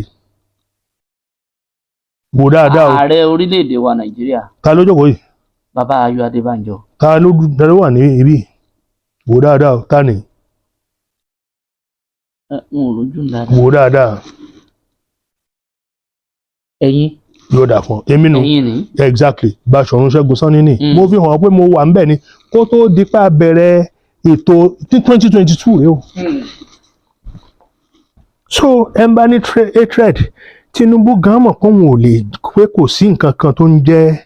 wò dáadáa o. Ààrẹ orílẹ̀-èdè wa Nàìjíríà. Ta ló jókòó yìí? Bàbá Ayọ̀ Adébánjọ. Ta ló wà ní ibí? Wò dáadáa o, ta ni? Ẹ, n ò rójú dáadáa. Wò dáadáa. Ẹ̀yin. Yóò dà fún ọ, èmi nù. Ẹ̀yin ni. Exactly, Báṣọ̀run Ṣẹ́gun Sanni ni. Mo fi hàn pé mo wà ńbẹ̀ ni kó tó di pé a bẹ̀rẹ̀ ètò ní 2022 rèé o. So ẹ ń bá ní hatred, Tinubu gan mọ̀ pé òun ò lè pé kò sí nǹkan kan tó ń jẹ́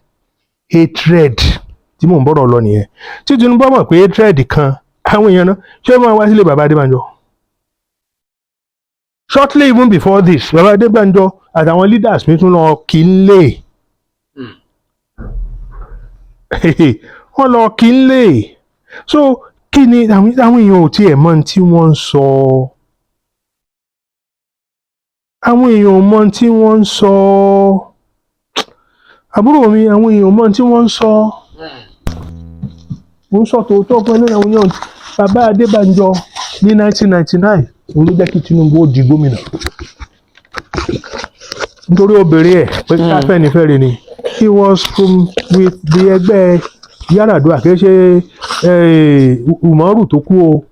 hatred tí mò ń bọ̀rọ̀ lọ nìyẹn. Tí Tinubu bá mọ̀ pé hatred kan àwọn èèyàn náà ṣé wọ́n wá sílé bàbá Adébánjọ shortly even before this, bàbá Adébánjọ àtàwọn leaders mi tún lọ kí n lè wọ́n lọ kí n lè. So kí ni àwọn èèyàn ò tiẹ̀ mọ̀ ohun tí wọ́n ń sọ? Àwọn èèyàn ò mọ̀ ohun tí wọ́n ń sọ, àbúrò mi. Àwọn èèyàn ò mọ̀ ohun tí wọ́n ń sọ. Mo ń sọ tòótọ́ pé nínú àwọn èèyàn, bàbá Adébánjọ ní 1999, òun ló jẹ́ kí Tinubu ó di gómìnà, nítorí obìnrin ẹ̀ pé káfẹ́nifẹ́re ni. He was from with the ẹgbẹ́ Yar'Adua, kì í ṣe Umaru tó kú o,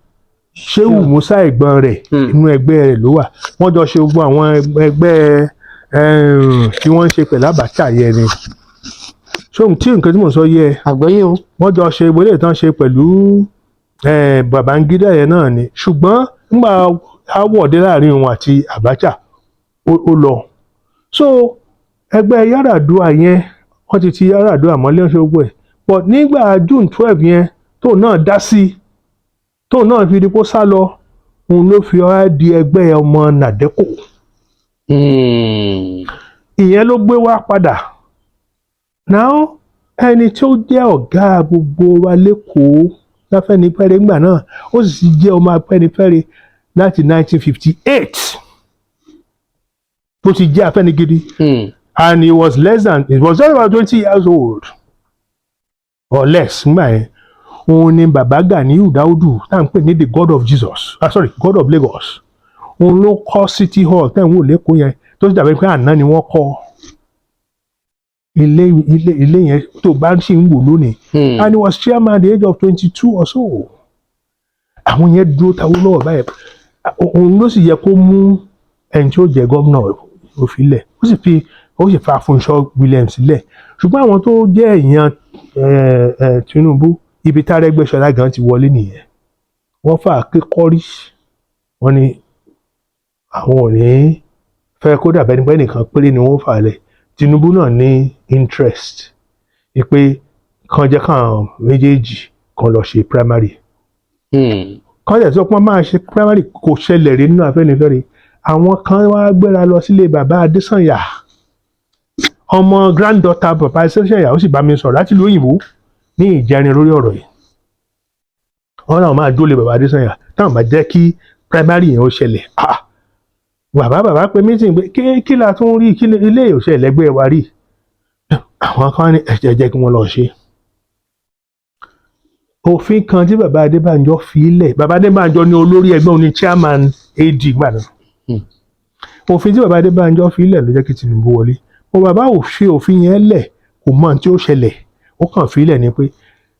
Shehu Musa ẹ̀gbọ́n rẹ̀. Inú ẹgbẹ́ rẹ̀ ló wà. Wọ́n jọ ṣe gbogbo àwọn ẹgbẹ́ tí wọ́n ń ṣe pẹ̀lú Abacha yẹn ni. Ṣóhun tí nǹkan tí mò ń sọ yẹ? Àgbọ́yé o. Wọ́n jọ ṣe ìwé ìtàn ṣe pẹ̀lú Babangida yẹn náà ni. Ṣùgbọ́n nígbà aáwọ̀ dé láàrin òun àti Abacha, ó lọ. So ẹgbẹ́ Yar'Adua yẹn, wọ́n ti ti Yar'Adua mọ́lé, ṣe gbogbo ẹ̀, but nígbà June 12 yẹn, tóun náà dá sí, tóun náà fi di kó sá lọ, òun ló fi wá di ẹgbẹ́ ọmọ NADECO. Ìyẹn ló gbé wá padà. Now ẹni tó jẹ́ ọ̀gá gbogbo wa lẹ́kọ̀ọ́ láfẹ́nifẹ́re ńgbà náà, ó sì ti jẹ́ ọmọ Afẹ́nifẹ́re láti 1958 tó ti jẹ́ Afẹ́nigidi, and he was less than he was just about 20 years old or less ńgbà yẹn. Òun ni bàbá Ganiyu Daudu tá à ń pè ní the God of Jesus, ah sorry, God of Lagos. Òun ló kọ́ City Hall tẹ̀ ń wò lẹ́kọ̀ọ́ yẹn, tó sì dàbí pé àná ni wọ́n kọ́ ilé yẹn tó bá sì ń wò lónìí. And he was chairman at the age of 22 or so. Àwọn yẹn dúró tawó lọ́wọ́ báyìí. Òun ló sì yẹ kó mú ẹni tí ó jẹ gómìnà òfin lẹ̀, ó sì fa Fúnṣọ́ Williams sílẹ̀. Ṣùgbọ́n àwọn tó jẹ́ èèyàn Tinubu, ibi tí Arẹ́gbẹ́ṣọlá gan ti wọlé nìyẹn. Wọ́n fà kékọ́rí, wọ́n ní àwọn ò ní fẹ́ kó dàbẹ́ nípa ẹnìkan péré ni wọ́n fà lẹ̀. Tinubu náà ní interest pé kàn jẹ́ káwọn méjèèjì kan lọ ṣe primary. Kàn jẹ́ sọ pé wọ́n máa ṣe primary, kò ṣẹlẹ̀ rí nínú Afẹ́nifẹ́re. Àwọn kan wá gbéra lọ sílé bàbá Adésànyà, ọmọ granddaughter bàbá Adésànyà. Ó sì bá mi sọ̀rọ̀ láti ìlú òyìnbó ní ìjẹrin lórí ọ̀rọ̀ yìí. Wọ́n náà máa jólè bàbá Adésànyà táwọn bá jẹ́ kí primary yẹn ó ṣẹlẹ̀. Ah, bàbá pé meeting pé kí la tún rí, kí ilé ìṣẹ̀lẹ̀ ẹgbẹ́ wa rí. Àwọn kan ní ẹ̀jẹ̀ jẹ́ kí wọ́n lọ ṣe. Òfin kan tí bàbá Adébánjọ fi lẹ̀, bàbá Adébánjọ ní olórí ẹgbẹ́, òní chairman AD gbà náà. Òfin tí bàbá Adébánjọ fi lẹ̀ ló jẹ́ kí Tinubu wọlé. Mo bàbá ò fi òfin yẹn lẹ̀, kò mọ ohun tí ó ṣẹlẹ̀. Ó kàn fi lẹ̀ ni pé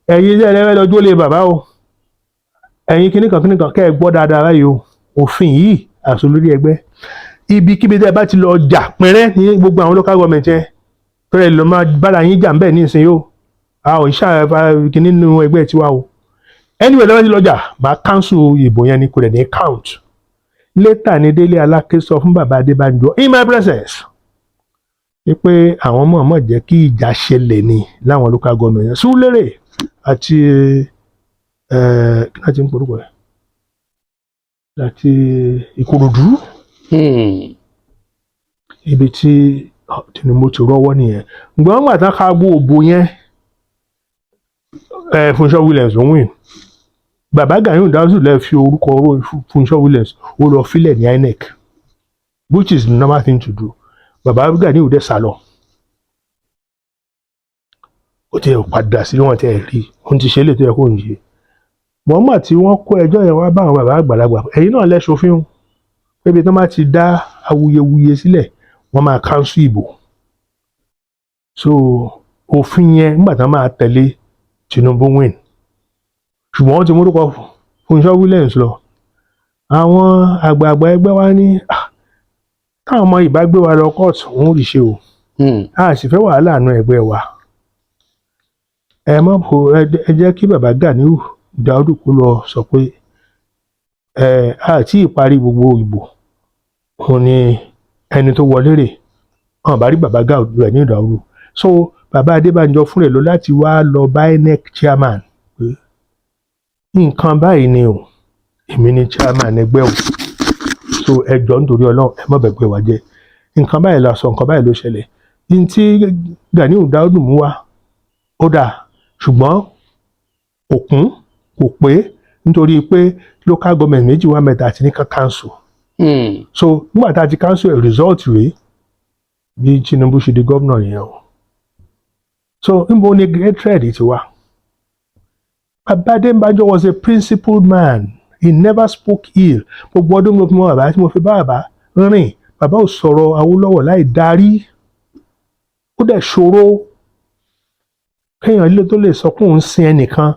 ẹ̀yin ilé ẹlẹ́fẹ́ lọ jólè bàbá o. Ẹ̀yin kìnnìkan kìnnìkan, kẹ́ ẹ gbọ́ dáadáa báyìí o, òfin yìí àṣọ lórí ẹgbẹ́, ibikíbi tẹ́ ẹ bá ti lọ jà pẹ́rẹ́ ní gbogbo àwọn local government yẹn, tọ́lẹ̀ lọ máa bára yín jà ń bẹ̀ ní ìsìn yóò, a ò ṣàfà kìíní nínú ẹgbẹ́ tiwa o. Anyway, lọ́wọ́ ti lọ jà, máa cancel ìbò yẹn ni, kò dẹ̀ ní count. Later ní Délé Aláké sọ fún bàbá Adébánjọ in my presence wípé àwọn mọ̀ọ́mọ̀ jẹ́ kí ìjà ṣẹlẹ̀ ní láwọn local government yẹn, Súlérè àti kí náà ti ń porúkọ ẹ̀, àti Ìkòròdú. Ibi tí Tinubu ti rọ́wọ́ nìyẹn. Ǹgbọ́n gbà tán ká gbó òbò yẹn, Fúnṣọ́ Williams ló win. Bàbá Ganiyu Daudu lè fi orúkọ Fúnṣọ́ Williams, ó lọ fílẹ̀ ní INEC, which is the normal thing to do. Bàbá Ganiyu dẹ̀ sá lọ, ó ti padà sí wọn tẹ̀ rí òun ti ṣe é lè tó yẹ kó ń ṣe. Mọ̀ọ́mọ̀ tí wọ́n kó ẹjọ́ yẹn wá bá àwọn bàbá àgbàlagbà, ẹ̀yin náà lẹ́sọ̀fín o, pé ibi tí wọ́n bá ti dá awuyewuye sílẹ̀, wọ́n máa cancel ìbò. So òfin yẹn, nígbà tí wọ́n máa tẹ̀lé, Tinubu win, ṣùgbọ́n wọ́n ti múrúkọ Fúnṣọ́ Williams lọ. Àwọn àgbààgbà ẹgbẹ́ wa ní, "Ah, táwọn ọmọ ìbá gbé wa lọ court, òun rí ṣe o. A sì fẹ́ wàhálà àánú ẹgbẹ́ wa. Ẹ má bo, ẹ jẹ́ kí bàbá Ganiyu Daudu kó lọ sọ pé ẹ àti ìparí gbogbo ìbò, òun ni ẹni tó wọlé rè." Hàn bá rí bàbá Ganiyu Daudu. So bàbá Adébánjọ fún rẹ̀ lọ láti wá lọ bá INEC chairman pé nǹkan báyìí ni o, èmi ni chairman ẹgbẹ́ o, so ẹ jọ̀ọ́, nítorí Ọlọ́run, ẹ má bẹ̀gbẹ́ wa jẹ́. Nǹkan báyìí la sọ, nǹkan báyìí ló ṣẹlẹ̀. Ní tí Ganiyu Daudu mú wá, ó dáa, ṣùgbọ́n kò kún, kò pé, nítorí pé local government méjì wá mẹ́ta àti ní ká cancel. So nígbà tá a ti cancel ẹ̀, result rèé. Bí Tinubu ṣe di gómìnà yẹn o. So níbo ni hatred ti wá? Bàbá Adébánjọ was a principled man. He never spoke ill. Gbogbo ọdún mo fi mọ bàbá, tí mo fi bá bàbá rìn, bàbá ò sọ̀rọ̀ Awólọ́wọ̀ láì darí. Ó dẹ̀ ṣòro kéèyàn ilé tó lè sọ pé òun sin ẹnìkan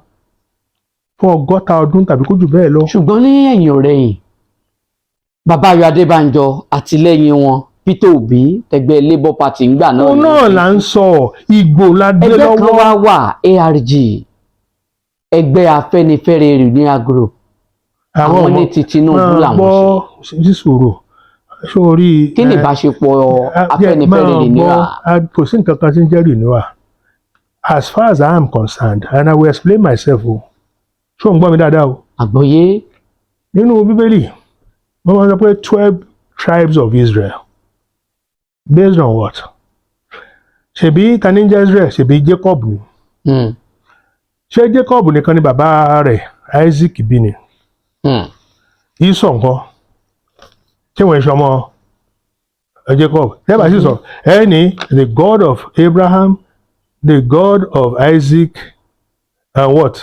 fún 60 ọdún tàbí kó jù bẹ́ẹ̀ lọ. Ṣùgbọ́n ní ẹ̀yìn ọ̀rẹ̀yìn, bàbá Ayọ̀ Adébánjọ, àtìlẹ́yìn wọn, Peter Obi, tẹgbẹ́ Labour Party ńgbà náà. Òun náà là ń sọ, Ìgbò la gbé Ẹgbẹ́ kan lọ́wọ́. wá wà, ARG, ẹgbẹ́ Afẹ́nifẹ́re Renewal Group. Àwọn ní ti Tinubu làwọn ṣe. Gbọ́ sísòro sórí. Kí ni ìbáṣepọ̀ Afẹ́nifẹ́re Renewal? Kò sí nǹkan kan tí ń jẹ́ renewal as far as I am concerned, and I will explain myself o. Ṣé o ń gbọ́ mi dáadáa o? Àgbọ́yé. Nínú Bíbélì, wọ́n máa ń sọ pé 12 tribes of Israel. Based on what? Ṣebí ta ní jẹ́ Israel? Ṣebí Jacob ni? Ṣé Jacob nìkan ni bàbá rẹ̀ Isaac bí ni? Esau ńkọ́? Ṣé wọ́n ṣe ọmọ Jacob? Lẹ́bàá sì sọ ẹ ní the God of Abraham, the God of Isaac and what?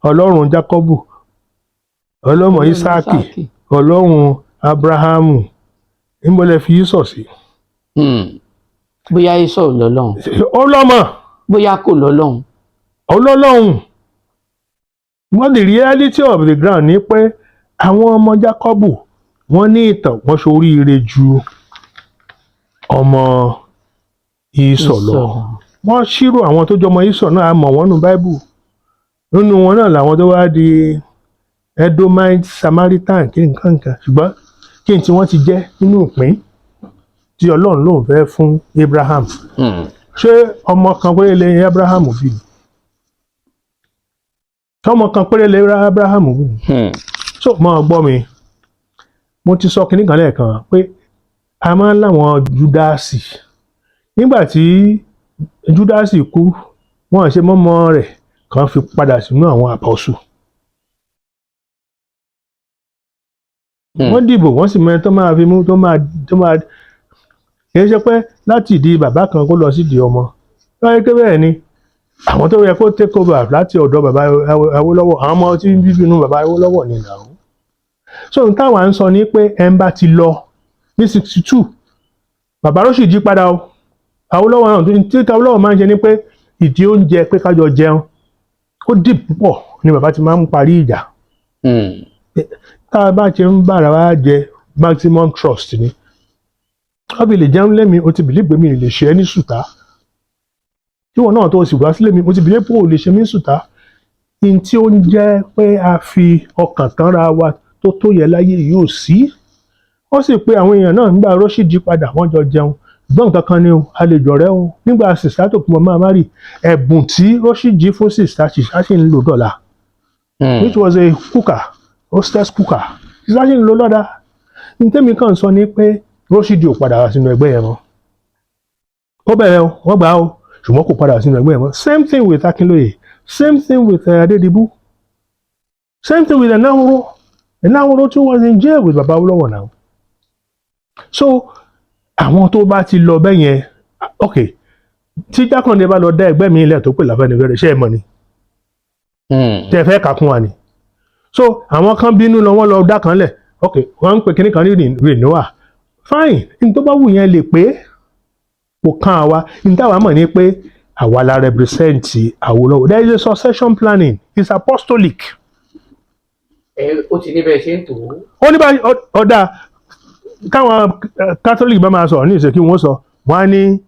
Ọlọ́run Jacobu, Ọlọ́run Isaki, Ọlọ́run Abrahamu. Níbo lẹ fi Esau sí? Bóyá Esau lọ́lọ́run. Ọlọ́mọ. Bóyá kò lọ́lọ́run. Ọlọ́lọ́run. Wọ́n, the reality of the ground ni pé àwọn ọmọ Jákọ́bù, wọ́n ní ìtàn, wọ́n ṣoríire ju ọmọ Ísọ̀ lọ. Wọ́n ṣírò àwọn tó jọmọ Ísọ̀ náà, a mọ̀ wọ́n nù Báíbù. Nínú wọn náà làwọn tó wá di Edomite, Samaritan, kí nǹkan nǹkan. Ṣùgbọ́n kí n tí wọ́n ti jẹ́ nínú ìpín tí Ọlọ́run lòun fẹ́ fún Abraham? Ṣé ọmọ kan péré lè Abraham bí ni? Ṣé ọmọ kan péré lè Abraham bí ni? So mọ gbọ́ mi, mo ti sọ kinní kan lẹ́ẹ̀kan pé a máa ń láwọn Júdásì. Nígbà tí Júdásì kú, wọ́n ṣe mọ́mọ́ rẹ̀ kan fi padà sínú àwọn àpọ́sù. Wọ́n dìbò, wọ́n sì mọ ẹni tó máa fi mú tó máa kì í ṣe pé láti ìdí bàbá kan kó lọ sídìí ọmọ. Wọ́n yẹ pé bẹ́ẹ̀ ni àwọn tó yẹ kó take over láti ọ̀dọ̀ bàbá Awólọ́wọ̀, àwọn ọmọ tí ń bíbí inú bàbá Awólọ́wọ̀ ni nàá. So n táwa ń sọ ni pé ẹ̀ ń bá ti lọ ní 62, bàbá ló sì jí padà o. Awólọ́wọ̀ náà, tí Awólọ́wọ̀ máa ń ṣe ni pé ìdí oúnjẹ, pé kájọ jẹun, ó dì púpọ̀ ni bàbá ti máa ń parí ìjà. Tá a bá ṣe ń bára wa jẹ, maximum trust ni. Wọ́n fi lè jẹun lẹ́mi, o ti believe pé mi ò lè ṣe é ní sùtá. Tí wọn náà tó sì wá sílé mi, mo ti believe pé o lè ṣe mí ní sùtá. Ní tí ó ń jẹ́ pé a fi ọkàn tánra wa tó tó yẹ láyé yóò sí. Ó sì pé àwọn èèyàn náà nígbà Rọ́ṣídì padà, wọ́n jọ jẹun gbọ́n nǹkan kan ni o, a lè jọ̀rẹ́ o. Nígbà sister tó kún mọ́ máa má rí ẹ̀bùn tí Rọ́ṣídì fún sister, sister sì ń lò dọ̀la, which was a cooker, hostess cooker. Sister sì ń lò lọ́dà. Ní tẹ́mi kàn sọ ni pé Rọ́ṣídì ò padà wá sínú ẹgbẹ́ yẹn mọ́. Ó bẹ̀rẹ̀ o, wọ́n gbà á o, ṣùgbọ́n kò padà wá sínú ẹgbẹ́ yẹn mọ́. Same thing with Akinloye, same thing with Adedibu, same thing with Enahoro. Enahoro too was in jail with Baba Awolowo now. So àwọn tó bá ti lọ bẹ́ẹ̀ yẹn, ok, tí Jákàndé bá lọ dá ẹgbẹ́ mi ilẹ̀ tó pè l'Afẹ́nifẹ́re, ṣé ẹ mọ̀ ni? Tẹ́ ẹ fẹ́ kà kún wa ni. So àwọn kan bínú lọ, wọ́n lọ dá kan lẹ̀. Ok, wọ́n ń pè kíní kan ní renewal. Fine, ní tó bá wù yẹn lè pé kò kan àwa. Ní táwa mọ̀ ní pé àwa la represent Awólọ́wọ̀. There is a succession planning, it's apostolic. Ẹ ó ti ní bẹ́ẹ̀ ṣe ń tò ó. Ó ní báyìí, ọ̀dà káwọn Catholic bá máa sọ̀rọ̀ ní ìṣe kí wọ́n sọ, wọ́n á ní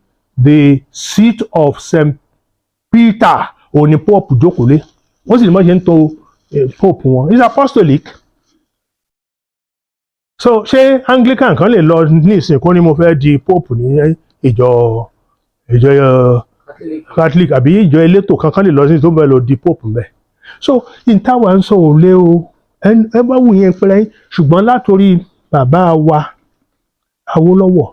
the seat of St Peter òní Pope jókòó lé. Wọ́n sì ní bọ́n ṣe ń to Pope wọn, it's apostolic. So ṣé Anglican kan lè lọ ní ìsìn kó ní mo fẹ́ di Pope ní ìjọ Catholic, àbí ìjọ elétò kankan lè lọ sí tó bẹ́ẹ̀ lọ di Pope mbẹ́? So ìtawà ń sọ ò lé o, ẹ bá wù yẹn pẹ́rẹ́ yín. Ṣùgbọ́n látòrí bàbá wa Awólọ́wọ̀,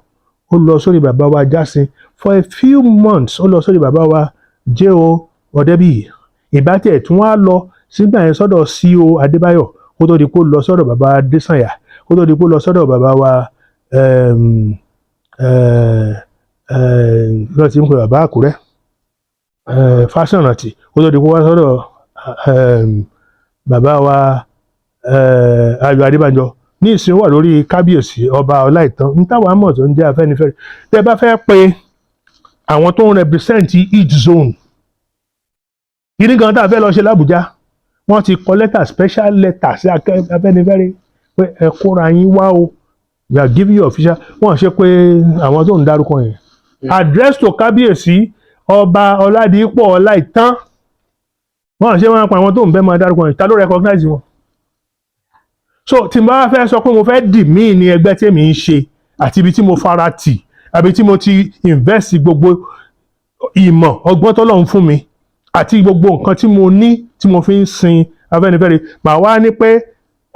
ó lọ sórí bàbá wa Jásin for a few months, ó lọ sórí bàbá wa J.O. Ọ̀dẹ́bíyì, ìbátẹ̀ tún wá lọ sígbà yẹn sọ́dọ̀ C.O. Adébáyọ̀, kó tó di kó lọ sọ́dọ̀ bàbá Adésànyà, kó tó di kó lọ sọ́dọ̀ bàbá wa lọ́ọ̀ tí ń pè bàbá Àkúrẹ́, Fásánrántì, kó tó di kó wá sọ́dọ̀ bàbá wa Ayọ̀ Adébánjọ. Ní ìsìn wà lórí kábíyèsí Ọba Ọláìtàn. Ní táwa mọ̀ tó ń jẹ́ Afẹ́nifẹ́re, tẹ́ bá fẹ́ pe àwọn tó ń represent each zone, kíní kan tá a fẹ́ lọ ṣe l'Ábùjá, wọ́n ti kọ lẹ́tà, special letter sí Afẹ́nifẹ́re pé ẹ kóra yín wá o, we are giving you official. Wọ́n ṣe pé àwọn tó ń dárúkọ yẹn, address to kábíyèsí Ọba Ọládìípọ̀ Ọláìtàn. Wọ́n ṣe wọ́n pa àwọn tó ń bẹ́ máa dárúkọ yẹn, ta ló recognize wọn? So tí n bá fẹ́ sọ pé mo fẹ́ dì mí ní ẹgbẹ́ tí èmi ń ṣe àti ibi tí mo fara tì àbí tí mo ti invest gbogbo ìmọ̀ ọgbọ́n tọ́lọ́run fún mi àti gbogbo nǹkan tí mo ní tí mo fi ń sin Afẹ́nifẹ́re, màá wá ní pé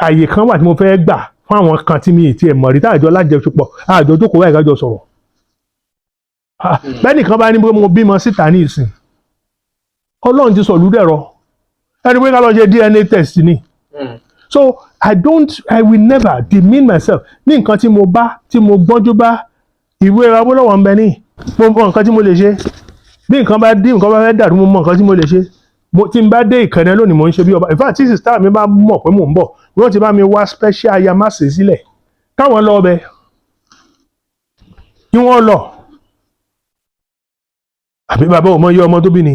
àyè kan wà tí mo fẹ́ gbà fún àwọn kan tí mi ì tiẹ̀ mọ̀ rí, tá àjọ lájẹsùpọ̀, àjọ jókòó báyìí kájọ sọ̀rọ̀. Ah, bẹ́ẹ̀ nìkan bá ní pé mo bímọ síta ní ìsìn, Ọlọ́run ti sọ̀lú dẹ̀rọ, ẹni pé ká lọ ṣe DNA test ni. So I don't, I will never demean myself ní nǹkan tí mo bá, tí mo gbọ́njú bá. Ìwé Awólọ́wọ̀ ń bẹ ní mo mọ nǹkan tí mo lè ṣe. Bí nǹkan bá dín, nǹkan bá fẹ́ dàrú, mo mọ nǹkan tí mo lè ṣe. Mo tí n bá dé ìkànnì lónìí, mo ń ṣe bí ọba. In fact, tí sister mi bá mọ̀ pé mò ń bọ̀, wọ́n ti bá mi wá special ayamase sílẹ̀ káwọn lọ ọbẹ̀ kí wọ́n lọ. Àbí bàbá ò mọ iye ọmọ tó bí ni?